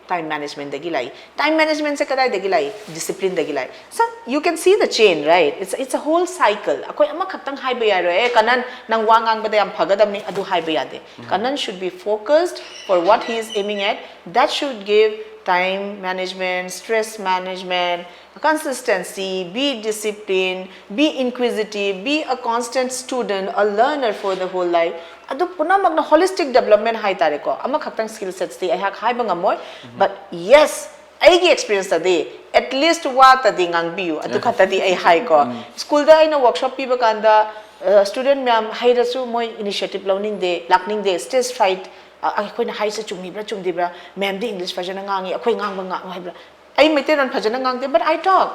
Time managementꯗꯒꯤ ꯂꯥꯛꯏ꯫ Time managementꯁꯦ ꯀꯗꯥꯏꯗꯒꯤ ꯂꯥꯛꯏ? Disciplineꯗꯒꯤ ꯂꯥꯛꯏ꯫ So you can see the chain, right? It's, it's a whole cycle. ꯑꯩꯈꯣꯏ ꯑꯃꯈꯛꯇꯪ ꯍꯥꯏꯕ ꯌꯥꯔꯣꯏ, "ꯑꯦ ꯀꯅꯟ, ꯅꯪ ꯋꯥ ꯉꯥꯡꯕꯗ ꯌꯥꯝ ꯐꯒꯗꯕꯅꯤ", ꯑꯗꯨ ꯍꯥꯏꯕ ꯌꯥꯗꯦ꯫ Kanan should be focused for what he is aiming at. That should give time management, stress management, consistency, be disciplined, be inquisitive, be a constant student, a learner for the whole life. ꯑꯗꯨ ꯄꯨꯝꯅꯃꯛꯅ holistic development ꯍꯥꯏꯇꯥꯔꯦꯀꯣ꯫ ꯑꯃꯈꯛꯇꯪ skill setsꯇꯤ ꯑꯩꯍꯥꯛ ꯍꯥꯏꯕ ꯉꯝꯃꯣꯏ꯫ But yes, ꯑꯩꯒꯤ experienceꯇꯗꯤ at least ꯋꯥꯇꯗꯤ ꯉꯥꯡꯕꯤꯌꯨ, ꯑꯗꯨ ꯈꯛꯇꯗꯤ ꯑꯩ ꯍꯥꯏꯀꯣ꯫ Schoolꯗ ꯑꯩꯅ workshop ꯄꯤꯕ ꯀꯥꯟꯗ, ꯑ, student ꯃꯌꯥꯝ ꯍꯩꯔꯁꯨ ꯃꯣꯏ initiative ꯂꯧꯅꯤꯡꯗꯦ, ꯂꯥꯛꯅꯤꯡꯗꯦ, stage fright, ꯑ, ꯑꯩꯈꯣꯏꯅ ꯍꯥꯏꯁꯦ ꯆꯨꯝꯃꯤꯕ꯭ꯔꯥ ꯆꯨꯝꯗꯦꯕ꯭ꯔꯥ, ma'amꯗꯤ English ꯐꯖꯅ ꯉꯥꯡꯉꯤ, ꯑꯩꯈꯣꯏ ꯉꯥꯡꯕ ꯉꯥꯡꯉꯣ ꯍꯥꯏꯕ꯭ꯔꯥ? ꯑꯩ ꯃꯩꯇꯩꯂꯣꯟ ꯐꯖꯅ ꯉꯥꯡꯗꯦ, but I talk.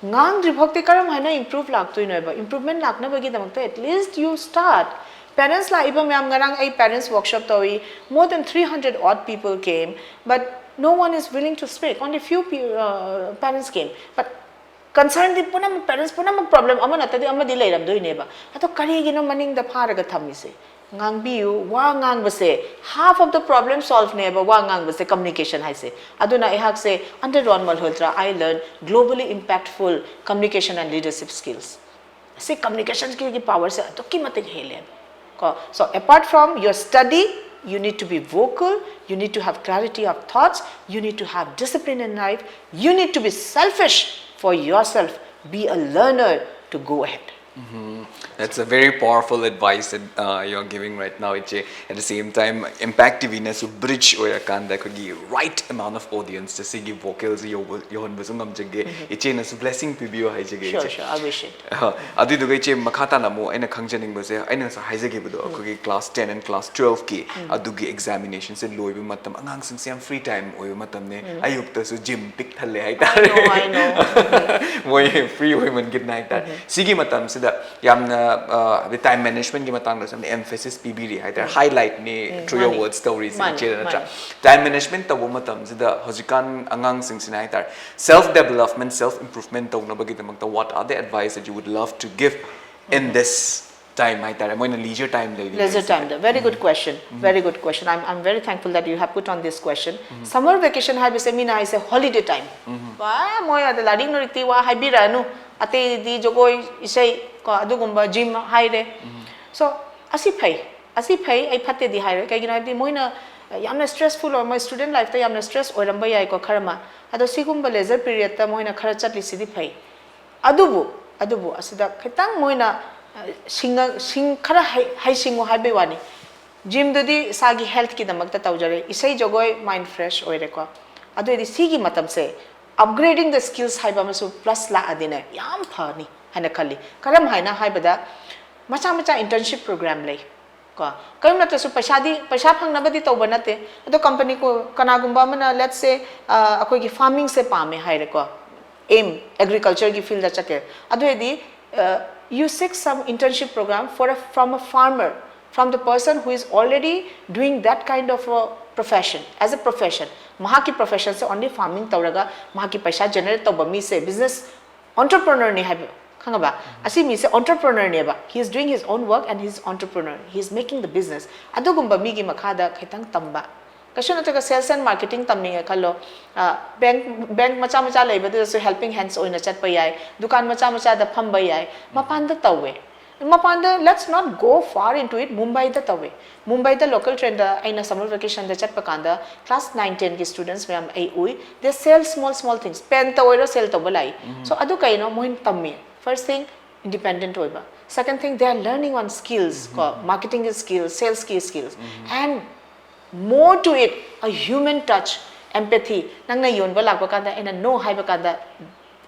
ꯉꯥꯡꯗ꯭ꯔꯤ ꯐꯥꯎꯗꯤ ꯀꯔꯝ ꯍꯥꯏꯅ improve ꯂꯥꯛꯇꯣꯏꯅꯣꯕ? Improvement ꯂꯥꯛꯅꯕꯒꯤꯗꯃꯛꯇ at least you start. Parents ꯂꯥꯛꯏꯕ ꯃꯌꯥꯝ, ꯉꯔꯥꯡ ꯑꯩ parents workshop ꯇꯧꯏ, more than three hundred odd people came, but no one is willing to speak, only few pe- uh, parents came, but concernꯗꯤ ꯄꯨꯝꯅꯃꯛ, parents ꯄꯨꯝꯅꯃꯛ problem ꯑꯃ ꯅꯠꯇ꯭ꯔꯗꯤ ꯑꯃꯗꯤ ꯂꯩꯔꯝꯗꯣꯏꯅꯦꯕ꯫ ꯑꯗꯣ ꯀꯔꯤꯒꯤꯅꯣ ꯃꯅꯤꯡꯗ ꯐꯥꯔꯒ ꯊꯝꯃꯤꯁꯦ? ꯉꯥꯡꯕꯤꯌꯨ꯫ ꯋꯥ ꯉꯥꯡꯕꯁꯦ half of the problem solveꯅꯦꯕ, ꯋꯥ ꯉꯥꯡꯕꯁꯦ, communication ꯍꯥꯏꯁꯦ꯫ ꯑꯗꯨꯅ ꯑꯩꯍꯥꯛꯁꯦ under Ron Malhotra I learn globally impactful communication and leadership skills꯫ ꯁꯤ communication skillꯒꯤ powerꯁꯦ ꯑꯗꯨꯛꯀꯤ ꯃꯇꯤꯛ ꯍꯦꯜꯂꯦꯕ ꯀꯣ꯫ So apart from your study, you need to be vocal, you need to have clarity of thoughts, you need to have discipline in life, you need to be selfish for yourself, be a learner to go ahead. That's a very powerful advice that uh, you're giving right now, ꯏꯆꯦ꯫ At the same time, Impact TVꯅꯁꯨ bridge ꯑꯣꯏꯔꯀꯥꯟꯗ ꯑꯩꯈꯣꯏꯒꯤ right amount of audience ꯁꯤꯒꯤ vocalꯁꯤ ꯌꯧꯕ ꯌꯧꯍꯟꯕꯁꯨ ꯉꯝꯖꯒꯦ꯫ ꯏꯆꯦꯅꯁꯨ blessing ꯄꯤꯕꯤꯌꯨ ꯍꯥꯏꯖꯒꯦ, Sure, ꯏꯆꯦ꯫ sure, I wish it. ꯑꯍ, ꯑꯗꯨꯗꯨꯒ ꯏꯆꯦ, ꯃꯈꯥ ꯇꯥꯅ ꯑꯃꯨꯛ ꯑꯩꯅ ꯈꯪꯖꯅꯤꯡꯕꯁꯦ, ꯑꯩꯅ ꯉꯁꯥꯏ ꯍꯥꯏꯖꯈꯤꯕꯗꯣ, ꯑꯩꯈꯣꯏꯒꯤ class ten and class twelveꯀꯤ ꯑꯗꯨꯒꯤ examinationꯁꯦ ꯂꯣꯏꯕ ꯃꯇꯝ, ꯑꯉꯥꯡꯁꯤꯡꯁꯦ ꯌꯥꯝ free time ꯑꯣꯏꯕ ꯃꯇꯝꯅꯦ꯫ ꯑꯌꯨꯛꯇꯁꯨ gym ꯄꯤꯛ ꯊꯜꯂꯦ ꯍꯥꯏꯇꯥꯔꯦ꯫ I know, I know. ꯃꯣꯏ free ꯑꯣꯏꯃꯟꯈꯤꯗꯅ ꯍꯥꯏꯇꯥꯔꯦ꯫ ꯁꯤꯒꯤ ꯃꯇꯝꯁꯤꯗ ꯌꯥꯝꯅ ꯍꯥꯏꯕꯗꯤ time management ꯀꯤ ꯃꯇꯥꯡꯗꯁꯨ ꯌꯥꯝꯅ emphasis ꯄꯤꯕꯤꯔꯤ ꯍꯥꯏꯇꯥꯔꯦ, highlight ꯅꯤ through your ꯃꯥꯅꯤ꯫ Words ꯇꯧꯔꯤꯁꯦ ꯃꯥꯅꯤ, ꯏꯆꯦꯗ, ꯅꯠꯇ꯭ꯔꯥ? ꯃꯥꯅꯤ꯫ Time management ꯇꯧꯕ ꯃꯇꯝꯁꯤꯗ ꯍꯧꯖꯤꯛꯀꯥꯟ ꯑꯉꯥꯡꯁꯤꯡꯁꯤꯅ ꯍꯥꯏꯇꯥꯔꯦ, self development, self improvement ꯇꯧꯅꯕꯒꯤꯗꯃꯛꯇ what are the advice that you would love to give in this time ꯍꯥꯏꯇꯥꯔꯦ, ꯃꯣꯏꯅ leisure time ꯂꯩꯔꯤꯉꯩꯁꯤꯗ? Leisure time the very good question, very good question. I'm, I'm very thankful that you have put on this question. Summer vacation ꯍꯥꯏꯕꯁꯦ ꯃꯤꯅ ꯍꯥꯏꯁꯦ holiday time. ꯋꯥ, ꯃꯣꯏ ꯑꯗ ꯂꯥꯏꯔꯤꯛ ꯅꯨꯔꯤꯛꯇꯤ ꯋꯥ ꯍꯥꯏꯕꯤꯔꯛꯑꯅꯨ, ꯑꯇꯩꯗꯤ ꯖꯒꯣꯏ, ꯏꯁꯩ ꯀꯣ, ꯑꯗꯨꯒꯨꯝꯕ, gym ꯍꯥꯏꯔꯦ꯫ So ꯑꯁꯤ ꯐꯩ, ꯑꯁꯤ ꯐꯩ, ꯑꯩ ꯐꯠꯇꯦꯗꯤ ꯍꯥꯏꯔꯣꯏ꯫ ꯀꯩꯒꯤꯅꯣ ꯍꯥꯏꯕꯗꯤ ꯃꯣꯏꯅ ꯌꯥꯝꯅ stressful ꯑꯣꯏ, ꯃꯣꯏ student life ꯇ ꯌꯥꯝꯅ stress ꯑꯣꯏꯔꯝꯕ ꯌꯥꯏꯀꯣ ꯈꯔ ꯑꯃ꯫ ꯑꯗꯣ ꯁꯤꯒꯨꯝꯕ leisure period ꯇ ꯃꯣꯏꯅ ꯈꯔ ꯆꯠꯂꯤꯁꯤꯗꯤ ꯐꯩ꯫ ꯑꯗꯨꯕꯨ, ꯑꯗꯨꯕꯨ ꯑꯁꯤꯗ ꯈꯤꯇꯪ ꯃꯣꯏꯅ, ꯑ, ꯁꯤꯡꯉ-, ꯁꯤꯡ-, ꯈꯔ ꯍꯩ-, ꯍꯩꯁꯤꯡꯉꯨ ꯍꯥꯏꯕꯩ ꯋꯥꯅꯤ꯫ Gym ꯗꯨꯗꯤ ꯏꯁꯥꯒꯤ health ꯀꯤꯗꯃꯛꯇ ꯇꯧꯖꯔꯦ, ꯏꯁꯩ ꯖꯒꯣꯏ mind fresh ꯑꯣꯏꯔꯦꯀꯣ꯫ ꯑꯗꯨ ꯑꯣꯏꯔꯗꯤ ꯁꯤꯒꯤ ꯃꯇꯝꯁꯦ upgrading the skills ꯍꯥꯏꯕ ꯑꯃꯁꯨ plus ꯂꯥꯛꯑꯗꯤꯅꯦ ꯌꯥꯝ ꯐꯅꯤ ꯍꯥꯏꯅ ꯈꯜꯂꯤ꯫ ꯀꯔꯝ ꯍꯥꯏꯅ ꯍꯥꯏꯕꯗ, ꯃꯆꯥ ꯃꯆꯥ internship program ꯂꯩ ꯀꯣ꯫ ꯀꯔꯤꯝ ꯅꯠꯇ꯭ꯔꯁꯨ ꯄꯩꯁꯥꯗꯤ, ꯄꯩꯁꯥ ꯐꯪꯅꯕꯗꯤ ꯇꯧꯕ ꯅꯠꯇꯦ꯫ ꯑꯗꯣ company ꯀꯣ-, ꯀꯅꯥꯒꯨꯝꯕ ꯑꯃꯅ, let's say, ꯑ, ꯑꯩꯈꯣꯏꯒꯤ farming ꯁꯦ ꯄꯥꯝꯃꯦ ꯍꯥꯏꯔꯦꯀꯣ, aim agriculture ꯒꯤ field ꯗ ꯆꯠꯀꯦ, ꯑꯗꯨ ꯑꯣꯏꯔꯗꯤ, uh, you seek some internship program for a, from a farmer, from the person who is already doing that kind of a profession, as a profession. ꯃꯍꯥꯛꯀꯤ profession ꯁꯦ only farming ꯇꯧꯔꯒ ꯃꯍꯥꯛꯀꯤ ꯄꯩꯁꯥ generate ꯇꯧꯕ ꯃꯤꯁꯦ business entrepreneur ꯅꯤ ꯍꯥꯏꯕ, ꯈꯪꯉꯕ? ꯑꯁꯤ ꯃꯤꯁꯦ entrepreneur ꯅꯦꯕ, he is doing his own work and he is entrepreneur, he is making the business. ꯑꯗꯨꯒꯨꯝꯕ ꯃꯤꯒꯤ ꯃꯈꯥꯗ ꯈꯤꯇꯪ ꯇꯝꯕ, ꯀꯩꯁꯨ ꯅꯠꯇ꯭ꯔꯒ sales and marketing ꯇꯝꯅꯤꯡꯉꯦ ꯈꯜꯂꯣ, bank, bank ꯃꯆꯥ ꯃꯆꯥ ꯂꯩꯕꯗꯨꯗꯁꯨ helping hands ꯑꯣꯏꯅ ꯆꯠꯄ ꯌꯥꯏ, ꯗꯨꯀꯥꯟ ꯃꯆꯥ ꯃꯆꯥꯗ ꯐꯝꯕ ꯌꯥꯏ, ꯃꯄꯥꯟꯗ ꯇꯧꯋꯦ꯫ ꯃꯄꯥꯟꯗ, let's not go far into it, ꯃꯨꯝꯕꯥꯏꯗ ꯇꯧꯋꯦ꯫ ꯃꯨꯝꯕꯥꯏꯗ local train ꯗ ꯑꯩꯅ summer vacation ꯗ ꯆꯠꯄ ꯀꯥꯟꯗ class nine ten ꯒꯤ students ꯃꯌꯥꯝ ꯑꯩ ꯎꯏ, they sell small small things, pen ꯇ ꯑꯣꯏꯔꯣ sell ꯇꯧꯕ ꯂꯥꯛꯏ꯫ So ꯑꯗꯨ ꯀꯩꯅꯣ ꯃꯣꯏꯅ ꯇꯝꯃꯤ? First thing, independent ꯑꯣꯏꯕ, second thing, they are learning on skills ꯀꯣ, marketing ꯒꯤ skills, sales ꯀꯤ skills, and more to it, a human touch, empathy. ꯅꯪꯅ ꯌꯣꯟꯕ ꯂꯥꯛꯄ ꯀꯥꯟꯗ ꯑꯩꯅ no ꯍꯥꯏꯕ ꯀꯥꯟꯗ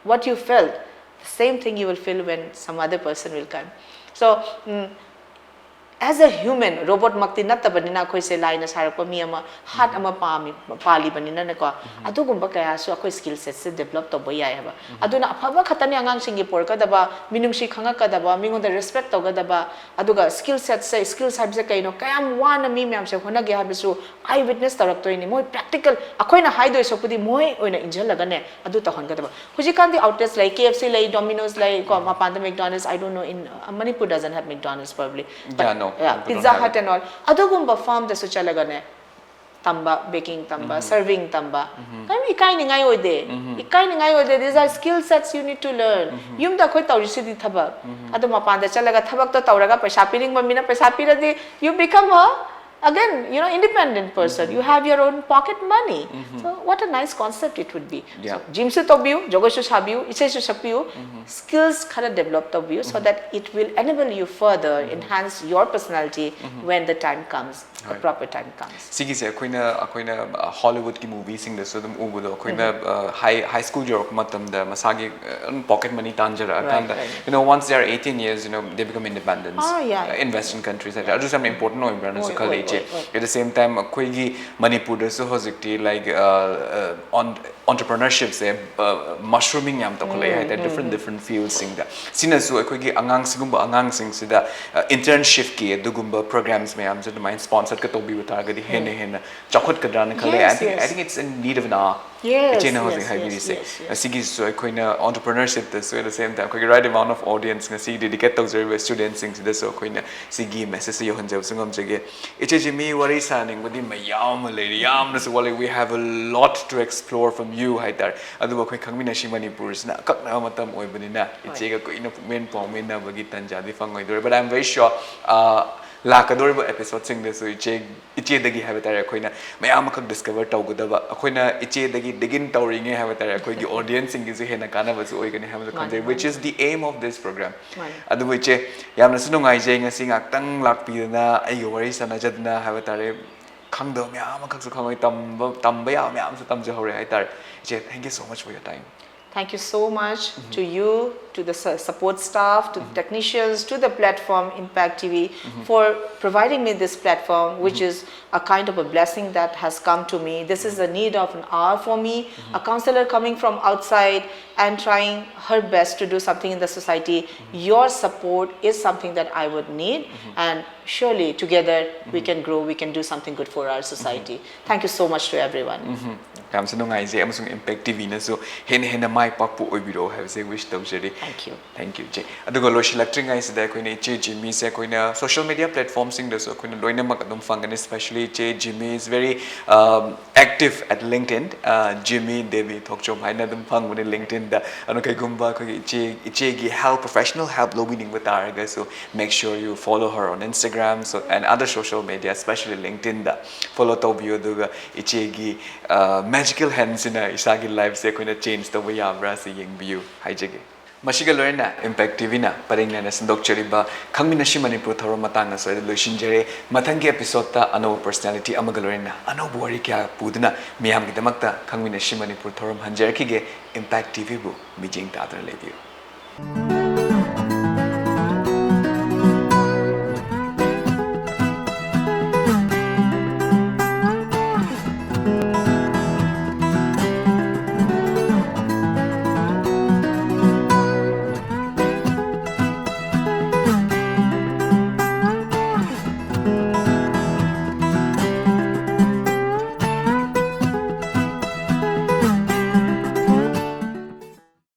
what you felt, the same thing you will feel when some other person will come. So, um, as a human, robot ꯃꯛꯇꯤ ꯅꯠꯇꯕꯅꯤꯅ ꯑꯩꯈꯣꯏꯁꯦ ꯂꯥꯏꯅ ꯁꯥꯔꯛꯄ ꯃꯤ ꯑꯃ, heart ꯑꯃ ꯄꯥꯝꯃꯤ, ꯄꯥꯜꯂꯤꯕꯅꯤꯅꯅꯦꯀꯣ, ꯑꯗꯨꯒꯨꯝꯕ ꯀꯌꯥꯁꯨ ꯑꯩꯈꯣꯏ skill setꯁꯦ develop ꯇꯧꯕ ꯌꯥꯏ ꯍꯥꯏꯕ꯫ ꯑꯗꯨꯅ ꯑꯐꯕ ꯈꯛꯇꯅꯦ ꯑꯉꯥꯡꯁꯤꯡꯒꯤ ꯄꯣꯔꯛꯀꯗꯕ, ꯃꯤꯅꯨꯡꯁꯤ ꯈꯪꯉꯛꯀꯗꯕ, ꯃꯤꯉꯣꯟꯗ respect ꯇꯧꯒꯗꯕ, ꯑꯗꯨꯒ skill setꯁꯦ, skills ꯍꯥꯏꯕꯁꯦ ꯀꯩꯅꯣ, ꯀꯌꯥꯝ ꯋꯥꯅ ꯃꯤ ꯃꯌꯥꯝꯁꯦ ꯍꯣꯠꯅꯒꯦ ꯍꯥꯏꯕꯁꯨ eye witness ꯇꯧꯔꯛꯇꯣꯏꯅꯤ꯫ ꯃꯣꯏ practical, ꯑꯩꯈꯣꯏꯅ ꯍꯥꯏꯗꯣꯏ ꯁꯔꯨꯛꯄꯨꯗꯤ ꯃꯣꯏ ꯑꯣꯏꯅ ꯏꯟꯁꯤꯜꯂꯒꯅꯦ ꯑꯗꯨ ꯇꯧꯍꯟꯒꯗꯕ꯫ ꯍꯧꯖꯤꯛꯀꯥꯟꯗꯤ outlets ꯂꯩ, K F C ꯂꯩ, Domino's ꯂꯩ ꯀꯣ, ꯃꯄꯥꯟꯗ McDonald's, I don't know, in, uh, Manipur doesn't have McDonald's probably. But, Yeah, no, yeah, people don't Pizza have Hut it. And all. ꯑꯗꯨꯒꯨꯝꯕ firmꯗꯁꯨ ꯆꯠꯂꯒꯅꯦ, ꯇꯝꯕ, baking ꯇꯝꯕ, serving ꯇꯝꯕ, ꯀꯔꯤꯝ ꯏꯀꯥꯏꯅꯤꯡꯉꯥꯏ ꯑꯣꯏꯗꯦ꯫ ꯏꯀꯥꯏꯅꯤꯡꯉꯥꯏ ꯑꯣꯏꯗꯦ, these are skill sets you need to learn. ꯌꯨꯝꯗ ꯑꯩꯈꯣꯏ ꯇꯧꯔꯤꯁꯤꯗꯤ ꯊꯕꯛ, ꯑꯗꯣ ꯃꯄꯥꯟꯗ ꯆꯠꯂꯒ ꯊꯕꯛꯇꯣ ꯇꯧꯔꯒ ꯄꯩꯁꯥ ꯄꯤꯅꯤꯡꯕ ꯃꯤꯅ ꯄꯩꯁꯥ ꯄꯤꯔꯗꯤ, you become a, again, you know, independent person, you have your own pocket money. So what a nice concept it would be. Yeah. So, gymꯁꯨ ꯇꯧꯕꯤꯌꯨ, ꯖꯒꯣꯏꯁꯨ ꯁꯥꯕꯤꯌꯨ, ꯏꯁꯩꯁꯨ ꯁꯛꯄꯤꯌꯨ, skills ꯈꯔ develop ꯇꯧꯕꯤꯌꯨ, so that it will enable you further, enhance your personality when the time comes, the Right. proper time comes. ꯁꯤꯒꯤꯁꯦ ꯑꯩꯈꯣꯏꯅ ꯑꯩꯈꯣꯏꯅ ꯍꯣꯂꯤꯋꯨꯗꯀꯤ ꯃꯨꯚꯤꯁꯤꯡꯗꯁꯨ ꯑꯗꯨꯝ ꯎꯕꯗꯣ, ꯑꯩꯈꯣꯏꯅ ꯍꯥꯏ high school ꯌꯧꯔꯛꯄ ꯃꯇꯝꯗ ꯃꯁꯥꯒꯤ ꯄꯣꯀꯦꯠ ꯃꯅꯤ ꯇꯥꯟꯖꯔꯛꯑꯀꯥꯟꯗ, Right, right. You know, once they are eighteen years, you know, they become independent. Ah, yeah, yeah. Invest in countries ꯍꯥꯏꯇꯥꯔꯦ, ꯑꯗꯨꯁꯨ ꯌꯥꯝ important ꯑꯣꯏꯕ꯭ꯔꯥꯅꯁꯨ ꯍꯣꯏ, ꯈꯜꯂꯦ ꯍꯣꯏ, ꯏꯆꯦ꯫ ꯍꯣꯏ, ꯍꯣꯏ. At the same time, ꯑꯩꯈꯣꯏꯒꯤ ꯃꯅꯤꯄꯨꯔꯗꯁꯨ ꯍꯧꯖꯤꯛꯇꯤ, like, on entrepreneurshipꯁꯦ mushrooming ꯌꯥꯝ ꯇꯧꯈꯠꯂꯛꯑꯦ ꯍꯥꯏꯇꯥꯔꯦ, different different fieldsꯁꯤꯡꯗ꯫ ꯁꯤꯅꯁꯨ ꯑꯩꯈꯣꯏꯒꯤ ꯑꯉꯥꯡ, ꯁꯤꯒꯨꯝꯕ ꯑꯉꯥꯡꯁꯤꯡꯁꯤꯗ internshipꯀꯤ ꯑꯗꯨꯒꯨꯝꯕ programs ꯃꯌꯥꯝꯁꯦ ꯑꯗꯨꯃꯥꯏꯅ sponsorꯒ ꯇꯧꯕꯤꯕ ꯇꯥꯔꯒꯗꯤ ꯍꯦꯟꯅ ꯍꯦꯟꯅ ꯆꯥꯎꯈꯠꯀꯗ꯭ꯔꯥꯅ ꯈꯜꯂꯦ꯫ Yes, I think, I yes. think it's in need of an hour. Yes, ꯏꯆꯦꯅ ꯍꯧꯖꯤꯛ yes, ꯍꯥꯏꯕꯤꯔꯤꯁꯦ꯫ yes, yes, yes. ꯁꯤꯒꯤꯁꯤꯁꯨ ꯑꯩꯈꯣꯏꯅ entrepreneurshipꯇꯁꯨ, at the same time, ꯑꯩꯈꯣꯏꯒꯤ right amount of audience, ꯉꯁꯤ dedicate ꯇꯧꯖꯔꯤꯕ studentꯁꯤꯡꯁꯤꯗꯁꯨ ꯑꯩꯈꯣꯏꯅ ꯁꯤꯒꯤ messageꯁꯦ ꯌꯧꯍꯟꯖꯕꯁꯨ ꯉꯝꯖꯒꯦ꯫ ꯏꯆꯦꯁꯦ, ꯃꯤ ꯋꯥꯔꯤ ꯁꯥꯅꯤꯡꯕꯗꯤ ꯃꯌꯥꯝ ꯑꯃ ꯂꯩꯔꯤ, ꯌꯥꯝꯅꯁꯨ ꯋꯥꯠꯂꯤ꯫ We have a lot to explore from you ꯍꯥꯏꯇꯥꯔꯦ꯫ ꯑꯗꯨꯕꯨ ꯑꯩꯈꯣꯏ ꯈꯪꯃꯤꯟꯅꯁꯤ ꯃꯅꯤꯄꯨꯔꯁꯤꯅ ꯑꯀꯛꯅꯕ ꯃꯇꯝ ꯑꯣꯏꯕꯅꯤꯅ, ꯍꯣꯏ. ꯏꯆꯦꯒ ꯀꯨꯏꯅ ꯄꯨꯛꯃꯦꯟ ꯄꯥꯎꯃꯤꯟꯅꯕꯒꯤ ꯇꯥꯟꯖꯥꯗꯤ ꯐꯪꯉꯣꯏꯗꯣꯔꯦ꯫ But I'm very sure, uh, ꯂꯥꯛꯀꯗꯧꯔꯤꯕ episodeꯁꯤꯡꯗꯁꯨ ꯏꯆꯦ, ꯏꯆꯦꯗꯒꯤ ꯍꯥꯏꯕ ꯇꯥꯔꯦ, ꯑꯩꯈꯣꯏꯅ ꯃꯌꯥꯝ ꯑꯃꯈꯛ discover ꯇꯧꯒꯗꯕ, ꯑꯩꯈꯣꯏꯅ ꯏꯆꯦꯗꯒꯤ dig in ꯇꯧꯔꯤꯉꯩ ꯍꯥꯏꯕ ꯇꯥꯔꯦ, ꯑꯩꯈꯣꯏꯒꯤ audienceꯁꯤꯡꯒꯤꯁꯨ ꯍꯦꯟꯅ ꯀꯥꯟꯅꯕꯁꯨ ꯑꯣꯏꯒꯅꯤ ꯍꯥꯏꯕꯁꯨ ꯃꯥꯅꯦ, ꯈꯟꯖꯩ, ꯃꯥꯅꯦ, which is ꯃꯥꯅꯦ. The aim of this program. ꯃꯥꯅꯦ. ꯑꯗꯨꯕꯨ ꯏꯆꯦ, ꯌꯥꯝꯅꯁꯨ ꯅꯨꯡꯉꯥꯏꯖꯩ ꯉꯁꯤ ꯉꯥꯛꯇꯪ ꯂꯥꯛꯄꯤꯗꯅ ꯑꯩꯒ ꯋꯥꯔꯤ ꯁꯥꯟꯅꯖꯗꯅ ꯍꯥꯏꯕ ꯇꯥꯔꯦ꯫ ꯈꯪꯗꯕ ꯃꯌꯥꯝ ꯑꯃꯈꯛꯁꯨ ꯈꯪꯉꯣꯏ, ꯇꯝꯕ, ꯇꯝꯕ ꯌꯥꯕ ꯃꯌꯥꯝꯁꯨ ꯇꯝꯖꯍꯧꯔꯦ ꯍꯥꯏꯇꯥꯔꯦ꯫ ꯏꯆꯦ, thank you so much for your time. Thank you so much to you, to the su- support staff, to the technicians, to the platform Impact T V for providing me this platform, which is a kind of a blessing that has come to me. This is a need of an hour for me. A counselor coming from outside and trying her best to do something in the society. Your support is something that I would need, and surely together we can grow, we can do something good for our society. Thank you so much to everyone. ꯌꯥꯝꯁꯨ ꯅꯨꯡꯉꯥꯏꯖꯩ, ꯑꯃꯁꯨꯡ impact ꯇꯤꯚꯤꯅꯁꯨ ꯍꯦꯟꯅ ꯍꯦꯟꯅ ꯃꯥꯏ ꯄꯥꯛꯄ ꯑꯣꯏꯕꯤꯔꯣ ꯍꯥꯏꯕꯁꯦ ꯋꯤꯁ ꯇꯧꯖꯔꯤ꯫ Thank you. Thank you, ꯏꯆꯦ꯫ ꯑꯗꯨꯒ ꯂꯣꯏꯁꯤꯜꯂꯛꯇ꯭ꯔꯤꯉꯩꯁꯤꯗ ꯑꯩꯈꯣꯏꯅ ꯏꯆꯦ ꯖꯤꯃꯤꯁꯦ ꯑꯩꯈꯣꯏꯅ ꯁꯣꯁꯤꯌꯦꯜ ꯃꯤꯗꯤꯌꯥ ꯄ꯭ꯂꯦꯠꯐꯣꯝꯁꯤꯡꯗꯁꯨ ꯑꯩꯈꯣꯏꯅ ꯂꯣꯏꯅꯃꯛ ꯑꯗꯨꯝ ꯐꯪꯒꯅꯤ꯫ Especially ꯏꯆꯦ ꯖꯤꯃꯤ is very active at LinkedIn, ꯖꯤꯃꯤ Devi ꯊꯣꯛꯆꯣꯝ ꯍꯥꯏꯅ ꯑꯗꯨꯝ ꯐꯪꯕꯅꯦ ꯂꯤꯡꯛꯗꯏꯟꯗ꯫ ꯑꯗꯨꯅ ꯀꯩꯒꯨꯝꯕ ꯑꯩꯈꯣꯏꯒꯤ ꯏꯆꯦ ꯏꯆꯦꯒꯤ ꯍꯦꯜꯞ, ꯄ꯭ꯔꯣꯐꯦꯁꯅꯦꯜ ꯍꯦꯜꯞ ꯂꯧꯕꯤꯅꯤꯡꯕ ꯇꯥꯔꯒꯁꯨ, make sure you follow her on Instagram, so and other social media, especially LinkedInꯗ follow ꯇꯧꯕꯤꯌꯨ꯫ ꯑꯗꯨꯒ ꯏꯆꯦꯒꯤ ꯃꯦꯖꯤꯀꯦꯜ ꯍꯦꯟꯁꯤꯅ ꯏꯁꯥꯒꯤ ꯂꯥꯏꯐꯁꯦ ꯑꯩꯈꯣꯏꯅ ꯆꯦꯟꯖ ꯇꯧꯕ ꯌꯥꯕ꯭ꯔꯥ ꯁꯤ ꯌꯦꯡꯕꯤꯌꯨ ꯍꯥꯏꯖꯒꯦ꯫ ꯃꯁꯤꯒ ꯂꯣꯏꯅꯅ ꯏꯝꯄꯦꯛ ꯇꯤꯚꯤꯅ ꯄꯔꯦꯡ ꯂꯦꯟꯅ ꯁꯟꯗꯣꯛꯆꯔꯤꯕ ꯈꯪꯃꯤꯟꯅꯁꯤ ꯃꯅꯤꯄꯨꯔ ꯊꯧꯔꯝ ꯃꯇꯥꯡ ꯑꯁ꯭ꯋꯥꯏꯗ ꯂꯣꯏꯁꯤꯟꯖꯔꯦ꯫ ꯃꯊꯪꯒꯤ ꯑꯦꯄꯤꯁꯣꯗꯇ ꯑꯅꯧꯕ ꯄꯔꯁꯅꯦꯂꯤꯇꯤ ꯑꯃꯒ ꯂꯣꯏꯅꯅ ꯑꯅꯧꯕ ꯋꯥꯔꯤ ꯀꯌꯥ ꯄꯨꯗꯨꯅ ꯃꯤꯌꯥꯝꯒꯤꯗꯃꯛꯇ ꯈꯪꯃꯤꯟꯅꯁꯤ ꯃꯅꯤꯄꯨꯔ ꯊꯧꯔꯝ ꯍꯟꯖꯔꯛꯈꯤꯒꯦ꯫ ꯏꯝꯄꯦꯛ ꯇꯤꯚꯤꯕꯨ ꯃꯤꯠꯌꯦꯡ ꯇꯥꯗꯨꯅ ꯂꯩꯕꯤꯌꯨ꯫